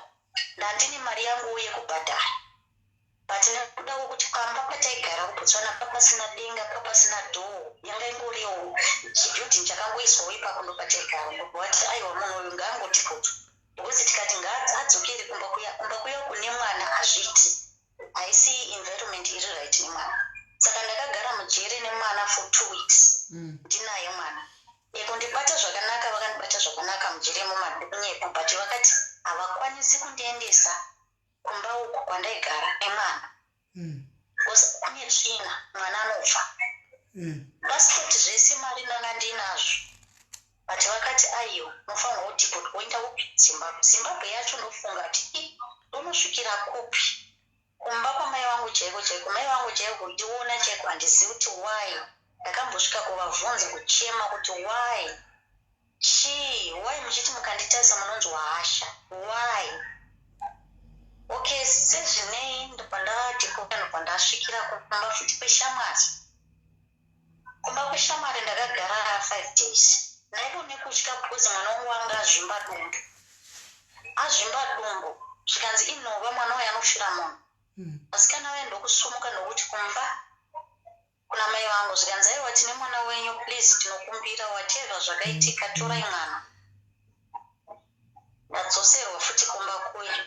ndandine mari yangu yekubhadhara, but nekuda kwekuti pamba pataigara kuBotswana papasina denga, papasina door, yanga ingoriwo chibuilding chakangoiswawo ipapo, ndopataigara. Ndobva vati, "Aiwa, munhu uyu ngaangoti poto, because tikati ngaadzokere kumba kuya, kumba kuya kune mwana hazviti, haisi environment iri right nemwana." Saka ndakagara mujere nemwana for 2 weeks. Ndinaye mwana, kundibata zvakanaka, vakandibata zvakanaka mujere mumakunyepa, but vakati havakwanisi kundiendesa kumba uku kwandaigara nemwana because kune tsvina, mwana anofa. Pasipoti, zvese, mari ndanga ndinazvo, but vakati, "Aiwa, unofanirwa kudhipoti woenda kupi? Zimbabwe." Zimbabwe yacho ndofunga kuti i ndonosvikira kupi? Kumba kwamai vangu chaiko chaiko, mai vangu chaiko kundiona chaiko, handizivi kuti why. Ndakambosvika kuvabvunza, kuchema kuti why, chii, why muchiti mukanditarisa munonzwa hasha, why? Okay, sezvinei, ndobva ndadhipota, ndobva ndasvikira kumba futi kweshamwari. Kumba kweshamwari ndakagara 5 days naivo nekutya because mwana wangu anga azvimba dumbu, azvimba dumbu, zvikanzi inova mwana uyu anofira munhu. Vasikana vaya ndokusumuka nokuti kumba kuna mai vangu, zvikanzi, "Aiwa, tine mwana wenyu, please, tinokumbira, whatever zvakaitika, torai mwana." Ndadzoserwa futi kumba kuya.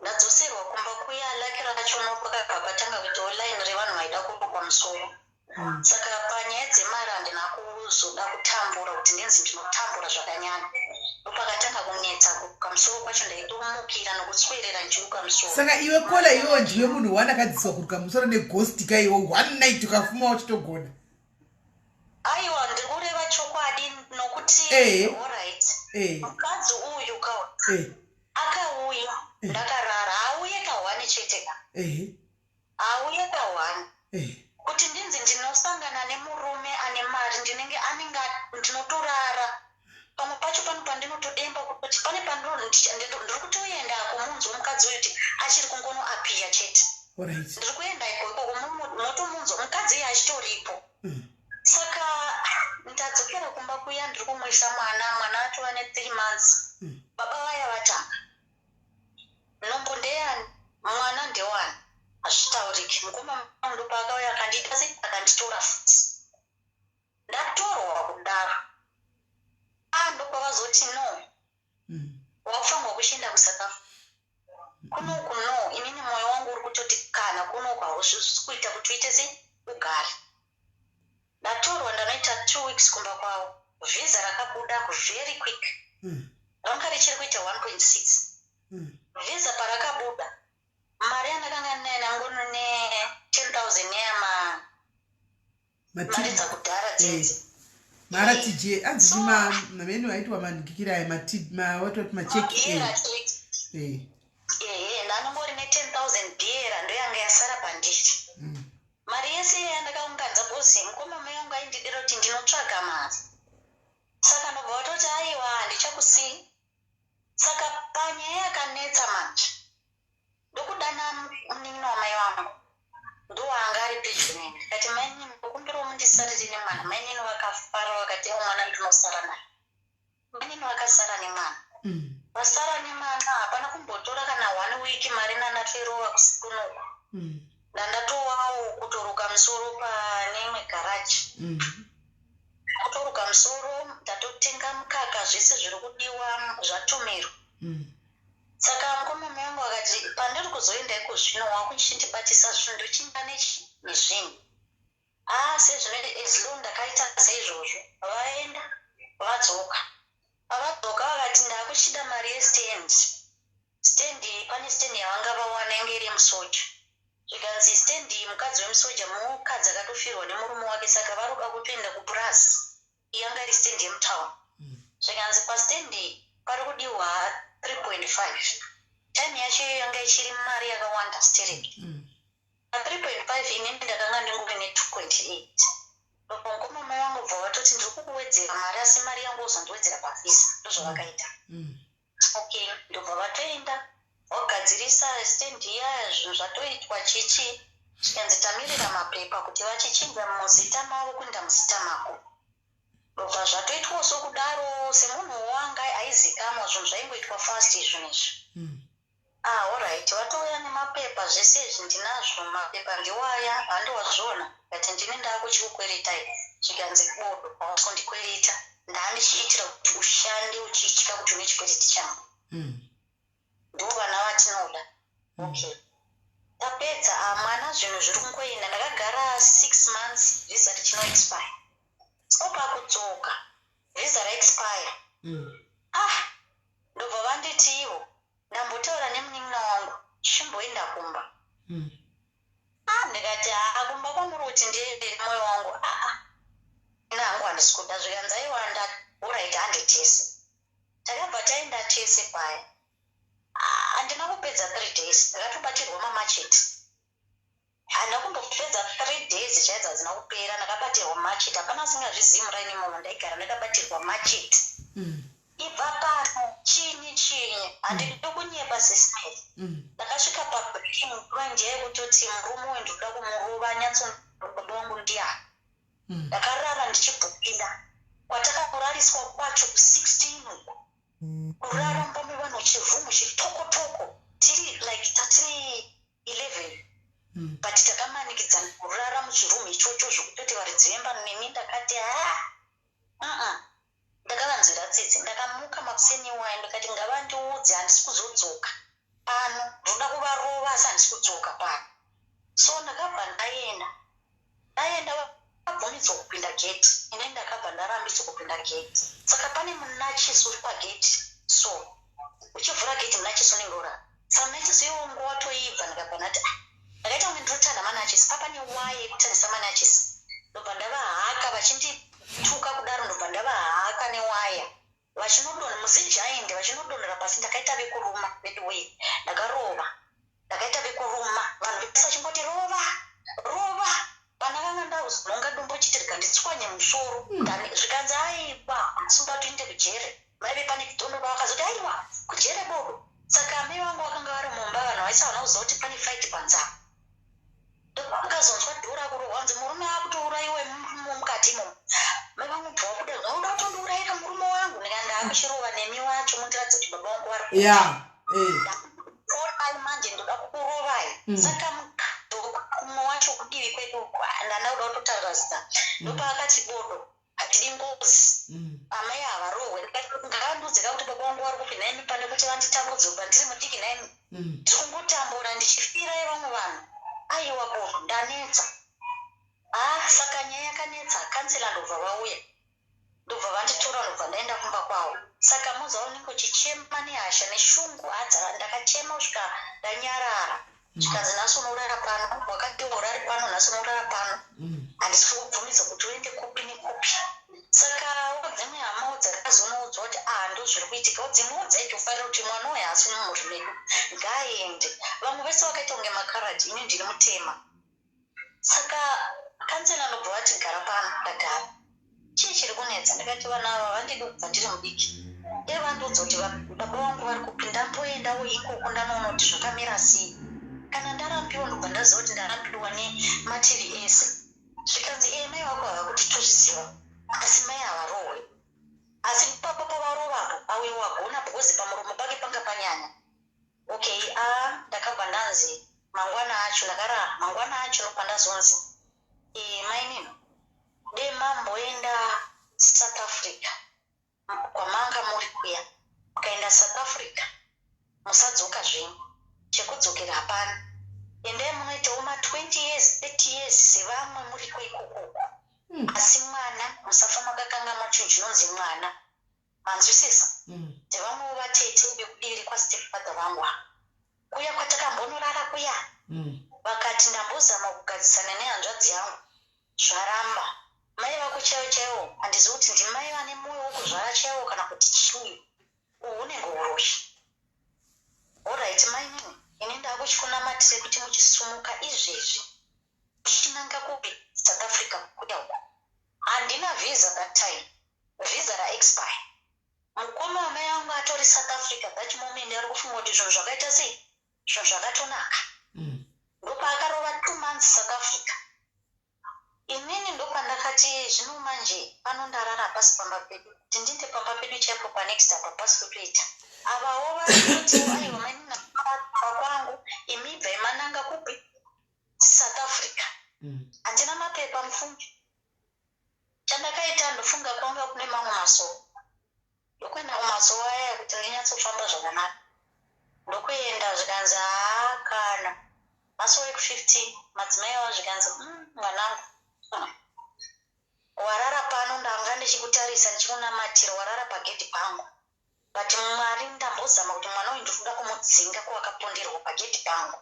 Ndadzoserwa kumba kuya, lucky racho nopakabva patanga kuitawo line revanhu vaida kurukwa musoro. Saka panyaya dzemari handina kuzoda kutambura kuti ndinzi ndinotambura zvakanyanya. Ndopakatanga kunetsa kuruka musoro kwacho, ndaitomukira nokuswerera ndichiruka musoro. Saka iwe kola, iwewo ndiwe munhu wanakadzidziswa kuruka musoro neghost ka? Iwe one night ukafuma uchitogona? Aiwa, ndiri kureva chokwadi nokuti alright, mukadzi uyu ka akauya ndakarara, auye kahwani chete ka, auye kahwani. Kuti ndinzi ndinosangana nemurume ane mari, ndinenge anenge ndinotorara pamwe pacho pano pandinotodemba kuti pane ndiri kutoenda kumunzi womukadzi uyu kuti achiri kungonoapiya chete. Ndiri kuenda iko ikoko, motomunzwa mukadzi iye achitoripo. Saka ndadzokera kumba kuya, ndiri kumwisa mwana, mwana atova ne3 months. Baba vaya vatanga Nhumbu ndeyani? Mwana ndewani? Hazvitauriki. Mukoma wangu ndopaakauya akandiita sei? Akanditora futi. Ndatorwa kudaro. Ah, ndopavazoti no. Wakufanirwa kuchienda kuSouth Africa. Kunoku no, inini moyo wangu uri kutoti kana kunoku hausisi kuita kuti uite sei? Ugare. Ndatorwa ndanoita 2 weeks kumba kwavo. Visa rakabuda very quick. Ranga richiri kuita 1.6. Visa parakabuda, mari yandakanga ndinayo nangono ne 10,000 yama mari dzakudhara dzedzi. MaRTG anzi mamene aitwa manhikikira aya, watoti macheki. Ehe, ndanongori ne10,000 bhera, ndoyanga yasara pandiri. Mari yese yandakaunganza bosi, mukoma mai wangu aindidira kuti ndinotsvaga mari, saka ndobva watoti aiwa, handichakusii. Saka panyaya yakanetsa manje, ndokudana munin'ina wamai vangu, ndowaanga ari pedyo neni. Ndikati, "Mainini, ndokumbirawo mundisarire nemwana." Mainini vakafara, vakati, "Ewo, mwana ndinosara naye." Mainini vakasara nemwana. Vasara nemwana, hapana kumbotora kana one week, mari nandatoirova kunoku. Ndandatowawo kutoruka musoro pane imwe garaji. Kutoruka musoro, ndatotenga mukaka, zvese zviri kudiwa zvatumirwa. Saka mukoma mai vangu akati, "Pandiri kuzoenda iko zvino, wakuchindibatisa zvinhu, ndochinda nezvinhu." Aa, sezvino as long ndakaita saizvozvo, vaenda vadzoka. Pavadzoka vakati, "Ndakuchida mari yestand." Stand, pane stand yavanga vawana, yange iri yemusoja. Zvikanzi stand iyi, mukadzi wemusoja, mukadzi akatofirwa nemurume wake, saka varoda kutoenda kupurazi. Yanga iri stand yemutauni. Zvikanzi pastand pari kudiwa 3.5. Time yacho iyo yanga ichiri mari yakawanda stereki. Pa3.5 inini ndakanga ndingori ne2.8. Mukoma mai vangu bva vatoti, "Ndiri kukuwedzera mari, asi mari yangu uzondiwedzera pavisa." Ndozvavakaita. Okay, ndobva vatoenda vagadzirisa stand iya, zvinhu zvatoitwa chichi. Zvikanzi tamirira mapepa kuti vachichinja muzita mavo kuenda muzita mako. Ndobva zvatoitwawo sokudaro. Semunhu wanga aizikamwa, zvinhu zvaingoitwa fast izvinhu izvi. Ah, alright, vatouya nemapepa, zvese izvi ndinazvo, mapepa ndiwaya, handiwazviona. Kati, "Ndini ndaakuchikukweretai." Zvikanzi, "Bodo, hausi kundikwereta, ndaandichiitira kuti ushande uchitya kuti une chikwereti changu." Ndo vana vatinoda. Okay, tapedza. Ah, mwana, zvinhu zviri kungoenda. Ndakagara 6 months, visa richinoexpire. So pakudzoka visa raexpire. Ah, ndobva vanditi ivo, "Ndambotaura nemunin'ina wangu, chimboenda kumba." Ah, ndikati, "Haa, kumba kwamuri kuti ndiende, mwoyo wangu aa, ina hangu handisi kuda." Zvikanzi, "Aiwa, alright, hande tese." Takabva taenda tese paya. Ah, handina kupedza 3 days, ndakatobatirwa mamachete. Handina kumbopedza 3 days chaidzo, hadzina kupera, ndakabatirwa machete. Hapana asingazvizivi muraini imomo, ndaigara ndakabatirwa machete. Ibva pano, chinyi chinyi, handidi kunyepa, Sis Melly. Ndakasvika pabreaking point yekutoti murume uyu ndinoda kumurova nyatso, baba wangu ndiani. Ndakarara ndichibhukira kwatakaurariswa kwacho ku16 uku, kurara mumba mevanhu, chirumu chitokotoko, tiri like tatiri 11, but takamanikidzana kurara muchirumu ichocho, zvokutoti varidzi vemba neni ndakati, ha, ndakavanzwira tsitsi. Ndakamuka makuseni iwayo, ndikati, "Ngavandiudze, handisi kuzodzoka pano. Ndoda kuvarova, asi handisi kudzoka pano." So ndakabva ndaenda. Ndaenda, vabvumidzwa kupinda gate, ini ndakabva ndarambidzwa kupinda gate. Saka pane munachisi uri pagate, so uchivhura gate munachisi unenge ura. Saka munachisi iwo nguva watoibva. Ndikabva ndati, "Ah," ndakaita kunge ndinotanha manachisi papa newaya yekutanhisa manachisi. Ndobva ndavahaka, vachindituka kudaro, ndobva ndavahaka newaya, vachinodonha muzijaindi, vachinodonhera pasi. Ndakaita vekuruma veduwei, ndakarova, ndakaita vekuruma, vanhu vese vachingoti, "Rova, rova." Pana vanga ndazononga dombo chiti rikanditswanye musoro. Zvikanzi, "Aiwa, asunga tuinde kujere." Maive pane kitondo, vakazoti, "Aiwa, kujere bodo." Saka amai vangu vakanga vari mumba, vanhu vaisavana kuziva kuti pane fight panzavo. Ndokazonzwa dhora kurohwa, nzi murume akutourayiwa mukati imomo. Mai vangu bva wabuda, "Uda kutondiurayira murume wangu?" Ndikati, "Ndaakuchirova nemi wacho, mundiratidza kuti baba vangu vari." Ona. Saka mumwe wacho kudivi kwedu ndanda kuda kutotaura zita, ndopaakati, "Bodo, hatidi ngozi." Amai havarohwe. Ngavandiudzeka kuti baba vangu vari kupi nhaimi, pane kuti vanditambudze kubva ndiri mudiki nhaimi. Ndiri kungotambura ndichifira yevamwe vanhu. Aiwa bodo, ndanetsa. Ha, saka nyaya yakanetsa. Councillor ndobva vauya, ndobva vanditora, ndobva ndaenda kumba kwavo. Saka muza unenge uchichema nehasha neshungu hadza. Ndakachema kusvika ndanyarara. Zvikanzi, "Nhasi unorara pano. Wakati urari pano, nhasi unorara pano." Handisi kukubvumidza kuti uende kupi nekupi. Saka dzimwe hamawo dzakazonoudzwa kuti a ndo zviri kuitika. Dzimwewo dzaitofarira kuti mwana uyu haasi mumhuri medu, ngaaende. Vamwe vese vakaita kunge makaradhi, ini ndiri mutema. Saka councillor ndobva vati, "Gara pano." Ndagara. "Chii chiri kunetsa?" Ndakati, "Vana ava vandidi kubva ndiri mudiki. Dai vandiudza kuti baba vangu vari kupi, ndamboendawo ikoko ndanoona kuti zvakamira sei. Kana ndarambiwa, ndobva ndaziva kuti ndarambiwa nemativi ese." Zvikanzi, "E, mai vako hava kuti tozviziva, asi mai havarohwe. Asi ipapo pavarovapo auye wagona, because pamuromo pake panga panyanya." Okay, a ndakabva ndanzi mangwana acho, ndakarara. Mangwana acho ndopandazonzi, "E, mainini, de mamboenda South Africa kwamanga muri kuya. Mukaenda South Africa, musadzoka zvenyu, chekudzokera hapana. Endai munoitawo ma20 years, 30 years sevamwe muriko ikokoko." Asi mwana musafa makakangamwa chinhu chinonzi mwana, manzwisisa? Dzevamwewo vatete vekudiri kwastepfather vangu ava, kuya kwatakambonorara kuya, vakati, "Ndambozama kugadzisana nehanzvadzi yangu, zvaramba. Mai vako chaivo chaivo, handizivi kuti ndimai vane mwoyo wokuzvara chaivo kana kuti chii. Uhu hunenge uroyi." "Alright mainini, ini ndakuchikunamatire kuti muchisumuka izvezvi muchinanga kupi? South Africa kuya uko. Handina visa that time, visa raexpire. Mukoma wamai vangu atori South Africa that moment, ari kufunga kuti zvinhu zvakaita sei, zvinhu zvakatonaka." Ndopaakarova 2 months South Africa. Inini ndopandakati, zvino manje pano ndarara pasi pamba pedu, kuti ndinde pamba pedu chaipo panext apa pasi kutoita. Avawo varikuti, "Aiwa mainini, pamba kwangu, imi ibvai mananga kupi? South Africa." Handina mapepa, mufungi. Chandakaita, ndofunga kwanga kune mamwe masowo, ndokuenda kumasowo aya kuti ndinyatsofamba zvakanaka. Ndokuenda, zvikanzi, "Haa, kana masowo eku15." Madzimai avo zvikanzi, Mwanangu, warara pano. Ndanga ndichikutarisa, ndichikunamatira, warara pagedhi pangu, but Mwari ndambozama kuti mwana uyu ndiri kuda kumudzinga kuwakaponderwa pagedhi pangu,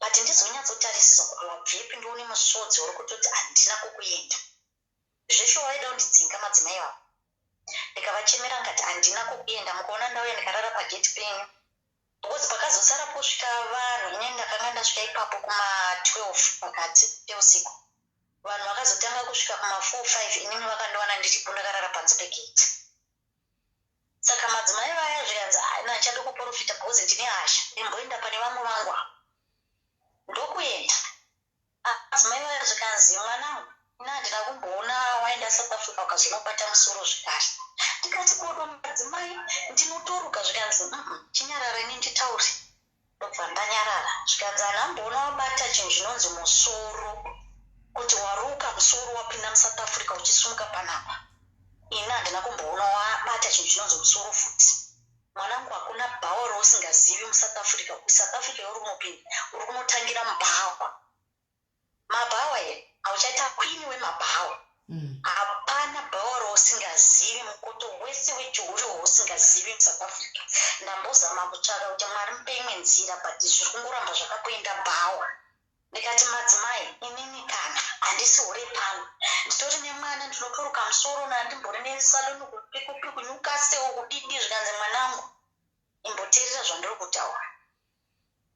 but ndizonyatsotarisisa kuti wabvepi, ndione musodzi uri kutoti handina kukuenda. Zveshe waida kundidzinga." Madzimai vavo ndikavachemera ngati, "Handina kukuenda. Mukaona ndauya ndikarara pageti penyu, because pakazosara posvika vanhu, ini ndakanga ndasvika ipapo kuma12 pakati peusiku. Vanhu vakazotanga kusvika kuma4, 5, inini vakandiwana ndiripo ndakarara panze pegeti." Saka madzimai vaya zvikanzi, "Ana ndichada kuprofita because ndine hasha, ndimboenda pane vamwe vangu ava." Ndokuenda. Madzimai vaya zvikanzi, "Mwanangu, ina handina kumboona waenda South Africa ukazonobata musoro zvekare." Ndikati, "Bodo madzimai, ndinotoruka." Zvikanzi, Chinyarara, ini nditaure." Ndobva ndanyarara. Zvikanzi, "Hanamboona wabata chinhu chinonzi musoro, kuti waruka musoro wapinda muSouth Africa uchisumuka panapa. Ini handina kumboona wabata chinhu chinonzi musoro futi. Mwanangu, hakuna bhawa rausingazivi muSouth Africa. South Africa yauri kunopinda, uri kunotangira mubhawa. Mabhawa here hauchaita queen wemabhawa. Hapana bhawa rausingazivi, mukoto wese wechihure wausingazivi muSouth Africa. Ndambozama kutsvaka kuti Mwari mupe imwe nzira, but zviri kungoramba zvakakuenda bhawa." Ndikati, "Madzimai, inini kana handisi hure pano. Nditori nemwana, ndinotoruka musoro, nandimbori nesaluni kupi kupi, kuNewcastle, kudidi." Zvikanzi, "Mwanangu, imboteerera zvandiri kutaura.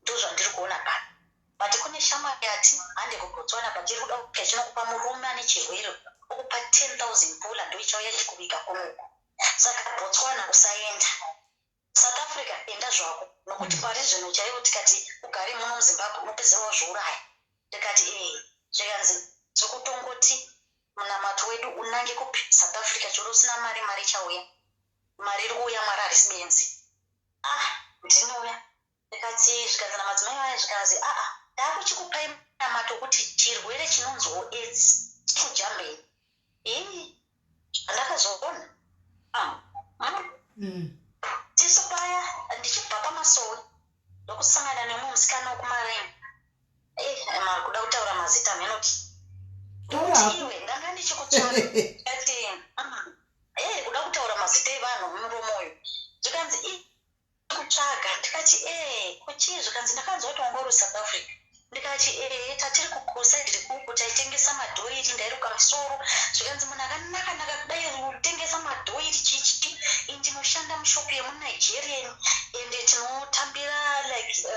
Ndo zvandiri kuona pano, but kune shamwari yati hande kuBotswana, but iri kuda kupa chinokupa murume ane chirwere, okupa $10,000, ndo ichauya chikuvika kunoku. Saka Botswana usaenda. South Africa enda zvako, nokuti pari zvino chaivo tikati ugare muno muZimbabwe, unopedzera wazviuraya." Ndikati, "Ee." Zvikanzi, "Tiri kutongoti munamato wedu unange kupi? South Africa. Chero usina mari, mari ichauya. Mari iri kuuya. Mwari harisi benzi." Ah, ndinouya. Ndikati, zvikanzi namadzimai vaya, zvikanzi, "Aa, Ndakuchikupai munamato kuti chirwere chinonziwo AIDS chikujambei. Ii, zvandakazoona. Ah, Tisu paya ndichibva pamasowe ndokusangana nemumwe musikana wekumaraini. Eh, mari kuda kutaura mazita mheno Taura. Iwe ndanga ndichikutsvaka. Ati, eh, kuda kutaura mazita evanhu mumuromo uyu. Zvikanzi kutsvaga. Ndikati, eh, kuchii? Zvikanzi ndakanzwa kuti wanga uri South Africa. Ndikati, eh, tatiri kukusa ndiri kuku taitengesa madhoiri, ndairuka musoro. Zvikanzi munhu akanaka naka kudai kutengesa madhoiri chichi. Ini ndinoshanda mushopu yemuNigerian ende tinotambira like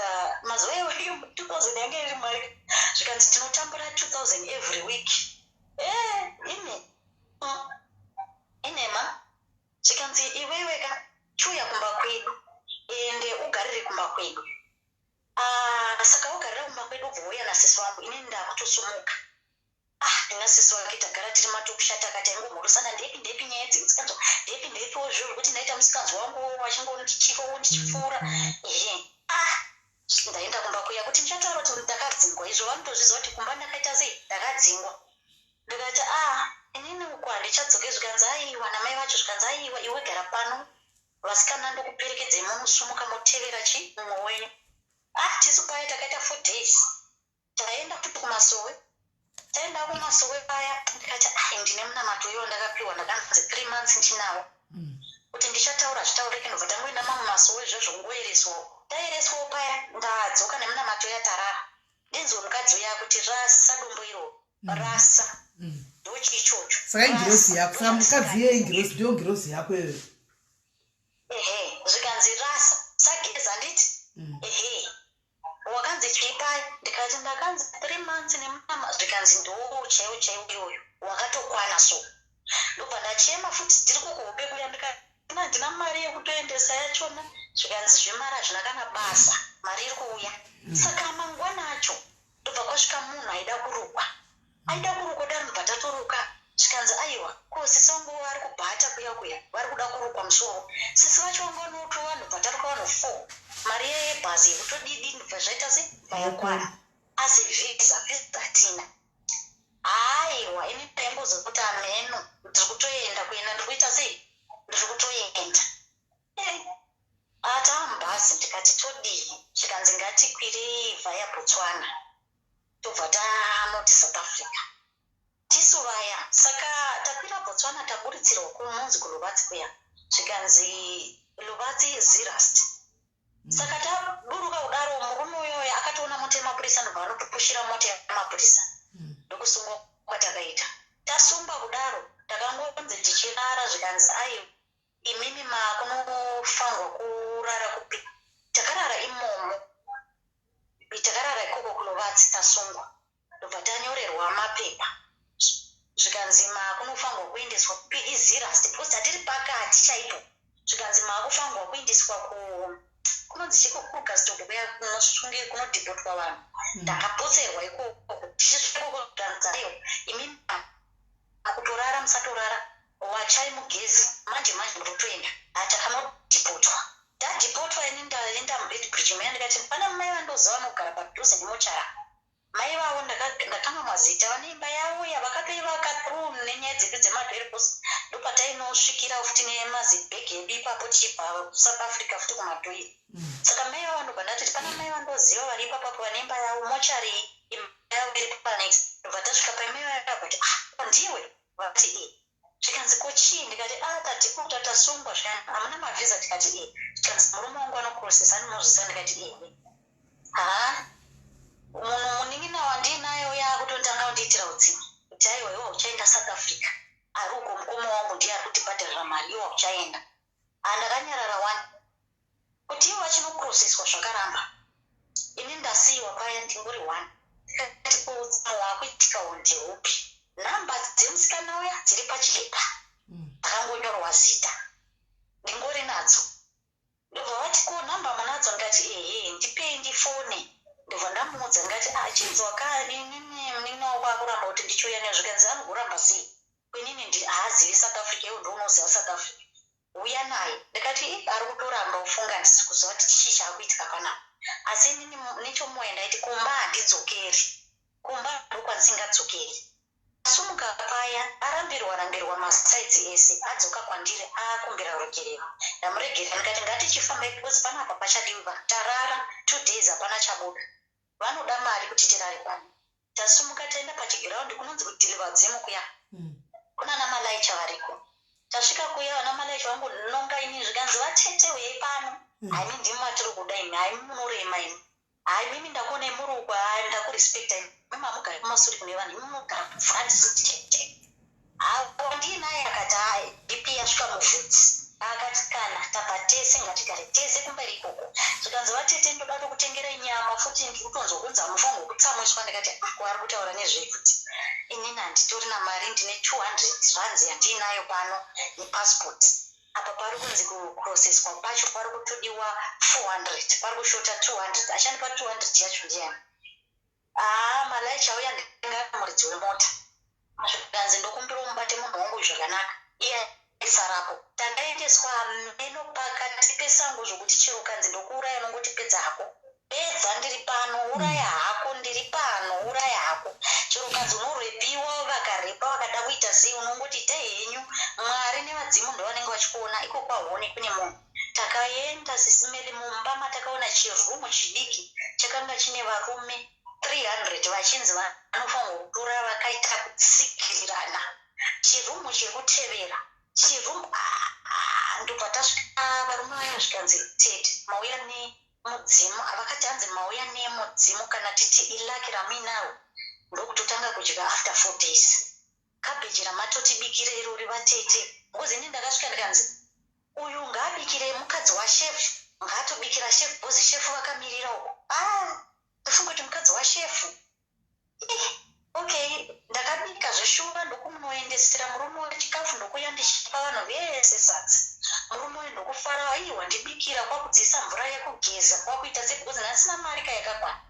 mazuva iwayo 2000 yange iri mari. Zvikanzi tinotambura 2000 every week. Eh, imi inema. Zvikanzi iwewe ka, chiuya kumba kwedu ende ugarire kumba kwedu. Ah, saka ugarira kumba kwedu, ubva uya nasisi wangu, inini ndakutosumuka. Ah, ndina sisi wake tagara tiri matokushata, akati aingomhurusana, ndepi ndepi nyaya dzemisikanzwa, ndepi ndepiwo zviro zvekuti ndaita musikanzwa wangu wachingondichifa wondichipfuura. Ehe, ah, ndaenda kumba kuya kuti ndichataura kuti ndakadzingwa. Izvo vanotozviziva kuti kumba ndakaita sei, ndakadzingwa. Ndikati, ah, inini uku handichadzoke. Zvikanzi aiwa, namai vacho. Zvikanzi aiwa, iwe gara pano, vasikana ndokuperekedzei, munosumuka motevera chi mumwe wenyu. Ah, tisu paya takaita 4 days, taenda futi kumasowe. Taenda kumasowe paya, ndikati, ai, ndine munamato iwo ndakapiwa, ndakanzi 3 months ndinawo kuti ndichataura zvitaurike. Ndobva tangoenda mamwe masowe izvozvo, kungoereswawo. Taereswawo paya, ndadzoka nemunamato yatarara, ndinzwe mukadzi uya kuti, "Rasa dombo iro, rasa." Ndochi ichocho. Saka ingirozi yako, saka mukadzi iye ingirozi, ndiyo ngirozi yako iyoyo. Ehe, zvikanzi rasa, sageza nditi. Ehe, wakanzi chiipai? Ndikati ndakanzi 3 months nemunama. Zvikanzi ndo chaiwo chaiwo iyoyo, wakatokwana. So ndobva ndachema futi ndiri kukuhope kuya, ndikati handina mari yekutoendesa yachona. Zvikanzi zvemari hazvina kana basa, mari iri kuuya. Saka mangwana acho ndobva kwasvika munhu aida kurukwa, aida kurukwa daro, ndobva tatoruka. Zvikanzi aiwa, ko sisi vangu vari kubhata kuya kuya, vari kuda kurukwa musoro. Sisi vacho vanga vanotova, ndobva taruka vanhu four. Mari iya yebhazi yekutodidi ndobva zvaita se bva yakwana, asi vhisa, vhisa hatina. Aiwa, ini ndaimbozokuti ameno, ndiri kutoenda, kuenda ndiri kuita sei, ndiri kutoenda. Ataa mubhazi, ndikati todii? Zvikanzi ngatikwirei via Botswana, tobva tanoti South Africa tisu vaya. Saka takwira Botswana, taburitsirwa kunonzi kuLobatsi kuya. Zvikanzi Lobatsi Zeerust. Saka taburuka kudaro, murume uyoyo akatoona mota yemapurisa, ndobva anotopushira mota yemapurisa. Ndokusungwa kwatakaita. Tasungwa kudaro, takangonzi tichirara. Zvikanzi aiwa, imimi makunofanirwa kurara kupi? Takarara imomo, takarara ikoko kuLobatsi. Tasungwa, ndobva tanyorerwa mapepa. Zvikanzi makunofanirwa kuendeswa kupi? IZeerust, because tatiri pakati chaipo. Zvikanzi maakufanirwa kuendeswa ku kunonzi chiko, kuKrugersdorp kuya kunosunge kunodhipotwa vanhu. Takapotserwa ikoko. Tichisvika ikoko, zvikanzi aiwa, imimi kutorara musatorara, wachai mugezi manje manje, mutotoenda. Hatakanodhipotwa. Tadhipotwa, ini ndaenda muBeitbridge muya. Ndikati pana mai vandoziva vanogara padhuze nemochari. Mai vavo ndakanga mazita, vane imba yavo yavakatoivaka through nenyaya dzedu dzemadhoiri. Ndopatainosvikira futi nemazibhegi edu ipapo tichibva South Africa futi kumadhoiri. Saka mai vavo, ndobva ndatoti pana mai vandoziva vari ipapapo vane imba yavo, mochari, imba yavo iri panext. Ndobva tasvika paimai vaya, vati, "Ah, ndiwe?" Vati, "E." Zvikanzi, "Ko chii?" Ndikati, "A, tadhipota, tasungwa." Zvikanzi, "Hamuna mavhisa?" Tikati, "E." Zvikanzi, "Murume wangu anokurosesa, andinozvisa." Ndikati, "Ehe." Ha, munhu munin'ina wandinaye uya akutotanga kundiitira utsinye kuti, "Aiwa, iwa uchaenda South Africa, ari uko mukoma wangu ndiye ari kutibhadharira mari, iwa uchaenda." Handakanyarara wani kuti ivo vachinokuroseswa, zvakaramba. Ini ndasiyiwa paya ndingori one. Ndikati, ko utsinye hwakuitikawo ndeupi? Nhamba dzemusikana uya dziri pachipepa, akangonyorwa zita, ndingori nadzo. Ndobva vati, "Ko nhamba munadzo?" Ndikati, "Ehe, ndipei ndifone." Ndobva ndamuudza, ndikati, "Achinzwa ka, inini munin'ina wako akuramba kuti ndichiuya neyo." Zvikanzi, "Anogoramba sei? Inini ndi haazivi South Africa, iwo ndounoziva South Africa, uya naye." Ndikati, "I, ari kutoramba." Ufunga handisi kuziva kuti chii chaakuitika panapa. Asi inini nechomoyo ndaiti kumba handidzokeri, kumba ndokwandisingadzokeri. Asumuka paya arambirwa rambirwa masides ese, adzoka kwandiri aakumbira ruregerero. Ndamuregerera ndikati ngatichifambai because panapa pachadiwa. Tarara 2 days, hapana chabuda. Vanoda mari kuti tirare pano. Tasumuka taenda pachigiraundi kunonzi kuDhilivadzimu kuya. Kuna malaicha variko. Tasvika kuya, vana malaicha vangononga ini, zvikanzi, "Vatete, uyai pano." "Haimi, ndimi matiri kuda imi. Haimi, munorema imi. Hai, mimi ndakuonai muri uko. Hai, ndakurespecta imi. Mamugari kumasure kune vanhu, imi munogara kufront seat chete." Hapo ndiinaye akati, "Hai, BP yasvika muvhudzi." Akati, "Kana tabva tese, ngatigare tese kumberi ikoko." Zvikanzi, "Vatete, ndoda kukutengerai nyama futi, ndiri kutonzwa kunzi hamufanirwa kutsamwiswa." Ndikati, "Ah, kwaari kutaura nezvei futi? Inini handitorina mari, ndine 200 rands yandiinayo pano nepassport. Apa pari kunzi kuprocesswa pacho pari kutodiwa 400, pari kushota 200. Achandipa 200 yacho ndiani?" Haa, malaicha auya, ndinga muridzi wemota. Zvikanzi, "Ndokumbira mubate munhu wangu zvakanaka." Iye aisarapo. Tandaendeswa meno pakati pesango zvokuti chero kanzi ndokuuraya, unongoti pedza hako, pedza, ndiri pano, uraya hako, ndiri pano, uraya hako. Chero kanzi unorepiwa, vakarepa, vakada kuita sei, unongoti itai henyu. Mwari nevadzimu ndo vanenge vachikuona, iko kwahuonekwi nemunhu. Takaenda, Sisi Melly, mumba matakaona chirumu chidiki chakanga chine varume 300 vachinzi vanofanirwa kutora, vakaita kutsikirirana. Chirumu chiri kutevera chirumu. Ah, ndobva tasvika, varume vaya zvikanzi, "Tete, mauya nemudzimu." Vakati, hanzi, "Mauya nemudzimu, kana titi ilucky ramuinaro." Ndokutotanga kudya after 4 days kabheji ramatotibikire irori, vatete, because ini ndakasvika ndikanzi, "Uyu ngaabikire mukadzi washefu, ngaatobikira shefu, because shefu vakamirira uko." Ah, ndofunga kuti mukadzi washefu. Okay, ndakabika zveshuwa, ndokumunoendesera murume wechikafu, ndokuya ndichipa vanhu vese sadza. Murume uyu ndokufara, "Aiwa, ndibikira." Kwakudziisa mvura yekugeza, kwakuita se because ndasina mari ka yakakwana.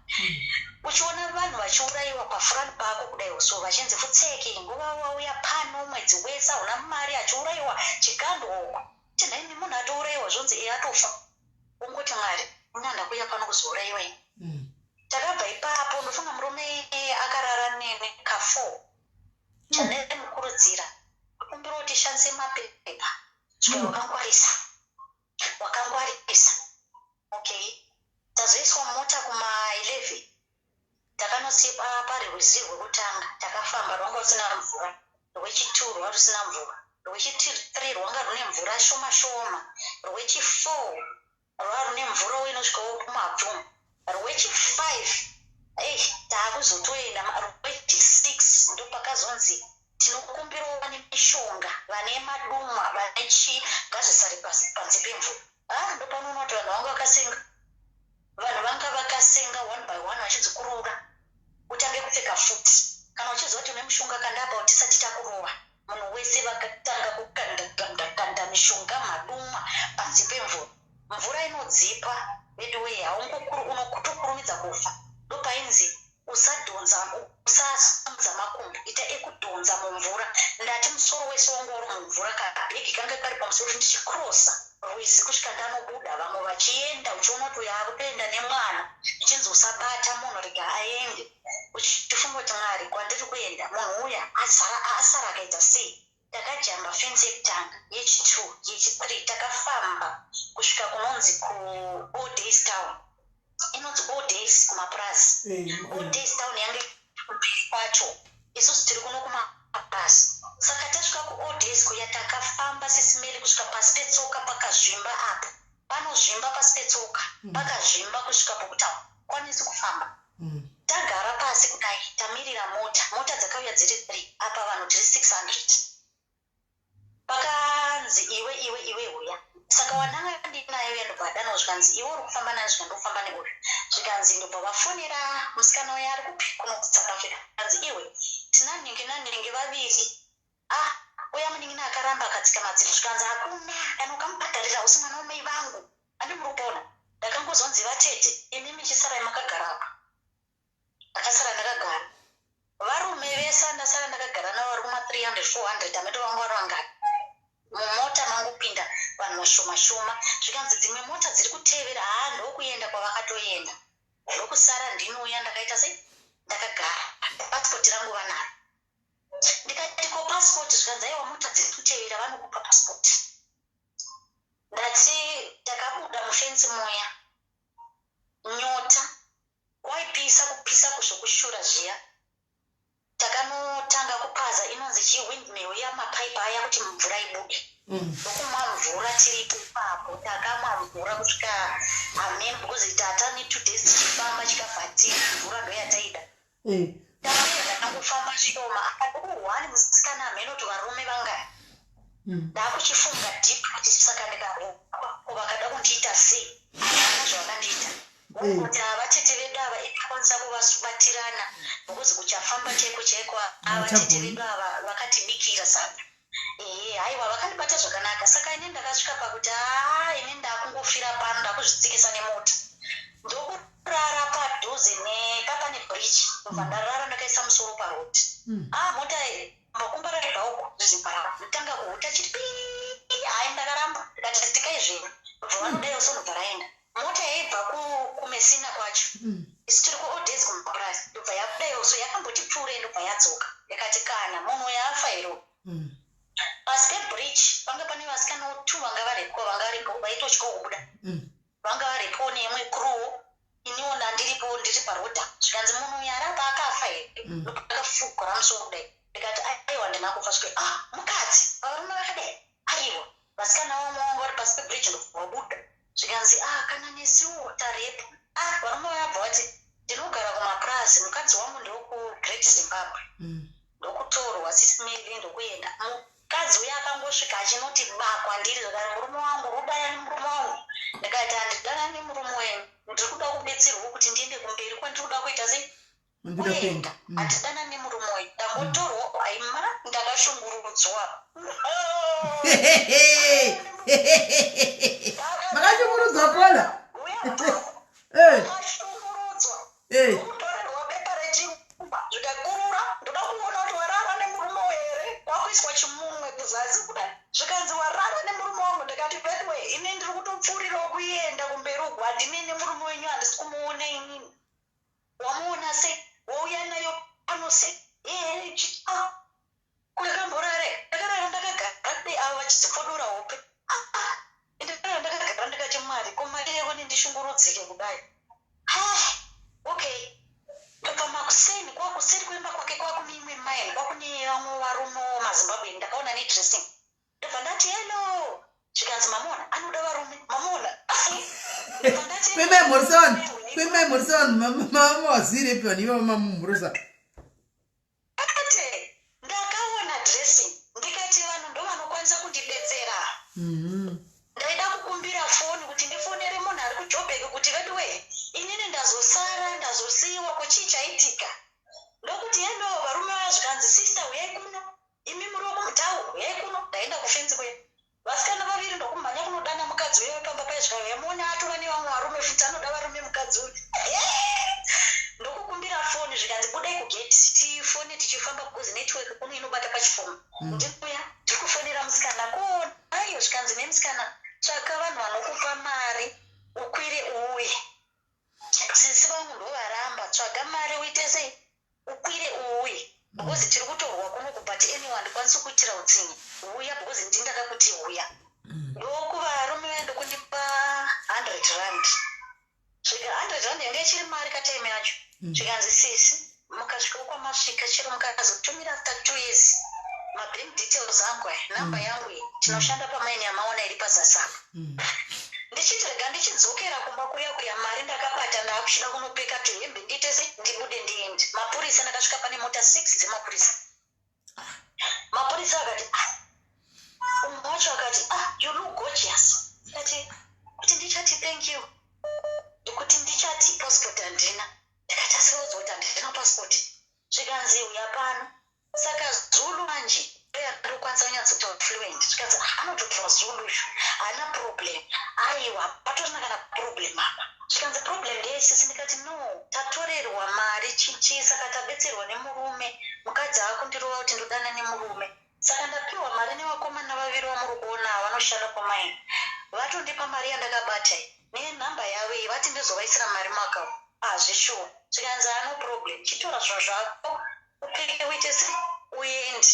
Uchiona vanhu vachiurayiwa pafront pako kudai so, vachinzi, "Futseki, nguva wauya pano mwedzi wese hauna mari," achiurayiwa chigandwa uko. Tinhaimi, munhu atourayiwa, zvonzi iye atofa. Ungoti, "Mwari, ina ndakuya pano kuzourayiwa ini." Takabva ipapo, ndofunga murume akarara nene ka4. Chandaimukurudzira, kumbira kuti tishandise mapepa. Svika wakangwarisa, wakangwarisa. Okay, tazoiswa mota kuma11, takanosipa parwizi rwekutanga. Takafamba, rwanga rusina mvura. Rwechi2 rwanga rusina mvura. Rwechi3 rwanga rune mvura shoma shoma. Rwechi4 rwanga rune mvurawo inosvikawo kumabvumu. Rwechi5, ei, taakuzotoenda. Rwechi6 ndopakazonzi, "Tinokumbirawo vane mishonga, vane madumwa, vane chii, ngazvisare panze pemvura." Ah, ndopanoona kuti vanhu vanga vakasenga, vanhu vanga vakasenga one by one, vachinzi kurura, utange kupfeka futi. Kana uchiziva kuti une mushonga, kandapa tisati takurova. Munhu wese vakatanga kukanda kanda kanda mishonga, madumwa panze pemvura. Mvura inodzipa veduwee, haungokuru, unotokurumidza kufa. Ndopainzi usadhonza, usasimudza makumbo, ita ekudhonza mumvura. Ndati musoro wese wangu uri mumvura, kabhegi kanga kari pamusoro, ndichikrosa rwizi kusvika ndanobuda. Vamwe vachienda, uchiona kuti uyo akutoenda nemwana, ichinzi usabata munhu, rega aende. Uchifunga kuti, "Mwari, kwandiri kuenda, munhu uya asara akaita sei?" Takajamba fenzi yekutanga, yechi2, yechi3, takafamba kusvika kunonzi kuOld Days Town, inonzi Old Days kumapurazi. Old Days Town yange kumberi kwacho, isusu tiri kuno kumapurazi. Saka tasvika kuOld Days kuya, takafamba, Sisi Melly, kusvika pasi petsoka pakazvimba. Apa panozvimba pasi petsoka. Pakazvimba kusvika pokuti haukwanisi kufamba. Tagara pasi kudai, tamirira mota. Mota dzakauya dziri 3, apa vanhu tiri 600. Pakanzi, "Iwe, iwe, iwe, uya." Saka wandanga ndinayo yandobva adanwa, zvikanzi, "Iwe uri kufamba nani?" Zvika ndofamba neuyu. Zvikanzi, ndobva vafonera musikana uya ari kupi, kuno kuSouth Africa. Kanzi, "Iwe, tina nhingi nanhingi vaviri." Ah, uya munin'ina akaramba, akatsika madziro. Zvikanzi, "Hakuna, kana ukamubhadharira usi mwana wamai vangu." Andi muri kupona. Ndakangozonzi, "Vatete, imi michisarai makagara apa." Ndakasara ndakagara, varume vese ndasara ndakagara navo vari kuma 300, 400, ameto vangu vari vangani. Mumota mangopinda vanhu. vanhu vashoma shoma. Zvikanzi dzimwe mota dziri kutevera. Haa, ndokuenda kwavakatoenda, ndokusara ndinouya ndakaita sei, ndakagara. Pasipoti rangu vanaro. Ndikati, "Ko pasipoti?" Zvikanzi, "Aiwa, mota dziri kutevera vanokupa pasipoti." Ndati takabuda mufenzi muya, nyota kwaipisa, kupisa kuzvokushura zviya. Takanotanga kupaza inonzi chiwindmill yamapaipi aya kuti mvura ibude. Ndokumwa mvura tiripo ipapo. Takamwa mvura kusvika amen, because tata ne2 days tichifamba, chikabva mvura ndo yataida. Tapedza, takangofamba zvishoma, akadikuhwani musikana, hameno kuti varume vangani. Ndakuchifunga deep kuti saka ndikarukwa, ko vakada kundiita sei? Havana zvavakandiita. Kuti vatete vedu ava ikakwanisa kuvabatirana, because kuchafamba chaiko chaiko, avatete vedu ava vakatibikira sadza. Ehe, haiwa, vakandibata zvakanaka. Saka ini ndakasvika pakuti, haa, ini ndakungofira pano, ndakuzvitsikisa nemota, ndokurara padhuze nepapane bridge. Ndobva ndarara ndakaisa musoro paroad. Ah, mota makumba raibva uko zvibva kuhuta chiti pii. Hai, ndakaramba, ndikati, "Tsikai zvenyu." Ndobva vanodaiwo so, ndobva raenda mota yaibva kuMessina kwacho. Isu tiri kuOld kumapurazi. Ndobva yabudaiwo so, yakamboti pfuurei, ndobva yadzoka. Yakati, "Kana munhu yafa here?" Pasi pebridge panga pane vasikana two vanga varipo, vanga varipo vaitotyawo kubuda. Vanga varipo neimwe crew, iniwo ndandiripo, ndiri parodha. Zvikanzi, "Munhu uyu arapa akafa here?" Akafugura musoro kudai. Ndikati, "Aiwa, ndina kufa." Svike, "Ah, mukadzi, varume vakadai." Aiwa, vasikana vamwe vanga vari pasi pebridge ndovabuda. Zvikanzi, "Ah, kana nesiwo tarepo." Ah, varume vayabva vati, "Ndinogara kumapurazi, mukadzi wangu ndokugreat Zimbabwe." Ndokutorwa sisimeli, ndokuenda. Mukadzi uya akangosvika achinoti ba kwandiri, zvakati, "Murume wangu, rudaya nemurume wangu." Ndikati, "Handidana nemurume wenyu, ndiri kuda kubetserwa kuti ndiende kumberi kwandiri kuda kuita sei, kuenda. Handidana nemurume wenyu, ndangotorwa." Aima, ndakashungurudzwa. Makashungurudzwa kola. Akashungurudzwa, kutorerwa bepa rechingwa, zvikakurura, "Ndoda kuona kuti warara nemurume here." Kwakuiswa chimumwe kuzasi kudai. Zvikanzi, "Warara nemurume wangu." Ndikati, "Bedwe, ini ndiri kutopfuurirawo kuenda kumberi uku, handine nemurume wenyu, handisi kumuona inini. Wamuona sei? Wauya nayo pano sei?" Ndakamborare, ndakarara ndakagara kudai, avo vachidzipfodora hope. Ndakarara ndakagara, ndikati, "Mwari, ko mari yako nendishungurudzike kudai?" Okay, ndobva makuseni, kwakuseri kuimba kwake kwakune imwe mine, kwakune vamwe varumewo maZimbabwe. Ndakaona nedressing, ndobva ndati, "Hello." Zvikanzi, "Mamuona anoda varume, mamuona." Kwemai mhorisa vanhu, kwemai mhorisa vanhu, mamawazirepi vanhu ivavo mamumhorisa? Ate ndakaona dressing, ndikati vanhu ndo vanokwanisa kundibetsera. Ndaida kukumbira foni kuti ndifonere munhu ari kuJobek kuti, "Veduwe, inini ndazosara, ndazosiyiwa, kuchii chaitika?" Ndokuti, "Hello." Varume vaya, zvikanzi, "Sister, uyai kuno, imi muri wokumuTau, uyai kuno." Ndaenda kufenzi kuya, vasikana vaviri ndokumhanya kunodana mukadzi uya wepamba paya. Zvikauya, muone atova nevamwe varume futi, anoda varume mukadzi uyu. Ndokukumbira foni. Zvikanzi, "Budai kugate tifone tichifamba, because network kuno inobata pachifoni." Ndinouya, tiri kufonera musikana ko aiyo. Zvikanzi nemusikana, "Tsvaka vanhu vanokupa mari, ukwire uuye. Sisi vangu ndovaramba, tsvaga mari uite sei, ukwire uuye, because tiri kutorwa kunoku, but anyway handikwanisi kuitira utsinye, uya because ndindakakuti uya." Ndokuvarume vaya ndokundipa R100. Svika R100 yanga ichiri mari katime yacho. Zvikanzi, "Sisi, mukasvika kwamasvika, chero mukazotumira after 2 years, mabank details angu aya, namba yangu iyi, tinoshanda pamaini yamaona iri pazasi apa." Ndichiti rega ndichidzokera kumba kuya kuya, mari ndakabata, ndaakuchida kunopfeka tuhembe, ndiite sei, ndibude ndiende. Mapurisa, ndakasvika pane mota six dzemapurisa. Mapurisa akati, "Ah." Umwe wacho akati, "Ah, you look gorgeous." Ndikati, kuti ndichati thank you, ndikuti ndichati passport handina. Ndikati, "Asivaudza kuti handina passport." Zvikanzi, "Uya pano." Saka Zulu manje ndokwanisa kunyatsotaura fluent. Zvikanzi, "Ah, anototaura Zulu uyu, haana problem." Aiwa, patorina kana problem apa. Zvikanzi, "Problem ndeyeisisi." Ndikati, "No, tatorerwa mari chichi, saka tabetserwa nemurume, mukadzi aakundirova kuti ndodana nemurume, saka ndapiwa mari nevakomana vaviri vamuri kuona vanoshanda pamaini." Vatondipa mari yandakabata iyi nenhamba yavo iyi, vati ndizovaisira mari muakaunti. Hazvishuwa. Zvikanzi haa no problem, chitora zvinhu zvako upfeke uite sei uende.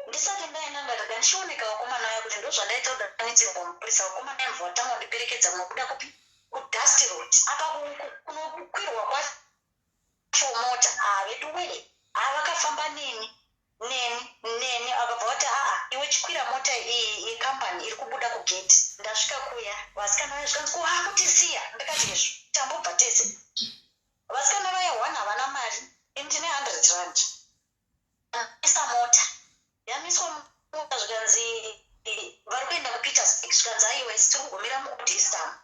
Ndisati ndaenda ndati ndichioneka vakomana vaya kuti ndozvandaita kudanidzirwa mupurisa. Vakomana vaya vatanga kundiperekedza kunobuda kupi kudust road apa kunokwirwa kwacho mota. Haa veduwee, haa vakafamba neni neni neni akabva vati aa iwe chikwira mota iyi yekambani iri kubuda kugate. Ndasvika kuya vasikana vaya zvikanzi ko akutisiya. Ndikati izvo tambobva tese. Vasikana vaya one havana mari, ini ndine 100 rand. Isa mota yamiswa mota, zvikanzi vari kuenda kuPetersburg. Zvikanzi aiwa, isi tiri kugumira muOdestam.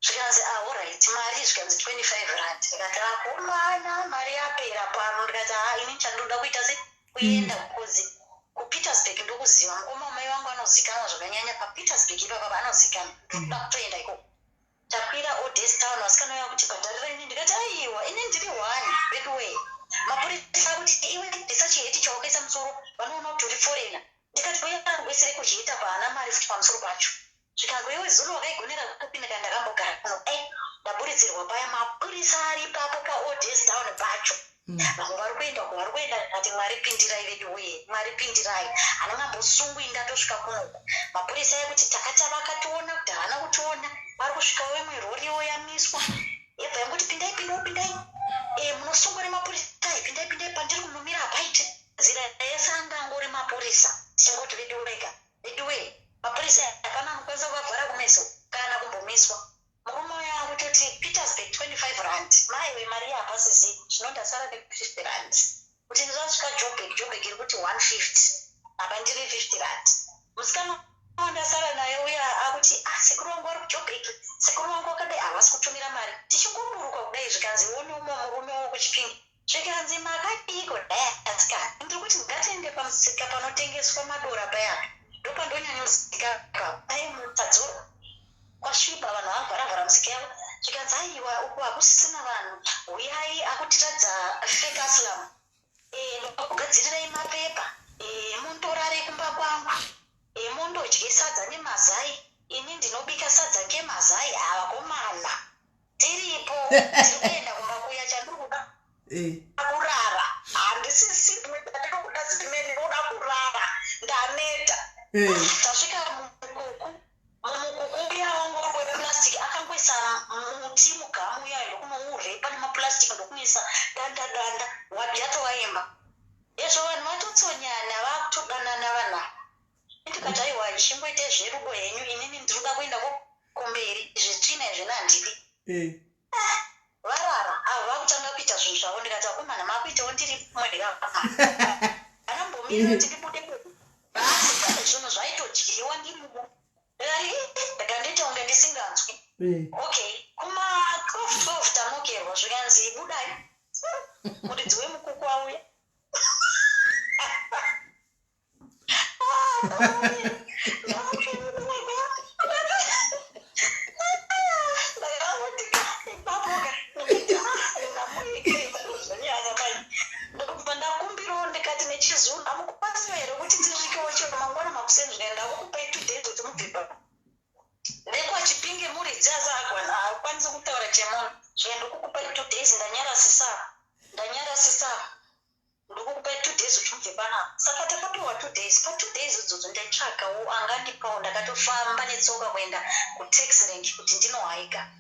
Zvikanzi alright, mari? Zvikanzi 25 rand. Ndikati akomana, mari yapera pano. Ndikati ha, ini chandoda kuita se kuenda because kuPetersburg ndokuziva mukoma wamai vangu anozikanwa zvakanyanya paPetersburg ipapa, anozikanwa, ndoda kutoenda ikoko. Takwira Odestown, vasikana vaya kuti bhadharira ini. Ndikati aiwa, ini ndiri one veduway. Mapurisa akuti iwe bvisa chiheti chawakaisa musoro, vanoona kuti uri foreigner. Ndikati kuya kuchiita paana mari futi pamusoro pacho. Zvikanzi iwe Zulu wakaigonera kupi? Ndikati ndakambogara kuno. E ndaburidzirwa paya mapurisa ari ipapo paOdesdown pacho. Vamwe vari kuenda uko, vari kuenda. Ndikati Mwari pindirai veduwee, Mwari pindirai, handingambosungwi ndatosvika kunoku. Mapurisa ekuti takati vakationa kuti havana kutiona, vari kusvikawo imwe roriwo yamiswa yebva yangoti pindai, pindai, pindai, e, munosungwa nemapurisa, pindai, pindai, pandiri kunomira hapaite. Nzira yese anga angori mapurisa. Tichingoti veduweka, veduwee, mapurisa hapana anokwanisa kuvavhara kumeso kana kumbomiswa. Murume uyo akutoti Petersburg 25 rand. Maiwe, mari yapasisi zvino, ndasara ne50 rand kuti ndizasvika Joburg. Joburg iri kuti 150, apa ndiri 50 rand. Musikana wandasara naye uya akuti ah, sekuru vangu vari kuJoburg, sekuru vangu wakadai, havasi kutumira mari. Tichingoburuka kudai, zvikanzi one umwe murume wokuChipinge, zvikanzi makadiko dayasikana? Ndiri kuti ngatiende pamusika panotengeswa madora paya, ndopandonyanyozika ai mutadzorwa kwasviba, vanhu vavharavhara musika yavo. Zvikanzi aiwa, uku hakusisina vanhu, uyai. Akutiradza fake asylum, ndokugadzirirai mapepa, mundorare kumba kwangu, mondodye sadza nemazai, ini ndinobika sadza kemazai. Havakomana tiripo, tiri kuenda kumba kuya, chandiri kuda kurara, handisisi chandiri kuda, simeni ndoda kurara, ndaneta. Tasvika mumukuku, mumukuku uya wanga uri weplastic, akangoisa muti mugamu uya ndokunourepa nemaplastic, ndokunoisa danda danda yatovaimba ezvo. Vanhu vatotsonyana, vakutodanana vanhu ava. Ndikati aiwa, chimboite zverudo henyu, inini ndiri kuda kuenda kumberi, zvitsvina izvi nandidi. Varara avo vakutanga kuita zvinhu zvavo. Ndikati vakomana, makuitawo ndiri mwega, anambomira kuti ndibude basi, zvinhu zvaitodyiwa ndirimo. Ndikati ndakandiita kunge ndisinganzwi. Okay, kuma 12 12 tamokerwa, zvikanzi budai, muridzi wemukuku auya. Ndokubva ndakumbirawo, ndikati nechizulu, hamukwanisiwo here kuti tisvikewo chero mangwana makuseni? Zvikaenda kukupai 2 days kuti mubve pano. VekwaChipinge muridzi asi haakwanisi kutaura chemunhu. Zvikaenda kukupai 2 days, ndanyarasisa, ndanyarasisa, ndokukupai 2 days kuti mubve panapa. Saka takapiwa 2 days. Pa2 days idzodzo ndaitsvagawo angandipawo. Ndakatofamba netsoka kuenda kutaxi rank kuti ndinohaika.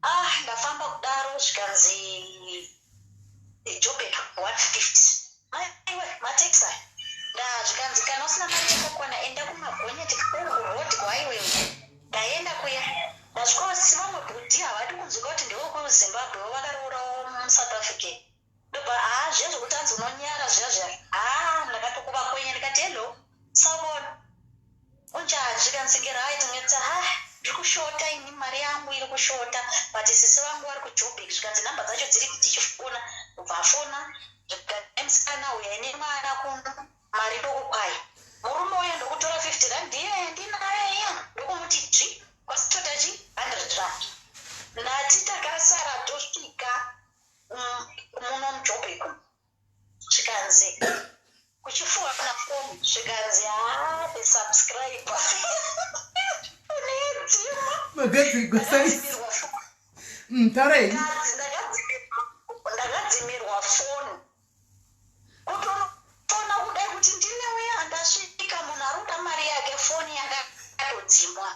Ah, ndafamba kudaro, zvikanzi Joburg 150. Maiwe, mataxi aya! Nda zvikanzi kana usina mari yakakwana enda kuMagonyeti kuroad kuhighway. Ndaenda kuya, ndasvikawo vamwe bhudhi havadi kunzwika kuti ndewekuZimbabwe, vakaroораwo muSouth Africa. Ndobva haa, zviya zvokuti anzi unonyara zviya zviya, haa, ndakatokuvakwenya, ndikati hello, sawubona, unjani? Zvikanzi ngiright. Ngati ha, ndiri kushota ini, mari yangu iri kushota, but sisi vangu vari kuJoburg. Zvikanzi nhamba dzacho dziri tichifona. Kubva afona, zvikanzi musikana uya ine mwana kuno, mari ndokupai. Murume uya ndokutora 50 rand iye ndinayo iya, ndokumuti dzvi, kwasitota chi 100 rand. Ndati takasara tosvika muno muJoburg, zvikanzi kuchifuwa nafoni, zvikanzi haa, the subscriber une Gadzirigwa size. Taura henyu. Ndakadzimirwa foni. Kutonofona kudai kuti ndine uya ndasvika, munhu ari kuda mari yake, foni yakatodzimwa.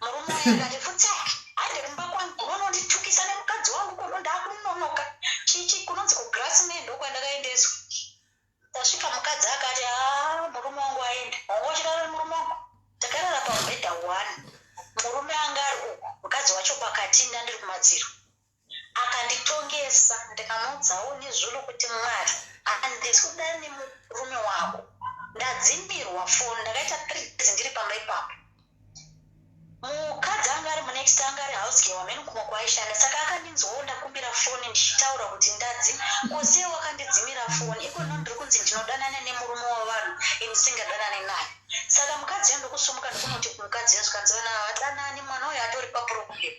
Murume uya akati, "Futsek, hande kumba kwangu, unononditukisa nemukadzi wangu kuno, ndakunonoka." Chichi kunonzi kuGrasmere, ndokwandakaendeswa. Tasvika, mukadzi akati, "A, murume wangu aenda." "Wanga uchirara nemurume wangu?" Takarara pamubhedha one, murume anga ari uku, mukadzi wacho pakati, ndandiri kumadziro. Akanditongesa, ndikamuudzawo nezvulu kuti, "Mwari, handisi kuda nemurume wako, ndadzimirwa foni." Ndakaita 3 days ndiri pamba ipapo. Mukadzi anga ari munext, anga ari housegirl, amene kumwe kwaaishanda, saka akandinzwawo ndakumbira foni ndichitaura kuti ndadzima. "Kose wakandidzimira foni ikono, ndiri kunzi ndinodanana nemurume wavanhu, indisingadanani naye." Saka mukadzi uyo ndokusumuka, ndokunoti kumukadzi uyo, zvikanzi, "Vana havadanani, mwana uyo atori paproblem,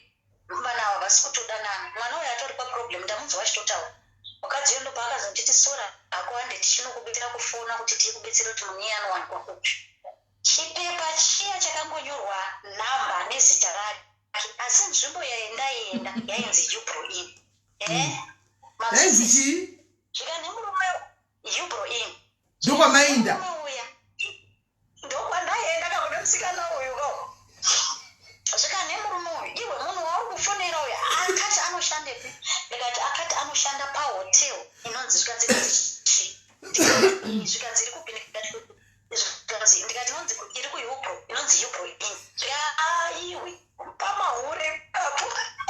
vana ava havasi kutodanana, mwana uyo atori paproblem, ndamunzwa achitotaura." Mukadzi uyo ndopaakazonditi, "Sora hako, hande tichinokubetsera kufona kuti tikubetsere kuti munhu iye anowanikwa kupi." Chipepa chiya chakangonyorwa nhamba nezita rake, asi nzvimbo yaendaienda yainzi Hillbrow Inn. Yainzi chii? Zvika nemurume, Hillbrow Inn. Ndokwamainda? Uya ndokwandaenda kakuda musikana uyu ko. Svika nemurume uyu, "Iwe, munhu wauri kufonera uyu akati anoshandepi?" Ndikati, "Akati anoshanda pahotel inonzi." Zvikanzi, "Inonzi chii?" Zvikanzi, "Iri kupi?" Zvikanzi, ndikati, "Inonzi iri kuHillbrow, inonzi Hillbrow Inn." Zvika, "Iwe, pamahure apo."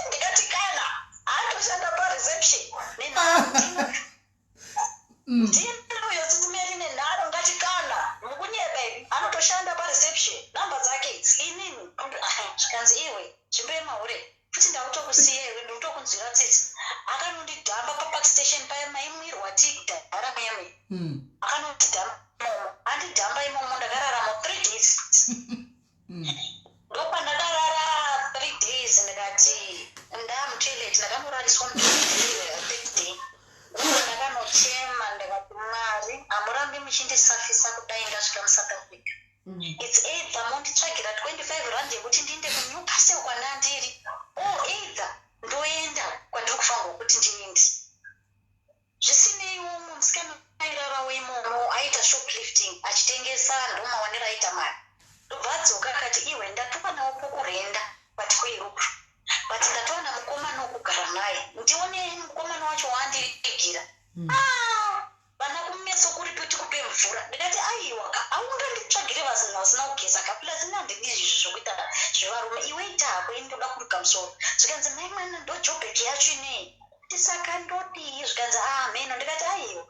Ndikati, "Kana atoshanda pareception nenharo." Ndinoyo tsisimeri nenharo, ngati, "Kana mukunyeba ivi, anotoshanda pareception, namba dzake idzi." Inini zvikanzi, "Iwe, nzvimbo yemahure futi, ndakutokusiya iwe, ndikutokunzwira tsitsi." Akanondidhamba paPark Station paya maimwirwa tigara muyemi. Akanondidhamba imomo, andidhamba imomo, ndakararama 3 days. Ndopandakarara 3 days, ndikati ndamutoilet, ndakanorariswa mutoilet third day. Ndakanochema, ndikati, "Mwari, hamurambi muchindisafisa kudai. Ndasvika muSouth Africa, it's either monditsvagira R25 yekuti ndiende kuNewcastle kwandandiri, or either ndoenda kwandiri kufanirwa kuti ndiende." Zvisineiwo, musikana airarawo imomo aita shoplifting, achitengesa, ndomawaniro aita mari. Ndobva adzoka akati, "Iwe, ndatowanawo pokurenda but kuHillbrow, but ndatowana mukomana wokugara naye. Ndione mukomana wacho waandirigira." "Ah, vana kumeso kuri kuti kupe mvura." Ndikati, "Aiwa, haunganditsvagire vazinhu vasina kugeza kapula, zina handidi izvi zvokuita zvevarume. Iwe ita hako, ini ndoda kuruka musoro." Zvikanzi, "Mai mwana, ndo Joburg yacho inei." Kuti, "Saka ndodii?" Zvikanzi, "Ah, meno." Ndikati, "Aiwa."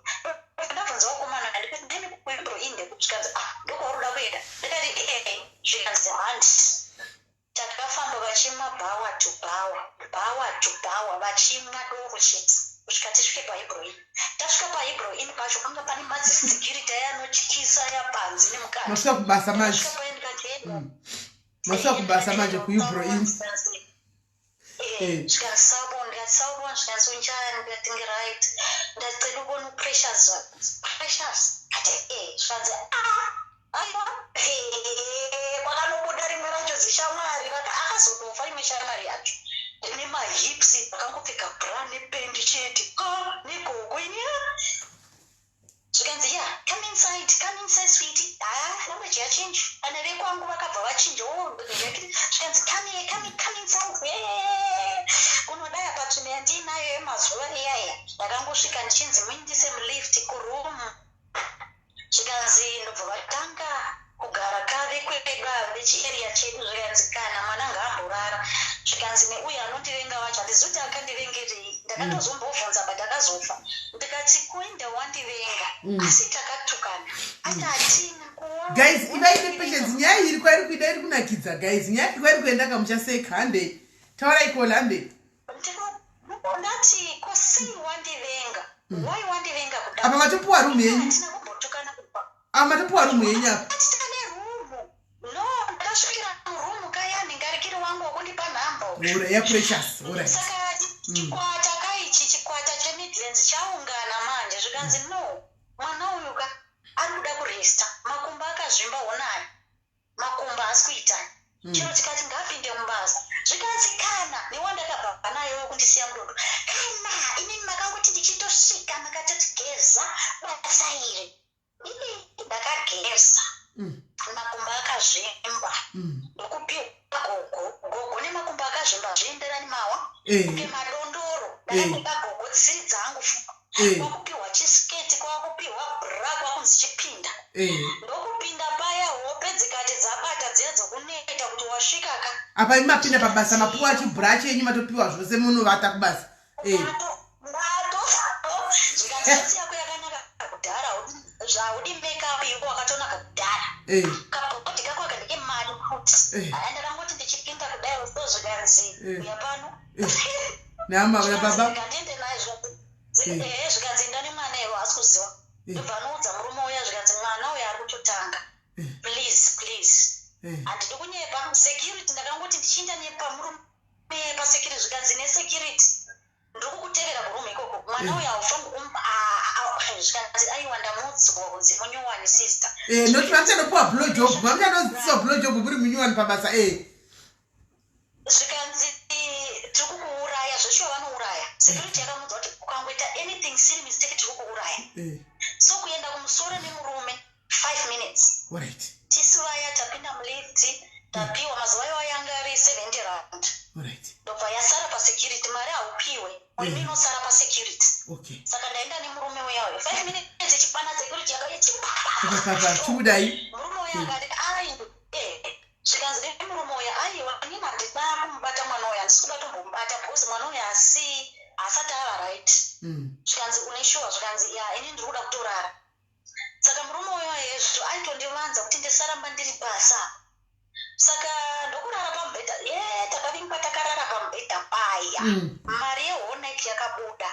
Ndabvunza vakomana, ndikati, "Ndini kuHillbrow Inn?" Zvikanzi, "Ah, ndokwauri uda kuenda?" Ndikati, "Ee." Zvikanzi, "Handi." Takafamba vachimwa bhawa to bhawa, bhawa to bhawa, vachimwa doro chete kusvika tisvike paHillbrow Inn. Tasvika paHillbrow Inn pacho, panga pane madzisecurity aya anotyisa yapanze nemukati. Masvika kubasa manje. Tasvika paya, ndikati, Masvika kubasa manje kuHillbrow Inn. Zvikanzi, "Sawubona." Ndikati, "Sawubona." Zvikanzi, "Unjani?" Ndikati, "Ngiright, ndacela ubona uPrecious." "Precious?" Ati, "E." Zvikanzi, "A, aiwa." Kwakanobuda rimwe racho zishamwari, akazotofa imwe shamwari yacho rine mahips, vakangopfeka bra nependi chete ka negogo ini. Zvikanzi, "Ya, come inside, come inside, sweetie." Ha, language yachinja, vana vekwangu vakabva vachinja. Oh, zvikanzi, "Come here, come, come inside." Kunodaya patsvina yandiinayo yemazuva iyaya, ndakangosvika ndichinzi muindise mulift kuroom. Zvikanzi, ndobva vatanga kugara kave kwedu ava vechiarea chedu. Zvikanzi, "Kana mwana ngaamborara." Zvikanzi neuyo anondivenga wacho, handizivi kuti akandivengerei, ndakatozombobvunza, but akazofa. Ndikati, "Kuenda wandivenga?" Asi takatukana, ati hatina kuwa. Guys, ivai nepatience, nyaya iri kwairi kuida iri kunakidza. Guys, nyaya iri kwairi kuenda kamuchaseka. Handei, taurai kola, handei. Ndati, "Kosei wandivenga? Wai wandivenga kudai?" Apa matopuwa rumu yenyu? Hatina kumbotukana kubva. Apa matopuwa rumu yenyu apa? Ati tane rumu. No, ndakasvikira murumu kayani, ngarikiri wangu wakundipa nhambo. Ura yaPrecious, alright. Saka chikwata kaichi, chikwata cheMidlands chaungana manje. Zvikanzi, "No, mwana uyu ka ari kuda kuresta, makumbo akazvimba, onai makumbo haasi kuita." Chero tikati ngaapinde mubasa, zvikanzi kana newandakabva nayo wekundisiya mudondo, kana inini makangoti ndichitosvika makatoti geza basa iri. Ini ndakageza, makumbo akazvimba, ndokupiwa gogo. Gogo nemakumbo akazvimba zvienderani mawa kunge madondoro. Ndakakupa gogo dzisiri dzangu fupa, kwakupiwa chisiketi, kwakupiwa bra, kwakunzi chipinda. Ndokupinda paya, hope dzikati dzabata dziya dzokuneta kuti wasvika ka. Apa imi mapinda pabasa, mapiwa chibra chenyu, matopiwa zvose, munovata kubasa. Ndato zvikanzi yako yakanaka kudhara, zvaudi makeup, iwe wakatonaka kudhara. Kabhodhi kako aka ndekemari futi. Aya, ndakangoti ndichipinda kudai so, zvikanzi uya pano. Nama uya baba. Ndiende naye. Ehe, zvikanzi enda nemwana iwo, haasi kuziva. Ndobva anoudza murume uya, zvikanzi mwana uyo ari kutotanga, please, please. Handidi kunyepa, security ndakangoti ndichiinda nepamurume pasecurity, zvikanzi nesecurity, ndiri kukutevera kurumu ikoko, mwana uyo haufangi. Zvikanzi aiwa, ndamuudzwa kunzi munyowani, sister. Noti vamuchanopiwa blow job, vamuchanodzidziswa blow job muri munyowani pabasa. Zvikanzi tiri kukuuraya zveshuwa, vanouraya. Security yakamudza kuti ukangoita anything silly mistake, tiri kukuuraya. So kuenda kumusoro nemurume 5 minutes. Tisi vaya tapinda mulift, tapiwa, mazuva iwayo yanga ari 70 rand. Ndobva yasara pasecurity, mari haupiwe, imi inosara pasecurity. Saka ndaenda nemurume uyayo 5 minutes ichipana, security yakauya. Papa chibudai. Murume uya akati ai, zvikanzi nemurume uya, aiwa, inini handida kumubata mwana uyu, handisi kuda tombomubata because mwana uyu asi haasati ava right. Zvikanzi une sure? Zvikanzi ya, inini ndiri kuda kutorara. Saka murume uyo hezvo aitondivanza kuti ndisaramba ndiri pasa, saka ndokurara pamubhedha. Ye, takavingwa takarara pamubhedha paya. Mari yewhole night yakabuda.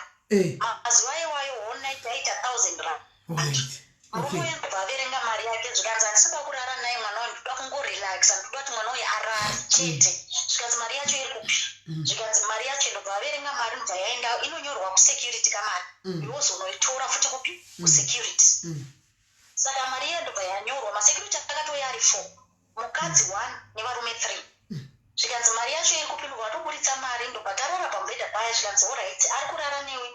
Mazuva iwayo whole night yaita 1000 rand. Murume uyo ndobva averenga mari yake, zvikanzi handisi kuda kurara naye mwana uyu, ndoda kungorelaxa, ndoda kuti mwana uyu arare chete. Zvikanzi mari yacho iri kupi? Zvikanzi mari yacho, ndobva averenga mari, ndobva yaenda inonyorwa kusecurity kamari. Iwe uzonoitora futi kupi? Kusecurity. Saka mari iya ndobva yanyorwa, masecurity akatouya ari four, mukadzi one nevarume three. Zvikanzi mari yacho iri kupi? Ndobva vatoburitsa mari, ndobva tarara pamubhedha paya. Zvikanzi alright, ari kurara newe,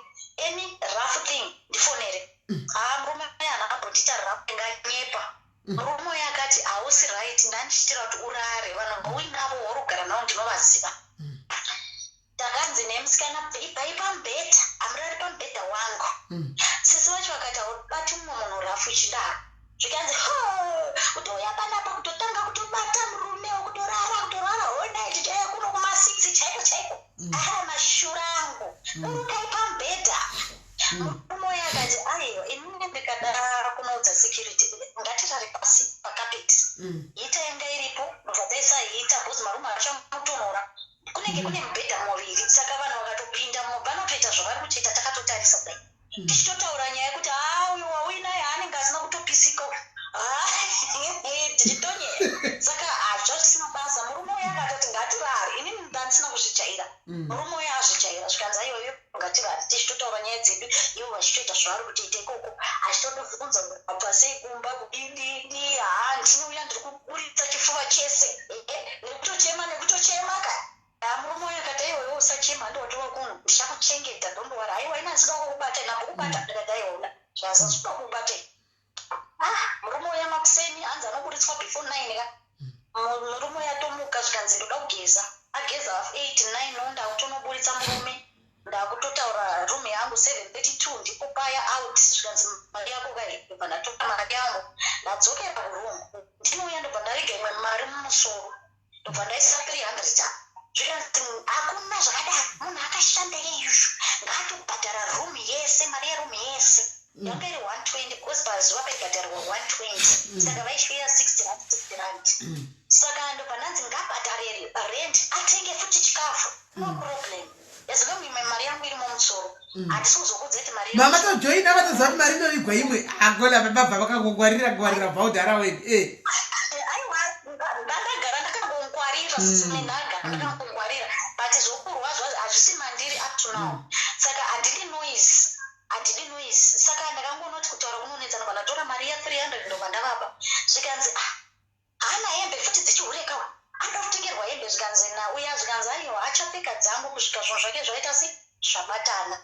any rough thing ndifonere. Haa, murume haana ambondita rough, ndinganyepa. Murume uyo akati hausi right, ndandichitira kuti urare, vanhu vauinavo worugara navo ndinovaziva. Takanzi nemusikana, ibvai pamubhedha, hamurari pamubhedha wangu. Sisi vacho vakati haubati mumwe munhu rough uchidaro. Zvikanzi kutouya panapa kutotanga kutobata murume, kutorara, kutorara whole night, chaiya kuno kuma6 chaiko chaiko. Aha, mashura angu, burukai pamubhedha. Murume uyo akati aiwa, inini ndikada kunoudza security, ngatirare pasi pacarpet. Heater yanga iripo, ndobva taisa heater because marume achamutonhora, kunenge kune mubhedha muviri, saka vanhu vakatopinda vanotoita zvavari kutoita takatotarisa kudai, tichitotaura nyaya yekuti haa, uyu wauinaye anenge asina kutopisika uyu, tichitonyeya. Saka hazvo zvisina basa, murume uyo akatoti ngatirare. Inini ndandisina kuzvijaira. Murume uyo azvijaira, zvikanzi aiwa, ngatirare, tichitotaura nyaya dzedu, ivo vachitoita zvavari kutoita ikoko, achitondibvunza abva sei kumba, kudididi. Haa, ndinouya ndiri kuburitsa chifuva chese nekutochema, nekutochema ka. Murume uyo akati aiwa, iwe usachema, handowatova kuno, ndichakuchengeta, don't worry. Aiwa, ina handisida kukubata, nambokubata. Ndikati aiwa, zvazasvika kubate. Ah, murume uya makuseni hanzi anoburitswa before 9 ka. Murume uya atomuka, zvikanzi ndoda kugeza. Ageza half 8, 9 o ndakutonoburitsa murume, ndakutotaura room yangu 7:32, ndipo paya out. Zvikanzi mari yako kai, ndobva ndatora mari yangu, ndadzokera kuroom. Ndinouya, ndobva ndaviga imwe mari mumusoro, ndobva ndaisa 300. Zvikanzi hakuna zvakadaro, munhu akashanda yeizvo ngaatobhadhara room yese, mari yeroom yese yanga iri 120 because pazuva paibhadharwa 120, saka vaishuya 60 rand, 60 rand. Saka ndobva ndanzi ngabhadhare rent, atenge futi chikafu, no problem, as long imwe mari yangu iri mumusoro, handisi kuzokudza kuti mari Mama tojoina, vatoziva kuti mari inovigwa imwe agola, babva vakangongwarira ngwarira bhaudhara wedu. Aiwa, ndandagara ndakangongwarira, ndagara ndakangongwarira, but zvokurwa hazvisi mandiri up to now. Saka handidi noise, handidi noise. Saka ndakangonoti kutaura kunonetsa, ndobva ndatora mari ya300, ndobva ndavapa. Zvikanzi ah, haana hembe futi dzichihurekawa, anoda. Ndakapfeka dzangu kusvika zvinhu zvake zvaita se zvabatana.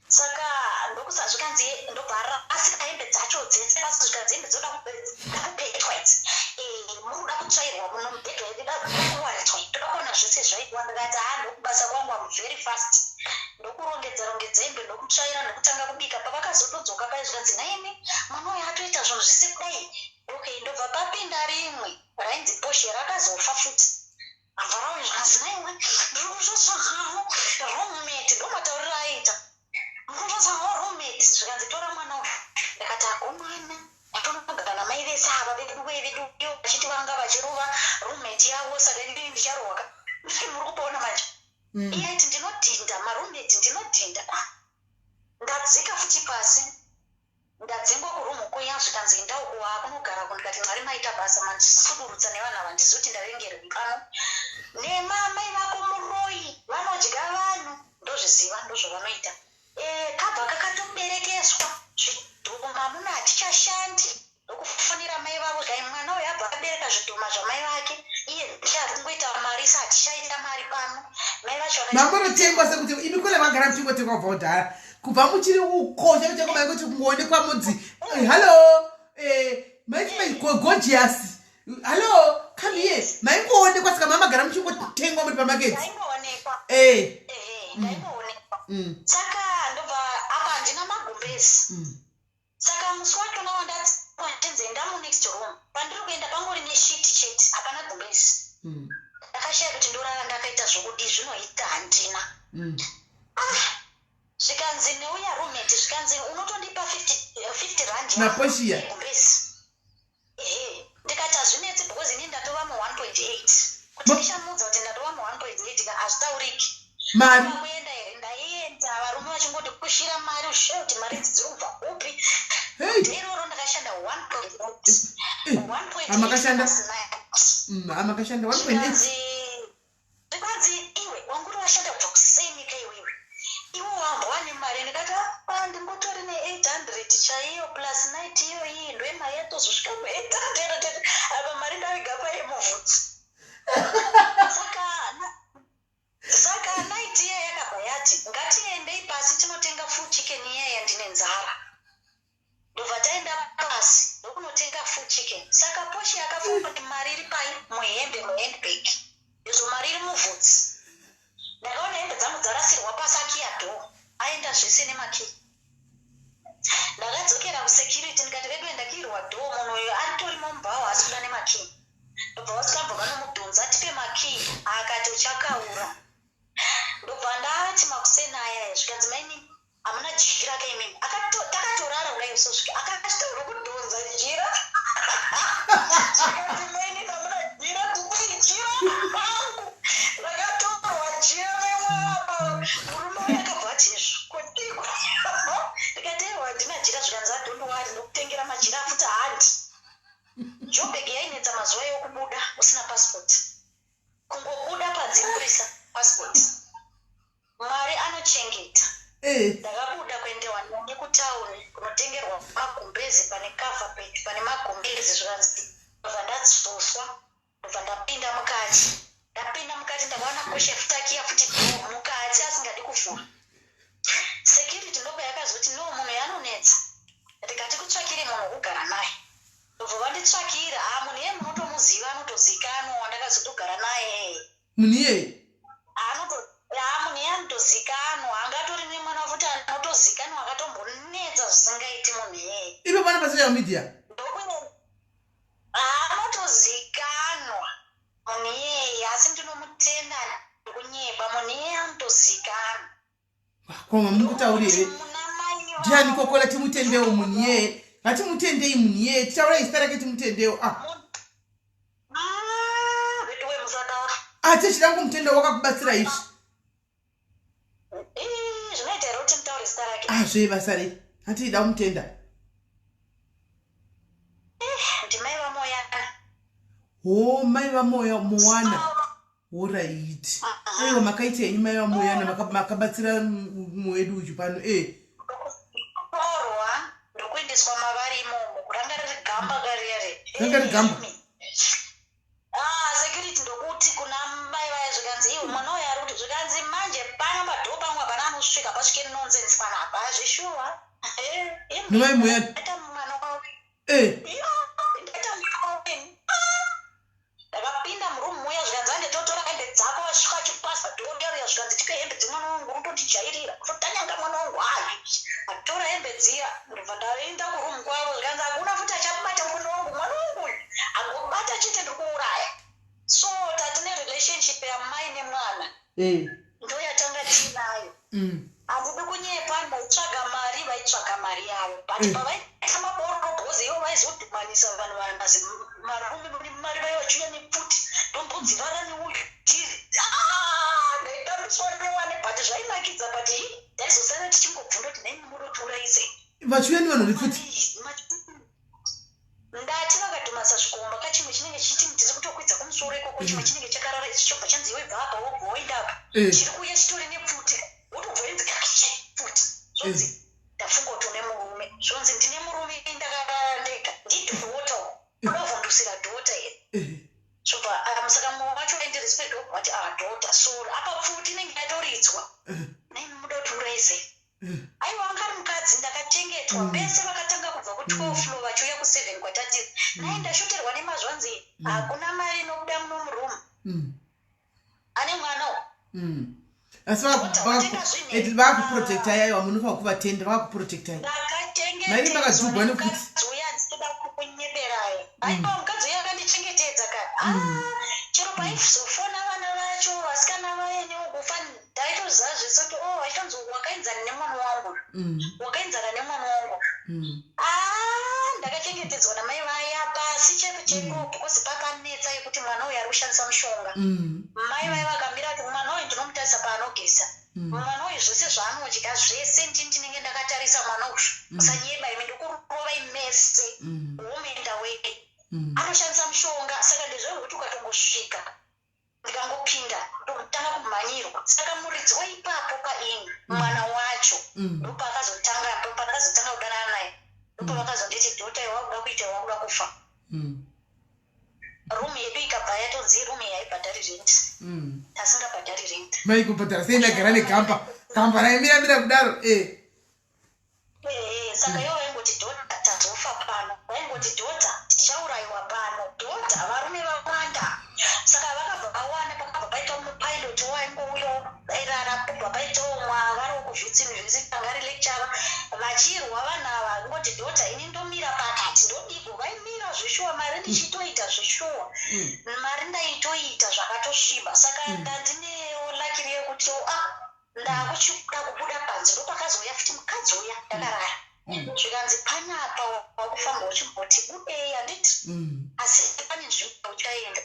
Saka ndokusa zvikanzi ndobva arasika hembe dzacho dzese pasi, zvikanzi hembe dzoda kupetwa idzi, eh, muri kuda kutsvairwa muno, mubhedha yedu ida kuwaridzwa, toda kuona zvese zvaitwa. Ndikati haa, ndokubasa kwangu, am very fast. Ndokurongedza rongedza hembe, ndokutsvaira, ndokutanga kubika. Pavakazotodzoka paye zvikanzi, naimi mwana uyu atoita zvinhu zvese kudai. Okay, ndobva papinda rimwe rainzi Poshe, rakazofa futi. Abva zvikanzi, naiwe ndiri kutotsvagawo roommate. Ndomatauriro aiita, ndiri kutotsvagawo roommate. Zvikanzi, tora mwana uyu. Ndakati, akomana, ndatonogara namai vese ava veduwe veduyo vachiti vanga vachirova roommate yavo, saka inini ndicharohwa ka? Muri kupaona manje. Iye aiti, ndinodhinda maroommate, ndinodhinda. Ah, ndadzika futi pasi, ndadzingwa kurumu kuya, zvikanzi enda uko waakunogara uko. Ndikati, Mwari maita basa mandisudurutsa nevanhu ava, ndizoti ndavengerwi pano nemamai vako muroyi, vanodya vanhu, ndozviziva, ndozvavanoita. E, kabva kakatoberekeswa zvidhoma muno, hatichashandi. Ndokufonera mai vavo zvikai, mwana uyu abva abereka zvidhoma zvamai vake, iye ndiye ari kungoita mari, isa hatichaita mari pano. Mai vacho vakati Mamunotengwa sekuti imi kune vagara muchingotengwa kubva kudhara, kubva muchiri uko chako chako, maingoti kungoonekwa munzi, "Hello, maiti mai gorgeous, hello, come here." Maingoonekwa, saka mamagara muchingotengwa muri pamaketi. Ndaingoonekwa. Ehe, ndaingoonekwa. Saka ndobva apa handina magumbezi. Saka musi wachona wandachinzi enda munext room, pandiri kuenda pangori nesheet chete, hapana gumbezi. Ndakashaya kuti ndorara ndakaita zvokudii, zvinoita handina. Ah, zvikanzi neuya roommate, zvikanzi unotondipa 50 rand yangu Naposhiya. yegumbezi. Ehe, ndikati hazvinetsi because inini ndatova mu1.8, kuti ndichamuudza kuti ndatova mu1.8 ka, hazvitauriki. Mari. Kuenda here, ndaienda varume vachingoti kushira mari, ushaye kuti mari idzi dziri kubva kupi. Hey. Iroro ndakashanda 1.8. 1.8. Amakashanda? Last night. Amakashanda 1.8. Zvikanzi, iwe wanguri washanda kubva kusenika, iwewe iwe wambwa nemari. Ndikati, "Ah, ndingotori ne800 chaiyo plus night iyoyi, ndoemari yatozosvika ku800 apa, mari ndaviga paye muvhudzi." Saka night iya yakabva yati ngatiendei pasi tinotenga full chicken iyaya, ndine nzara. Ndobva taenda pasi ndokunotenga full chicken. Saka Poshi akafunga kuti mari iri pai, muhembe, muhandbag, izvo mari iri muvhudzi. Ndakaona hembe dzangu dzarasirwa pasi, akiya door, aenda zvese nemakey. Ndakadzokera kusecurity ndikati, vedu ndakiyirwa door, munhu uyu aritorimo mubhawa, asi kuda nemakey. Ndobva vasikabva vanomudhonza, tipe makey, akati uchakaura. Ndobva ndati makuseni aya, zvikanzi, maini hamuna jira ka imimi? Takatorara kudai so, svika akachitaura kudhonza jira, zvikanzi, maini hamuna jira, ndipei jira rangu, rakatorwa jira memwaba. Murume uyu akabva ati, izvo kotiko? Ndikati, aiwa, handina jira. Zvikanzi, don't worry, ndokutengera majira futi handi. Joburg yainetsa mazuva ekubuda usina passport, kungobuda panze kurisa passport. Mwari anochengeta. Ndakabuda kuendewa nekutauni kunotengerwa magumbezi, pane coverpet, pane magumbezi. Zvikanzi, ndobva ndadzoswa, ndobva ndapinda mukati. Ndapinda mukati ndakaona Poshe futi akiya futi door mukati, asingadi kuvhura. Security ndobva yakazoti, no, munhu yanonetsa, ndikati kutsvakire munhu wekugara naye. Ndobva vanditsvakira, ha, munhu iye munotomuziva, anotozikanwa, wandakazotogara naye. Munhu iyeye? Ha, munhu iye anotozikanwa, angatori nemwana futi, anotozikanwa, akatombonetsa zvisingaiti munhu iyeye. Ipo pana pasocial media. Anotozikanwa munhu iyeye, asi ndinomutenda, ndikunyeba, munhu iyeye anotozikanwa. Kwamwa mukutauri here? Muna mai. Ndiani kokola? Timutendewo munhu iyeye, ngatimutendei munhu iyeye, titaurai zita rake, timutendewo, ah. Veduwe, musadaro. Ati chida kumutenda, wakakubatsira izvi. Ii, zvinoita here kuti mutaure zita rake? Ah, zvei basa rei, hatida kumutenda. Ndimai vaMoyana. Ho, mai vamoya Moana, alright. Aiwa, makaita henyu mai vaMoyana, makabatsira mumwe wedu uyu pano e. Torwa ndokuendeswa mavari imomo, ranga riri gamba kariyari. Ranga riri gamba? Ah, security ndokuti kuna mai vaya, zvikanzi, iwe mwana uyu ari kuti Hapasvike nonsense panapa, hazvishuwa. Nomai muya. Mwana wavo. Eh. Ndaita mwana wavo. Ndakapinda muroom muya, zvikanzi ande totora hembe dzako. Vasvika achipasa dhoriya, zvikanzi tipe hembe dzemwana wangu, unototijairira kutotanyanga mwana wangu. Hayi, atora hembe dziya, ndobva ndaenda kuroom kwavo. Zvikanzi hakuna futi achabata mwana wangu, mwana wangu uyu angobata chete ndikuuraya. So tatine relationship yamai nemwana. Ndo yatanga tiinayo. Handidi kunyepa, ndaitsvaga mari, vaitsvaga mari yavo, but pavaita mabororo, because ivo vaizodhumanisa vanhu, vanhu marume mari vaiva vachiuya nepfuti, ndombodzivara neuyu. Ah, ndaitambiswa newane, but zvainakidza, but ndaizosara tichingobvunda kuti nai munotiuraisei. Vachiuya nevanhu nepfuti? Ndati vakadhumasa zvikomba kachimwe chinenge chichiti tiri kutokwidza kumusoro ikoko, chimwe chinenge chakarara ichi chobva chanzi iwe bva apa, wobva waenda apa. Chiri kuuya chitori nepfuti, wotobva wainzi pfuti, zvonzi ndafunga kuti une murume, zvonzi ndine murume, ndakarara ndega, ndidhota unovhundusira dhota here? Zvobva saka mumwe wacho aindirespect, wobva wati, "Ah, dhota, sorry." Apa pfuti inenge yatoridzwa. Nai muda kuti uraisei? Aiwa, anga ari mukadzi, ndakachengetwa. Pese vakatanga kubva ku12 floor vachiuya ku7 kwatatiri nai, ndashoterwa nemazvanzi, hakuna mari inobuda muno muroom. Ane mwana. Asi vakuprotectai, aiwa, munofanira kuvatenda, vakuprotectai. Maini makadzugwa nekuti Uya, handitoda kukunyeberai. Aiwa, mukadzi uya akandichengetedza ka. Chero paizofona vana vacho vasikana vaenewo kufa, ndaitoziva zvese kuti o vaitonzi wakaenzana nemwana wangu, wakaenzana nemwana wangu. Ah, ndakachengetedzwa namai vaya pasi chaipo chaipo, because pakanetsa yekuti mwana uyu ari kushandisa mushonga. Mai vaya vakamira kuti mwana uyu ndinomutarisa paanogeza, mwana uyu zvese zvaanodya zvese ndini ndinenge ndakatarisa mwana uyu. Usanyeba imi, ndikurovai mese. Home and away. Anoshandisa mushonga, saka ndezvekuti ukatongosvika, ndikangopinda ndotanga kumhanyirwa. Saka muridzi weipapo paini, mwana wacho, ndopaakazotanga, ndopandakazotanga kudanana naye, ndopavakazonditi, "Dhota, wakuda kuita, wakuda kufa." Room yedu ikabva yatonzi room yaibhadhari rent. Tasingabhadhari rent. Maikubhadhara sei? Ndagara negamba, gamba raimiramira kudaro e. Saka ivo vaingoti, "Dhota, tazofa pano." Vaingoti, "Dhota, tichaurayiwa pano, dhota, varume vawanda." Saka vakabva vawana, pakabva paita mupilot waingouyawo airara, kubva paitawo mwavari wokuzvitsi university anga ari lecturer, vachirwa vanhu ava. Ngoti, "Dhota, ini ndomira pakati, ndodigo." Vaimira zveshuwa, mari ndichitoita zveshuwa. Mari ndaitoita zvakatosviba, saka ndandinewo luck yekuti ah, ndakuchida kubuda panze, ndopakazouya futi mukadzi uya ndakarara. Zvikanzi panapa wakufamba uchimboti budei, handiti? Asi pane nzvimbo uchaenda.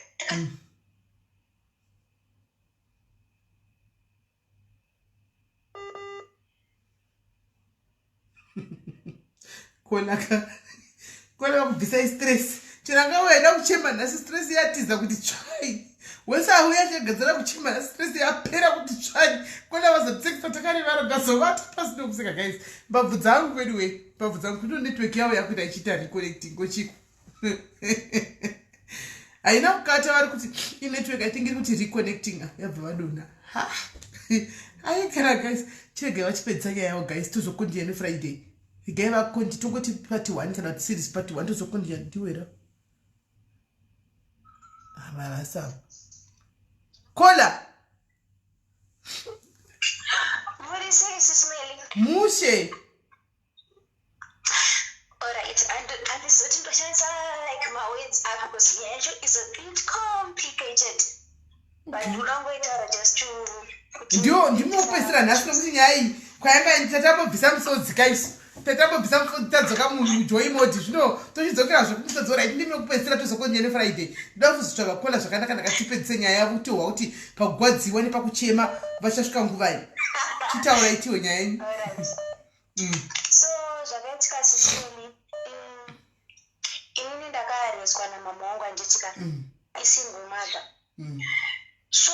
Konaka kona vakubvisai stress. Chiranga waenda kuchema nhasi, stress yatiza kuti tsvai. Wese auya achagadzira kuchema nhasi, stress yapera kuti tsvai. Kona vazotsekisa, takarivara, ndazovata pasina kuseka. Guys, mbabvu dzangu, anyway, mbabvu dzangu kuno, network yavo yakuita ichiita reconnecting kochiko haina kukata. Vari kuti inetwork, I think iri kuti reconnecting, yabva vadonha. Ha, aikana guys, chiregai vachipedzisa nyaya yavo guys, tozokontinya nefriday. Regai vakonti, tongoti part one kana kuti series part one, tozokontinya ndiwera varasava kola. Muri sei, Sis Melly? Mushe. Alright, handizoti ndoshandisa like mawords ako because nyaya yacho is a bit complicated. But ungangoitaura just to Ndio ndimokupedzisira nhasi, nokuti nyaya iyi kwayanga tatambobvisa musodzi kaisu, tatambobvisa musodzi, tadzoka mujoy mode, zvino tochidzokera zvekumusodzi. Right, ndimekupedzisira, tozokontinya nefriday. Ndoda kuzotsvaga kola zvakanaka, ndakatipedzise nyaya yavo kutihwa kuti pakugwadziwa nepakuchema vachasvika nguvai. Chitaura itiwe nyaya yenyu. Alright. So zvakaitika, Sis Melly, inini ndakareswa namama wangu, handitika? Isingle mother. So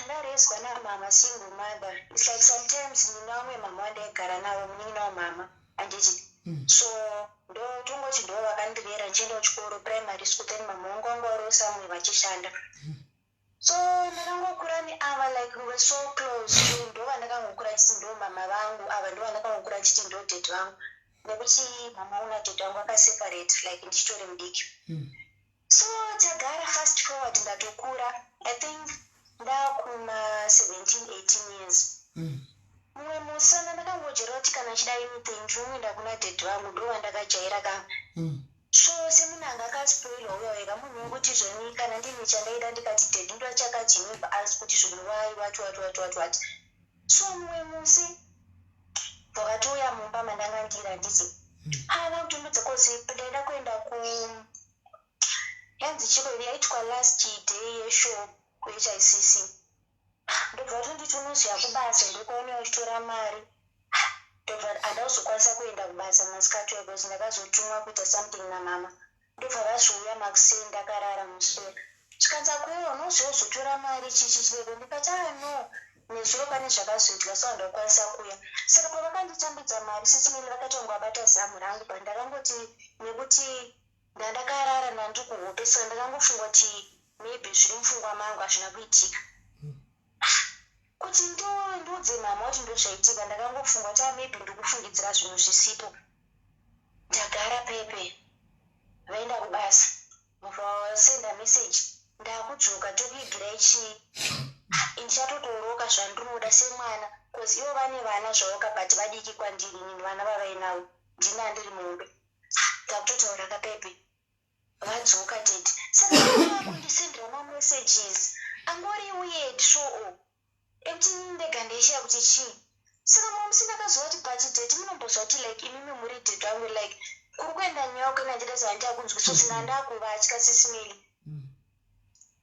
ndarezwa namama single mother, it's like sometimes ndine vamwe mama vandaigara navo, munin'ina wamama, handiti? So ndo tongoti ndo vakandirera ndichienda kuchikoro, primary school. Then mama vangu vanga variwo somewhere vachishanda. So ndakangokura neava, like we were so close to, ndo vandakangokura chiti ndo mama vangu ava, ndo vandakangokura chiti ndo daddy vangu, nekuti mama una daddy vangu akaseparate like ndichitori mudiki. So tagara, fast forward, ndatokura, I think ndakuma 17 18 years. Mumwe musana ndakangojera kuti kana chida anything ndinoenda kuna daddy vangu, ndo vandakajaira ka. So semunhu anga akaspoilwa uya wega, munhu wekuti zvoni kana ndine chandaida ndikati daddy ndo chakati, never ask kuti zvoni why, what what what what what. So mumwe musi vakatouya mumba mandanga ndiri, handiti ava kutondudza kozi ndaida kuenda ku yanzi chiko yaitwa last day yeshow kuHICC. Ndobva vatonditi unoziya kubasa ndokwaunouya uchitora mari. Ndobva handauzokwanisa kuenda kubasa masikati because ndakazotumwa kuita something namama. Ndobva vazouya makuseni, ndakarara muswera, zvikanzi akuiwa unoziva uzotora mari chichichireko. Ndikati ah no, nezuro pane zvakazoitika, so handakwanisa kuuya. Saka pavakanditambidza mari, Sis Melly, vakati vangu vabata zamu rangu, but ndakangoti nekuti ndandakarara, ndandiri kuhope, saka ndakangofunga kuti maybe zviri mupfungwa mangu, hazvina kuitika. Kuti ndiudze mama kuti ndozvaitika, ndakangofunga kuti ah maybe ndikufungidzira zvinhu zvisipo. Ndagara pepe, vaenda kubasa, vasenda message, ndakudzoka, tokuigirai chii? Ndichatotoroka zvandinoda semwana, cause ivo vane vana zvavoka, but vadiki kwandiri inini. Vana vavainavo, ndini andiri muhombe. Ndakutotaura kapepe, vadzoka daddy, saka kundisendera mamessages angori weird so ekuti ndega ndaishaya kuti chii. Saka mumwe musi ndakaziva kuti but daddy munombozva kuti like imimi muri daddy vangu, like kuri kuenda nyaya kuenda ndida zvandiakunzwisa kuti ndandakuvatya, Sis Melly.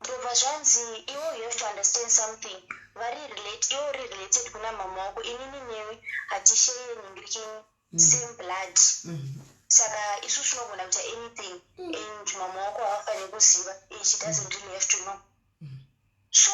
Ndobva zvanzi iwo you have to understand something, vari relate, iwo uri related kuna mama wako, inini newe hatisheye nhingirikini same blood. Saka isu tinogona kuita anything and mama wako havafaniri kuziva and she doesn't really have to know. So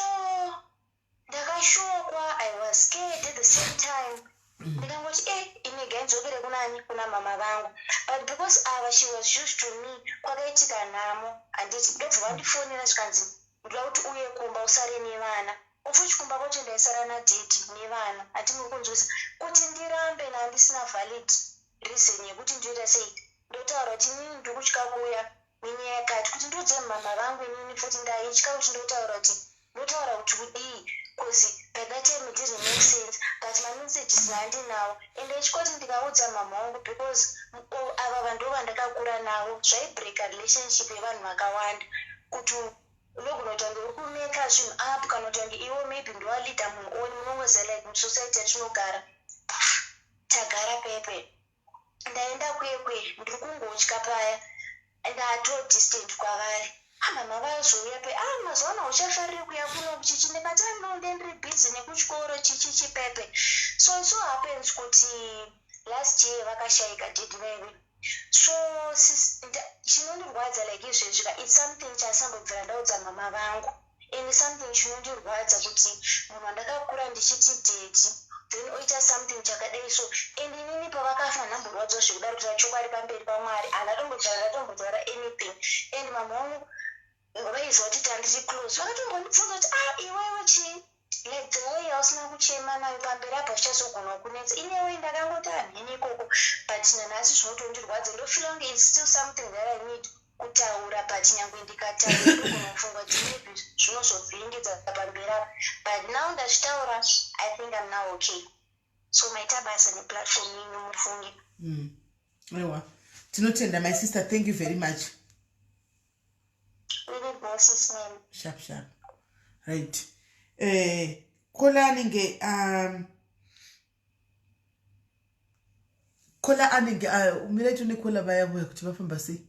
ndakashokwa, I was scared at the same time. Ndikangoti e inega inzokere kunani, kuna mama vangu. But because ava she was used to me, kwakaitika nhamo, handiti, ndobva vandifonera, zvikanzi ndoda kuti uye kumba usare nevana. Ofuchi kumba kwacho ndaisara nadaddy nevana, hati muri kunzwisa kuti ndirambe nandisina valid reason yekuti ndinoita sei. Ndotaura kuti inini ndiri kutya kuuya nenyaya yakati, kuti ndiudze mama vangu inini futi ndaitya kuti ndotaura kuti ndotaura kuti kudii, cause by that time it didn't make sense. But mamessages naandinawo, ende ichikoti ndikaudza mama vangu, because ava vanhu ndo vandakakura navo, zvaibreaka relationship yevanhu vakawanda, kuti unogona kuti ange uri kumeka zvinhu up, kana kuti ange iwo maybe ndowaleada munhu oni munongoziva like musociety yatinogara. Tagara pepe, ndaenda kwekwe, ndiri kungotya paya ndato distant kwavari. Mama vazouya pe, ah mazuva ano uchafariri kuya kuno chichi. Ndikati ano ndendiri busy nekuchikoro chichi chipepe. So it so happens kuti last year vakashayika daddy vaive. So chinondirwadza like izvezvi ka, it's something chasambobvira ndaudza mama vangu, and something chinondirwadza kuti munhu wandakakura ndichiti daddy, then oita something chakadai. So and inini pavakafa ndamborwadzwa zvekudaro, kuti chokwadi pamberi pamwari handatombobvira ndatombotaura anything. And mama vangu vaiziva kuti tandiri close, vakatombondibvunza kuti ah iwewe chii, like the way yausina kuchema nayo pamberi apa zvichazogona kunetsa inewe. Ndakangoti hanheni ikoko, but nanhasi zvinotondirwadza, ndofeela kunge it's still something that I need kutaura, but nyange ndikataura ndogona kufunga kuti maybe zvinozovhiringidza pamberi apa. But now ndazvitaura, I think I'm now okay. So maita basa neplatform yenyu, mufunge. Aiwa, tinotenda my sister, thank you very much. Really bosses name. Sharp sharp. Right, caller anenge caller anenge mirai tione caller vaya vuya kuti vafamba sei.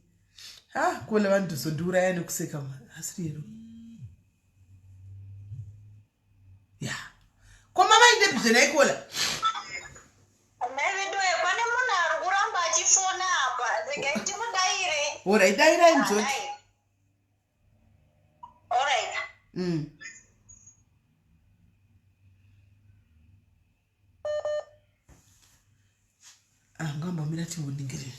Ha, caller vanotozondiuraya nekuseka ma asiri ero ya koma vaindepi zvenai caller? Mai pane munhu ari kuramba achifona apa, regai timudaire. Alright, dairai muzoti. Alright. Ah, ngambomira timboningirira.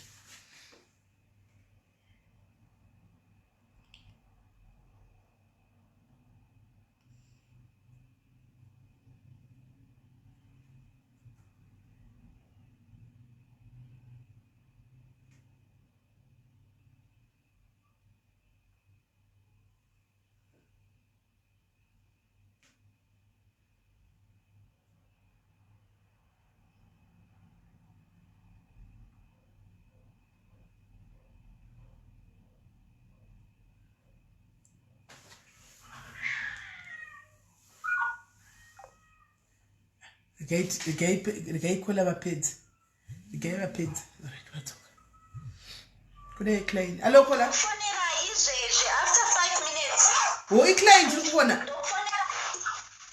Regai kola vapedze. Regai vapedze. Alright, vadzoka. Kune client. Hello kola. Fonera izvezvi after 5 minutes. Wo iclient iri kufona.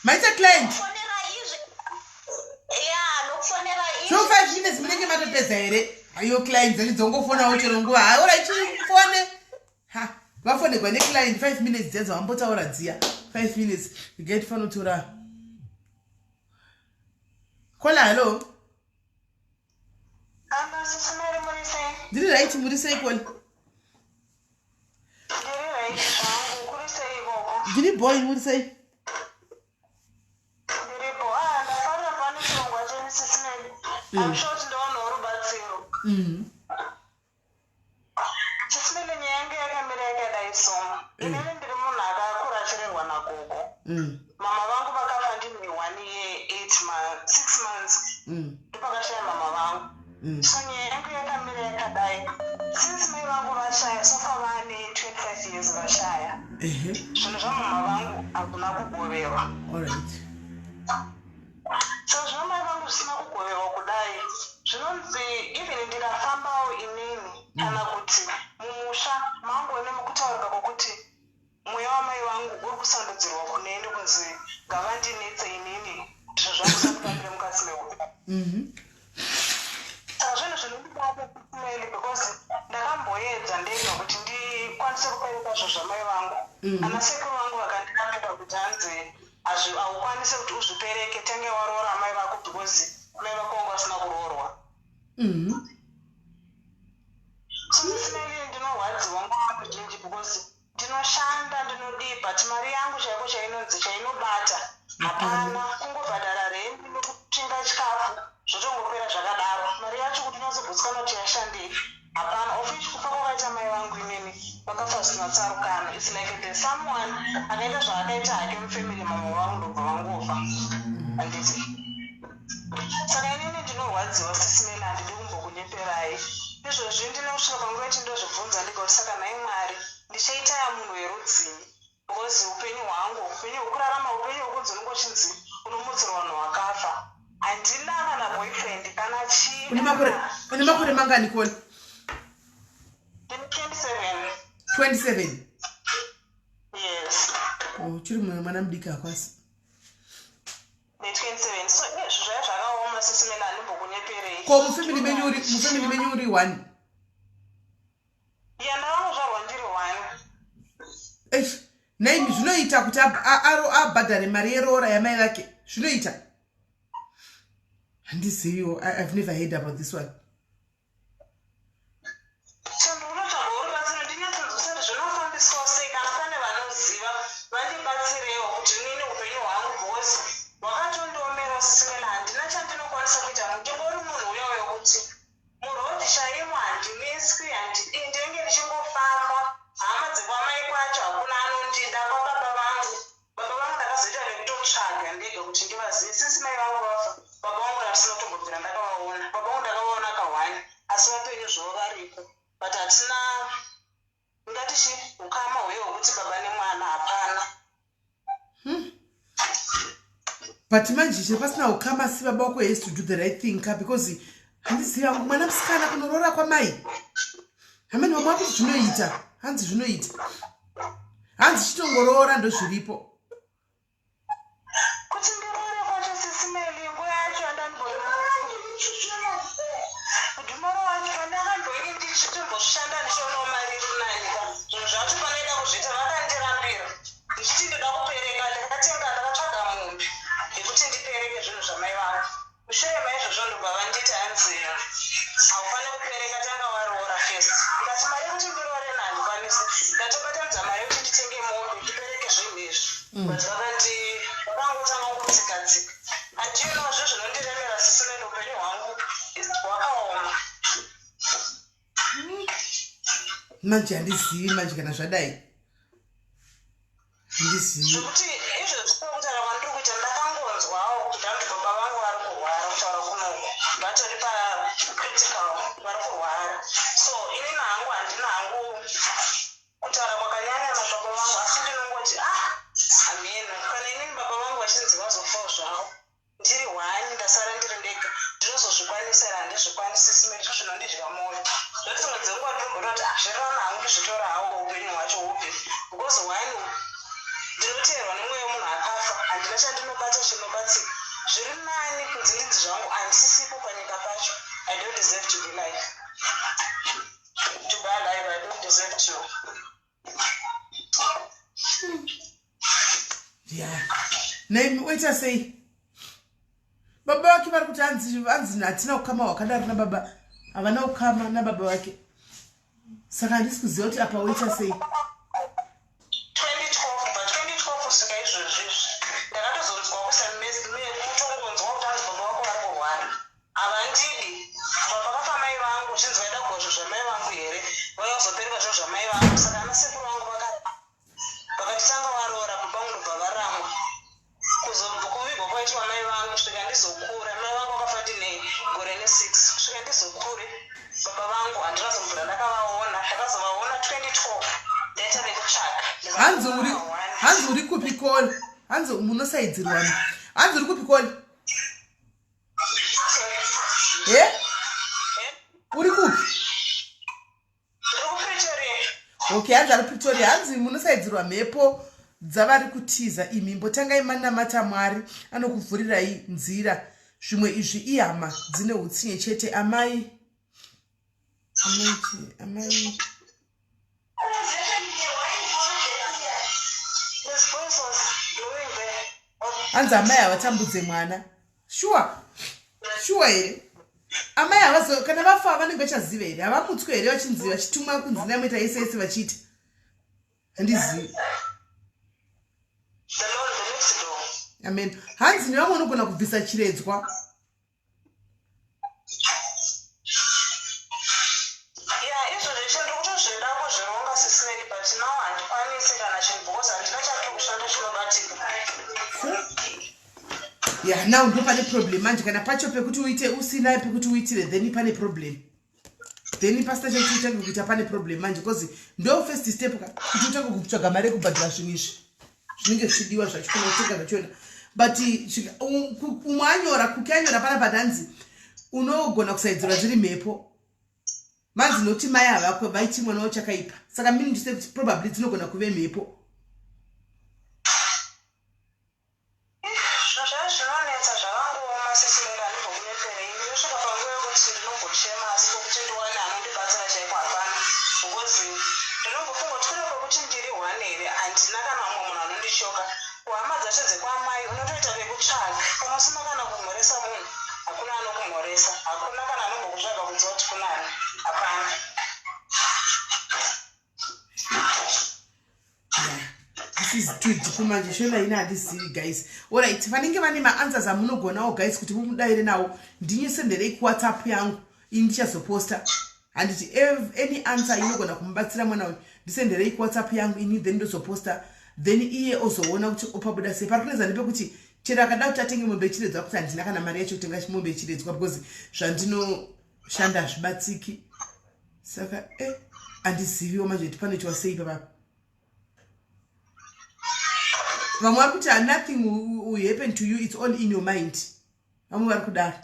Maita client. Fonera izve. Yeah, ndokufonera izve. So 5 minutes munenge matopedza here? Ayo client dzacho dzongofonawo chero nguva. Hayi ora ichifone. Ha, vafonegwa neclient 5 minutes dziya dzavambotaura dziya. 5 minutes. Regai tifanotora. Kola hello. Hello, Sisi Mary, muri sei? Ndiri right, muri sei Kola? Ndiri right zvangu, kuri sei ikoko? Ndiri boy, muri sei? Ndiripo. Ah, ndafarira pane chirongwa chenyu Sisi Mary. I'm sure kuti ndowanawo rubatsiro. Sisi Mary, nyaya yangu yakamira yakadai so. Inini ndiri munhu akakura achirerwa nagogo. Mama vangu vakafa ndine 1 year 8 months, 6 months. Ndopakashaya mama vangu. So nyaya yangu yakamira yakadai. Since mai vangu vashaya, so far vane 25 years vashaya. Zvinhu zvamama vangu hakuna kugoverwa. Alright. So zvamai vangu zvisina kugoverwa kudai, zvinonzi even ndikafambawo inini kana kuti mumusha mangone mukutaurika kwokuti mweya wamai vangu uri kusandudzirwa kuneni kunzi ngavandinetse inini kuti zvinhu zvangu zvisakufambire mukati meupenyu. Saka zvinhu zvinondibata Mary because ndakamboedza ndega kuti ndikwanise kupereka zvinhu zvamai vangu. Ana sekuru vangu vakandiramira kuti hanzi haukwanisi kuti uzvipereke tange waroora amai vako because mai vako vanga vasina kuroorwa. So Sisi Mary, ndinorwadziwa nguva zhinji because ndinoshanda ndinodii but mari yangu chaiko chainonzi chainobata hapana, kungobhadhara rendi nekutenga chikafu zvotongopera zvakadaro. Mari yacho kuti unyatsogutsikana kuti yashandei hapana. Of which kufa kwakaita mai vangu inini vakafa zvisina tsarukano. It's like there's someone akaita zvaakaita hake mufamily mama vangu ndobva vangofa, handiti? Saka inini ndinorwadziwa Sisi Mary, handidi kumbokunyeperai. Izvozvi ndinosvika panguva yekuti ndozvibvunza ndega kuti saka nhai Mwari, ndichaita munhu werudzii? Because upenyu hwangu, upenyu hwekurarama, upenyu hwekunzi unenge uchinzi unomutsirwa vanhu vakafa. Handina kana boyfriend kana chii. Une makore mangani Kola? Ndine 27. 27? Yes. Oh, chiri mwana mudiki hakwasi. Ne27. So izvi zvaiva zvakaoma Sisi Mary, handimbokunyeperei. Ko mufamily menyu uri mufamily menyu uri one? Ya, ndakangozvarwa ndiri one. Eish, naimi zvinoita kuti abhadhare mari yeroora yamai vake? Zvinoita? Handiziviwo. I've never heard about this one. So ndikunotsvagawo rubatsiro ndinyatsonzwisa kuti zvinofambiswawo sei. Kana pane vanoziva vandibatsirewo kuti inini upenyu hwangu because hwakatondiomera Sisi Mary, handina chandinokwanisa kuita. Ndingori munhu uya wekuti murodhi chaimo handimiswi, handidii, ndinenge ndichingofamba. Hama dzekwamai kwacho hakuna anondida. Kwababa vangu, baba vangu ndakazoita nekutotsvaga ndega kuti ndivazive. Since mai vangu vafa, baba vangu ndandisina kutombobvira ndakavaona. Baba vangu ndakavaona kahwani, asi vapenyu zvavo variko, but hatina ngati chi ukama hweyo hwekuti baba nemwana hapana. But manje chero pasina ukama, asi baba wako has to do the right thing ka, because handizivi hangu, mwana musikana kunoroora kwamai hamene vamwe vakuti zvinoita, hanzi zvinoita, hanzi chitongoroora ndozviripo. Kuti ndiroore kwacho Sisi Mary, nguva yacho yandandimoro wacho pandakamboini ndichitomboshanda ndichionawo mari iri nani ka, zvinhu zvacho panoida kuzviita vakandirambira ndichiti ndoda kupereka. Ndakatenga, ndakatsvaga mombe yekuti ndipereke zvinhu zvamai vangu. Mushure maizvozvo ndobva vanditi hanzi haufaniri kupereka, tanga waroora first. Ndikati mari yekuti ndiroore handikwanisi, ndatobatanidza mari yekuti nditenge mombe ndipereke zvinhu izvi. But vakati vakangotanga kungotsika tsika. Andiyonazvo zvinondiremera Sisi Mary, upenyu hwangu hwakaoma. Manje handizivi manje kana zvadai, handizivi. Zvekuti izvezvi kutaura kwandiri kuita ndakangonzwawo kuti hanzi baba vangu vari kurwara. Kutaura kunoku vatori pacritical, vari kurwara. So inini hangu handina hangu kutaura kwakanyanya nababa vangu, asi ndinongoti ah, hameno kana inini baba vangu vachinzi vazofawo zvavo ndiri one ndasara. Ndinoteerwa nemweya wemunhu akafa, handina chandinobata chinobatsika. Zviri nani kunzi ndinzi zvangu handisisipo panyika pacho. I don't deserve to be life. To be alive, I don't deserve to. Yeah. Naimi oita sei? Baba vake vari kuti hanzi hanzi hatina ukama hwakadaro nababa. Havana ukama nababa vake. Saka handisi kuziva kuti apa oita sei. 2012 kubva 2012 kusvika izvozvi izvi ndakatozonzwa kutongonzwa kuti hanzi baba vako vari kurwara havandidi kubva pakafa mai vangu zvinzi vaida kugwa zvinhu zvamai vangu here vauya kuzopereka zvinhu zvamai vangu saka ana sekuru vangu vakatitanga varoora baba vangu ndobva varamwa kuzobva kuvigwa kwaitwa mai vangu kusvika ndizokura mai vangu vakafa ndine gore ne6 kusvika ndizokure baba vangu handina zombvira ndakavaona ndakazovaona 2012 ndaita vekutsvaga Hanzi uri hanzi uri kupi kole? Hanzi munosaidzirwa. Hanzi uri kupi kole? Eh? Uri kupi? Okay, hanzi ari Pretoria. Hanzi munosaidzirwa mhepo dzavari kutiza imi. Mbotangai manamata Mwari anokuvhurirai nzira. Zvimwe izvi ihama dzine utsinye chete amai. Amai amai. Hanzi amai havatambudze mwana. Sure. Sure here? Amai havazo kana vafa vanenge vachaziva here? Havamutswe here vachinzi vachitumwa kunzi namoita yese yese vachiita? Handizivi. Amen. Hanzi nevamwe unogona kubvisa chiredzwa. Ya izvozvo icho ndiri kutozvida kuzvironga sisimeni but now handikwanisi kana chinhu because handina chandiri kushanda chinobatika. Ya now ndo pane problem manje kana pacho pekuti uite usina pekuti uitire then pane problem. Then pasina chekuti utange kuita pane problem manje because ndo first step ka kuti utange kutsvaga mari yekubhadhara zvinhu izvi zvinenge zvichidiwa zvacho kana kutenga zvachona but umwe anyora kuki anyora pana padanzi unogona kusaidzirwa dziri mhepo manzi nokuti mai havakwe vaiti mwana wavo chakaipa saka meaning to say kuti probably dzinogona kuve mhepo. Zvinhu zvacho zvinonetsa zvakangooma sisi Mary handimbokunyeperei ndinosvika panguva yekuti ndinombochema asi pokuti ndiwane anondibatsira chaiko hapana because ndinombofunga kuti kune kwekuti ndiri one here handina kana umwe munhu anondishoka kuhama dzacho dzekwaamai unotoita vekutsvaga kana usina kana kumhoresa munhu hakuna anokumhoresa hakuna kana anombokutsvaga kunzwa kuti kunani hapana. This is too deep manje shona ina handizivi guys. Alright, vanenge vane maanswers amunogonawo guys kuti mumudaire nawo ndinyisenderei kuWhatsApp yangu ini ndichazoposta. Handiti any answer inogona kumubatsira mwana uyu ndisenderei kuWhatsApp yangu ini then ndozoposta then iye ozoona kuti opabuda sei. Pari kunetsa ndepekuti chero akada kuti atenge mombe yechiredzwa kuti handina kana mari yacho kutenga mombe yechiredzwa because zvandinoshanda hazvibatsiki. Saka handiziviwo manje kuti panoitwa sei papa. Vamwe vari kuti nothing will happen to you, it's all in your mind. Vamwe vari kudaro.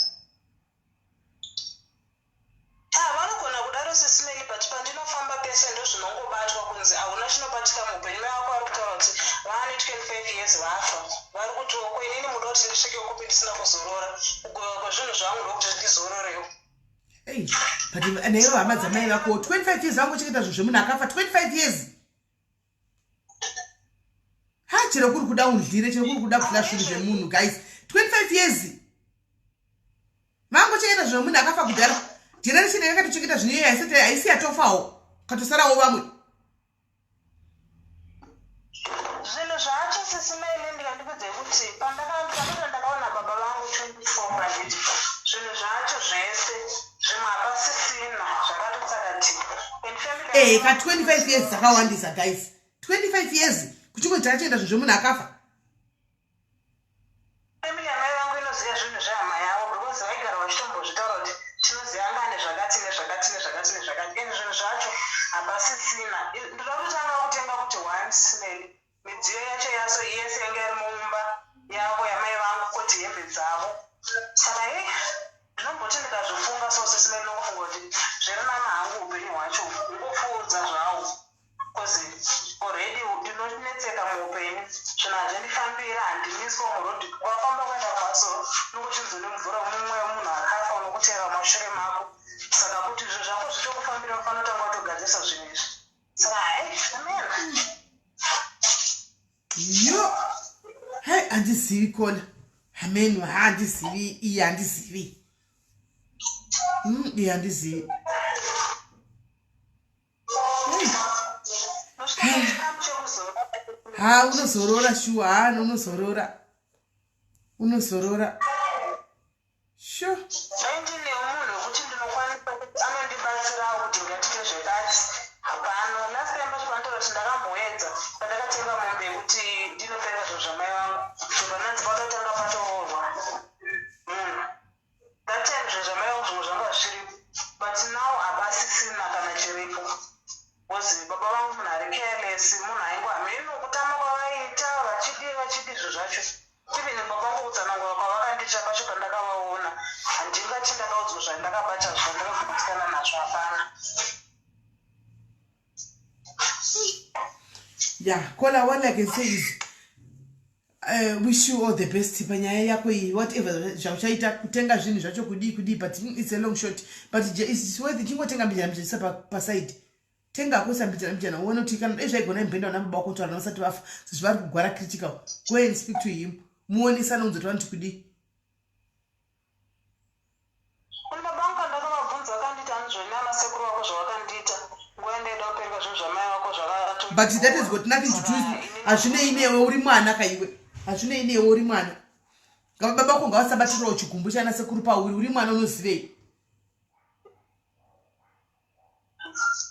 Vanogona kudaro sisimeni but pandinofamba pese ndozvinongobatwa kunzi hauna chinobatika muupenyu. Mai vako vari kutaura kuti vaane 25 years vafa. Vari kutiwo ko inini muda kuti ndisvike kupi ndisina kuzorora. Kugovewa kwezvinhu zvangu ndokuti ndizororewo. Hey, but naivo hama dzamai vako 25 years vangochengeta zvinhu zvemunhu akafa 25 years. Ha chero kuri kuda undlire chero kuri kuda kudya zvinhu zvemunhu guys 25 years. Vangochengeta zvinhu zvemunhu akafa kudhara. Generation yakatochengeta zvinhu iyoyo haisati haisi yatofawo. Katosarawo vamwe. Zvinhu zvacho sisi Maine ndikandikudzei kuti pandakanga ndakaona baba vangu 24 handiti zvinhu zvacho zvese zvimwe hapasisina zvakatotsakatika and family Ka 25 years dzakawandisa guys. 25 years kuchingoti takachengeta zvinhu zvemunhu akafa. Family yamai vangu inoziva zvinhu zvehama yavo because vaigara vachitombozvitaura kuti tinoziva anga ane zvakati nezvakati nezvakati nezvakati and zvinhu zvacho hapasisina. Ndoda kutanga kutenga kuti one smell midziyo yacho yaso yese yanga iri mumba yavo yamai vangu kwete hembe dzavo. Saka hei ndinomboti ndikazvifunga so sisi ndinongofunga kuti zviri nani hangu upenyu hwacho kungopfuudza zvawo because already ndinonetseka muupenyu. Zvinhu hazvindifambira, handimiswa muroad. Wafamba kuenda kubasa nokuchinzi nemvura mumwe munhu akafa unokuteera mumashure mako. Saka kuti zvinhu zvako zvichokufambira unofanira kutanga watogadzirisa zvinhu izvi. Saka hai, amen. Yo, hai, handizivi kola hameno, handizivi iyi, handizivi iyi, handizivi. Ha, unozorora shuwa. Ha, unozorora, unozorora sure. Dai ndinewo munhu wekuti ndinokwanisa kuti anondibatsirawo kuti ngatiite zvekati, hapano. Last time pacho panotaura kuti ndakamboedza pandakatenga mombe yekuti ndinopereka zvinhu zvamai vangu, zvobva ndanzi panotanga patoroorwa munhu. That time zvinhu zvamai vangu zvimwe zvanga zvichiripo, but now hapasisina kana chiripo, because baba vangu munhu ari careless, munhu aingo hameno kutama kwavaiita vachidii vachidii zvinhu zvacho. Even baba vangu kutsanangura kwavakandiita pacho pandakavaona, handingati ndakaudzwa zvandakabata, zvandakagutsikana nazvo hapana. Yeah, kola, what I can say is wish you all the best panyaya yako iyi, whatever zvauchaita, kutenga zvinhu zvacho, kudii kudii, but it's a long shot, but it's worth. Chingotenga mbijana mbijana paside, tenga kuisa mbijana mbijana, uone kuti kana dai zvaigona imboenda kuna baba wako kutaura vasati vafa, sezvo vari kugwara critical. Go and speak to him, muonesane, unzoti vanoti kudii. Kune baba vangu pandakavabvunza vakanditi hanzvoni anasekuru vako zvavakandiita nguva yandaida kupereka zvinhu zvamai vako zvakato. But that has got nothing to do, hazvinei newe, uri mwana kaiwe, hazvinei newe, uri mwana. Baba vako ngavasabatirirawo chigumbu chana sekuru pauri, uri mwana, unozivei?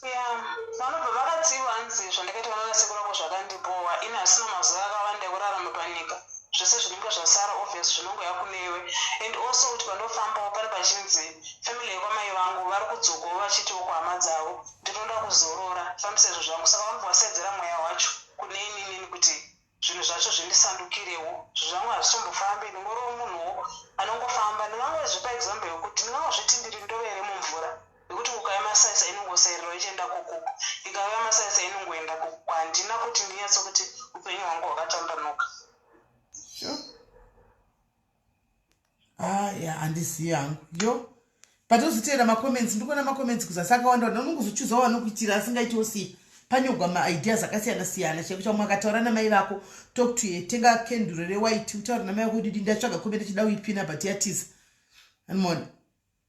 Yeah, vanobva vakati hanzi zvandakaita vana sekuru vako zvakandibhowa, ini hasina mazuva akawanda ekurarama panyika, zvese zvinenge zvasara obvious zvinongoya kunewe. And also kuti pandofambawo pane pachinzi family yekwamai vangu vari kudzokawo vachitiwo kuhama dzavo ndinoda kuzorora, fambisa izvo zvangu. Saka vanobva vasaidzira mweya wacho kune ininini kuti zvinhu zvacho zvindisandukirewo. Zvinhu zvangu hazvitombofambi, ndingoriwo munhuwo anongofamba. Ndingangozvipa example yekuti ndingangozviti ndiri ndove iri mumvura, yekuti kukauya masaisa inongosairirawo ichienda koko, ikauya masaisa inongoenda koko. Handina kuti ndinyatsokuti upenyu hwangu hwakatambanuka. Sure. Ah, ya, handizivi hangu yo, but oziteera macomments, ndikuona macomments kuzasi akawanda wanda, unongozochuzawo vanokuitira asingaitiwo sei. Panyogwa maideas akasiyana siyana. Chaiko chamwe akataura namai vako, talk to ye, tenga kenduro rewhite, utaura namai vako. Didi ndatsvaga comment achida kuipina, but yatiza, anomaona.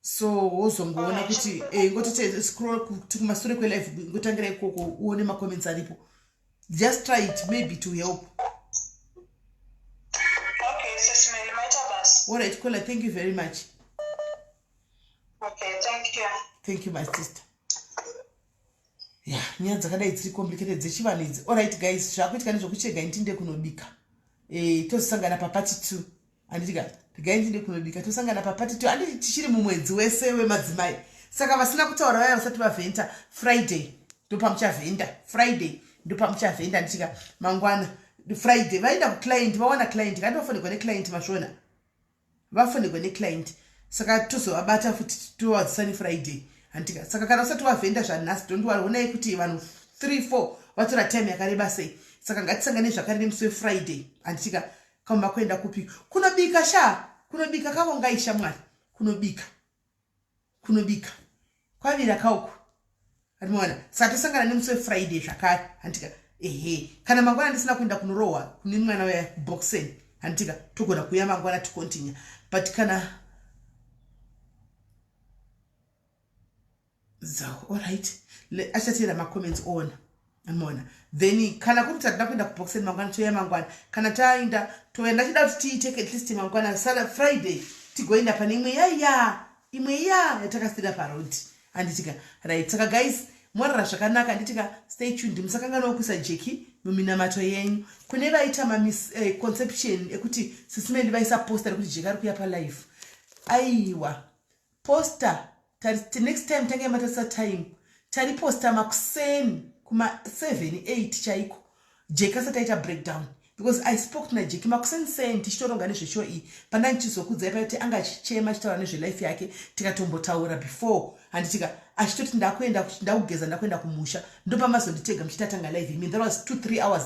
So wozongoona kuti ngotite scroll kuti kumasure kwelife, ngotangira ikoko uone macomments aripo. Just try it, maybe to help. Okay, Sis Melly, maita basa. All right, Kola, thank you very much. Okay, thank you. Thank you, my sister. Yeah, nyaya dzakadai dziri complicated dzechivanhu idzi. Alright guys, zvakuitika ndezvokuchega ndinde kunobika. Tozosangana papart 2, handiti ka? Regai ndinde kunobika, tosangana papart 2. Handiti tichiri mumwedzi wese wemadzimai? Saka vasina kutaura vaya vasati vavhenta, Friday ndopamuchavhenda, Friday ndopamuchavhenda, handitika? Mangwana Friday vaenda kuclient, vawana client kandi vafonegwa neclient, mazvona, vafonegwa neclient, saka tozovabata futi tovadzisa neFriday, handitika? Saka kana usati wavhenda zvanhasi, don't worry. Onai kuti vanhu 3 4 vatora time yakareba sei. Saka ngatisangane zvakare nemusi weFriday, handitika? Kamba kuenda kupi? Kunobika sha, kunobika kavongai shamwari, kunobika, kunobika kwavira kauku, andimoona. Saka tosangana nemusi weFriday zvakare, handitika? Ehe, kana mangwana ndisina kuenda kunorohwa kune mwana weboxen, handitika, togona kuuya mangwana ticontinue, but kana zao. Alright, achateera macomments ona, amona. Then kana kuri kuti hatina kuenda kuboxen mangwana, toya mangwana. Kana taenda, toya. Ndachida kuti tiiteke at least mangwana sala Friday tigoenda pane imwe yaya, imwe ya yatakasira parodi, handitika? Right, saka guys, morara zvakanaka, handitika? Stay tuned, musakanganwa kuisa Jeki muminamato yenyu. Kune vaita mamisconception ekuti Sis Melly vaisa poster rekuti Jeki ari kuya palive, aiwa, poster next time tange matarisa time. Tariposta makuseni kuma 7 8 chaiko, Jeki asati aita breakdown. Because I spoke to naJackie makuseni tichitoronga nezveshow iyi. Pana ndichizokudzai pakuti anga achichema, achitaura nezvelife yake. Tikatombotaura before, handitika? Achitoti ndakuenda, ndakugeza, ndakuenda kumusha. Ndopamazonditega muchitatanga live imi. That was 2 3 hours,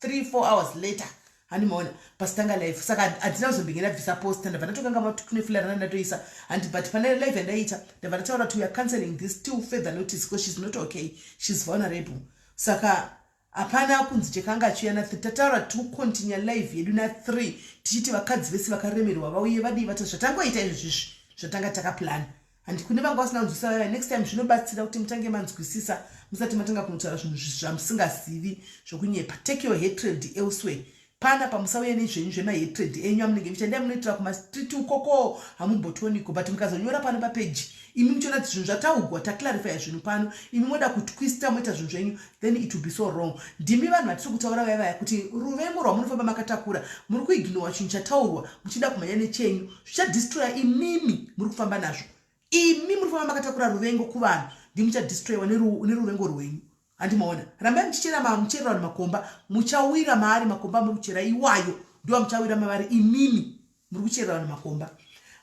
3 4 hours later, handimaona pasitanga live. Saka handina kuzombenge ndabvisa post. Ndabva ndatokanga makunefula ndatoisa handi. But pane live yandaita, ndabva ndataura kuti we are cancelling this till further notice because she's not okay, she's vulnerable. Saka hapana kunzi chekanga achiuya na3. Tataura tikucontinue live yedu na3, tichiti vakadzi vese vakaremerwa vauye, vadii vata zvatangoita izvizvi zvatanga takaplana. Handi kune vanga vasina kunzwisisa vaya, next time zvinobatsira kuti mutange manzwisisa musati matanga kunotaura zvinhu zvamusingazivi zvokunyepa. Take your hatred elsewhere. Pana pamusauye nezvenyu zvemahatred enyu amunenge muchienda munoitira kumastreet ukoko, hamumbotioniko. But mukazonyora pano papeji imi muchiona kuti zvinhu zvataugwa, taclarifya zvinhu pano, imi moda kutwista moita zvinhu zvenyu, then it will be so wrong. Ndimi vanhu vatiri kutaura vaya vaya kuti ruvengo rwamunofamba makatakura, muri kuignora chinhu chataurwa muchida kumhanya nechenyu. Zvichadestroya imimi muri kufamba nazvo. Imi muri kufamba makatakura ruvengo kuvanhu, ndimuchadestroyiwa neruvengo rwenyu, handimaona? Rambai muchichera, mucherera vanhu makomba, muchawira maari. Makomba muri kuchera iwayo ndo amuchawira mavari imimi muri kucherera vanhu makomba,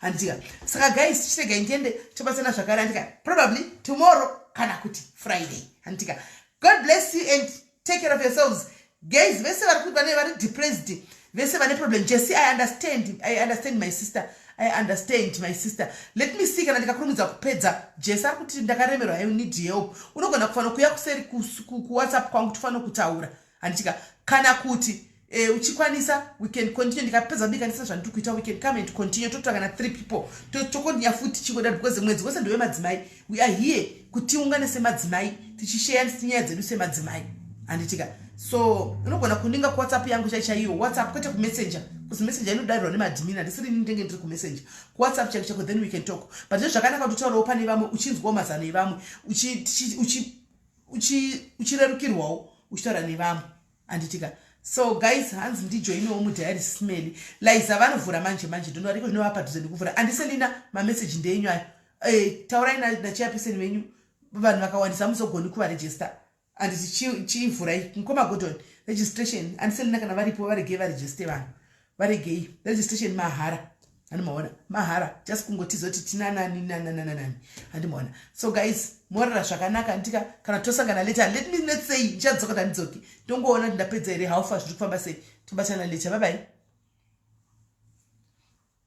handitika? Saka guys, chiregai ndiende, tobatsana zvakare, handika? Probably tomorrow kana kuti Friday, handitika? God bless you and take care of yourselves, guys. Vese vari vane vari depressed, vese vane problem, Jesse, I understand, I understand, my sister, I understand, my sister. Let me see kana ndikakurumidza kupedza. Jesse ari kuti ndakaremerwa, I need help. Unogona kufanira kuuya kuseri kuWhatsApp kwangu, tofanira kutaura, handitika? Kana kuti uchikwanisa, we can continue. Ndikapedza kubika ndisina zvandiri kuita, we can come and continue. Totora kana three people, tokontinya futi chingoda, because mwedzi wese ndewemadzimai. We are here kuti tiungane semadzimai, tichisheya nyaya dzedu semadzimai, handitika? So unogona kuninga kuWhatsApp yangu chai chaiyo, WhatsApp, kwete kuMessenger, because Messenger inodarirwa nemaadmin. Handisiri ini ndenge ndiri kuMessenger, kuWhatsApp chaiko chaiko, then we can talk. But zvezvakanaka kuti utaurawo pane vamwe, uchinzwawo mazano evamwe, uchirerukirwawo uchitaura nevamwe, handitika? So guys, hanzi ndijoinewo mudiary smell. Liza vanovhura manje manje, ndondo variko zvinovapa padhuze nekuvhura. Andiselina, mameseji ndenyu ayo. Taurai nachairperson venyu. Vanhu vakawandisa muzogoni kuvaregister, handiti? Chivhurai, mukoma Gordon, registration. Andiselina kana varipo, varegei varegister vanhu, varegei. Registration mahara, handimaona? Mahara, just kungotizoti tinanani nanananani, handimaona? So guys, morara zvakanaka, ndika kana tosangana later. Let me not say ndichadzoka, kuti handidzoki. Ndongoona kuti ndapedza here, how far, zviri kufamba sei. Tobatana later, bye bye.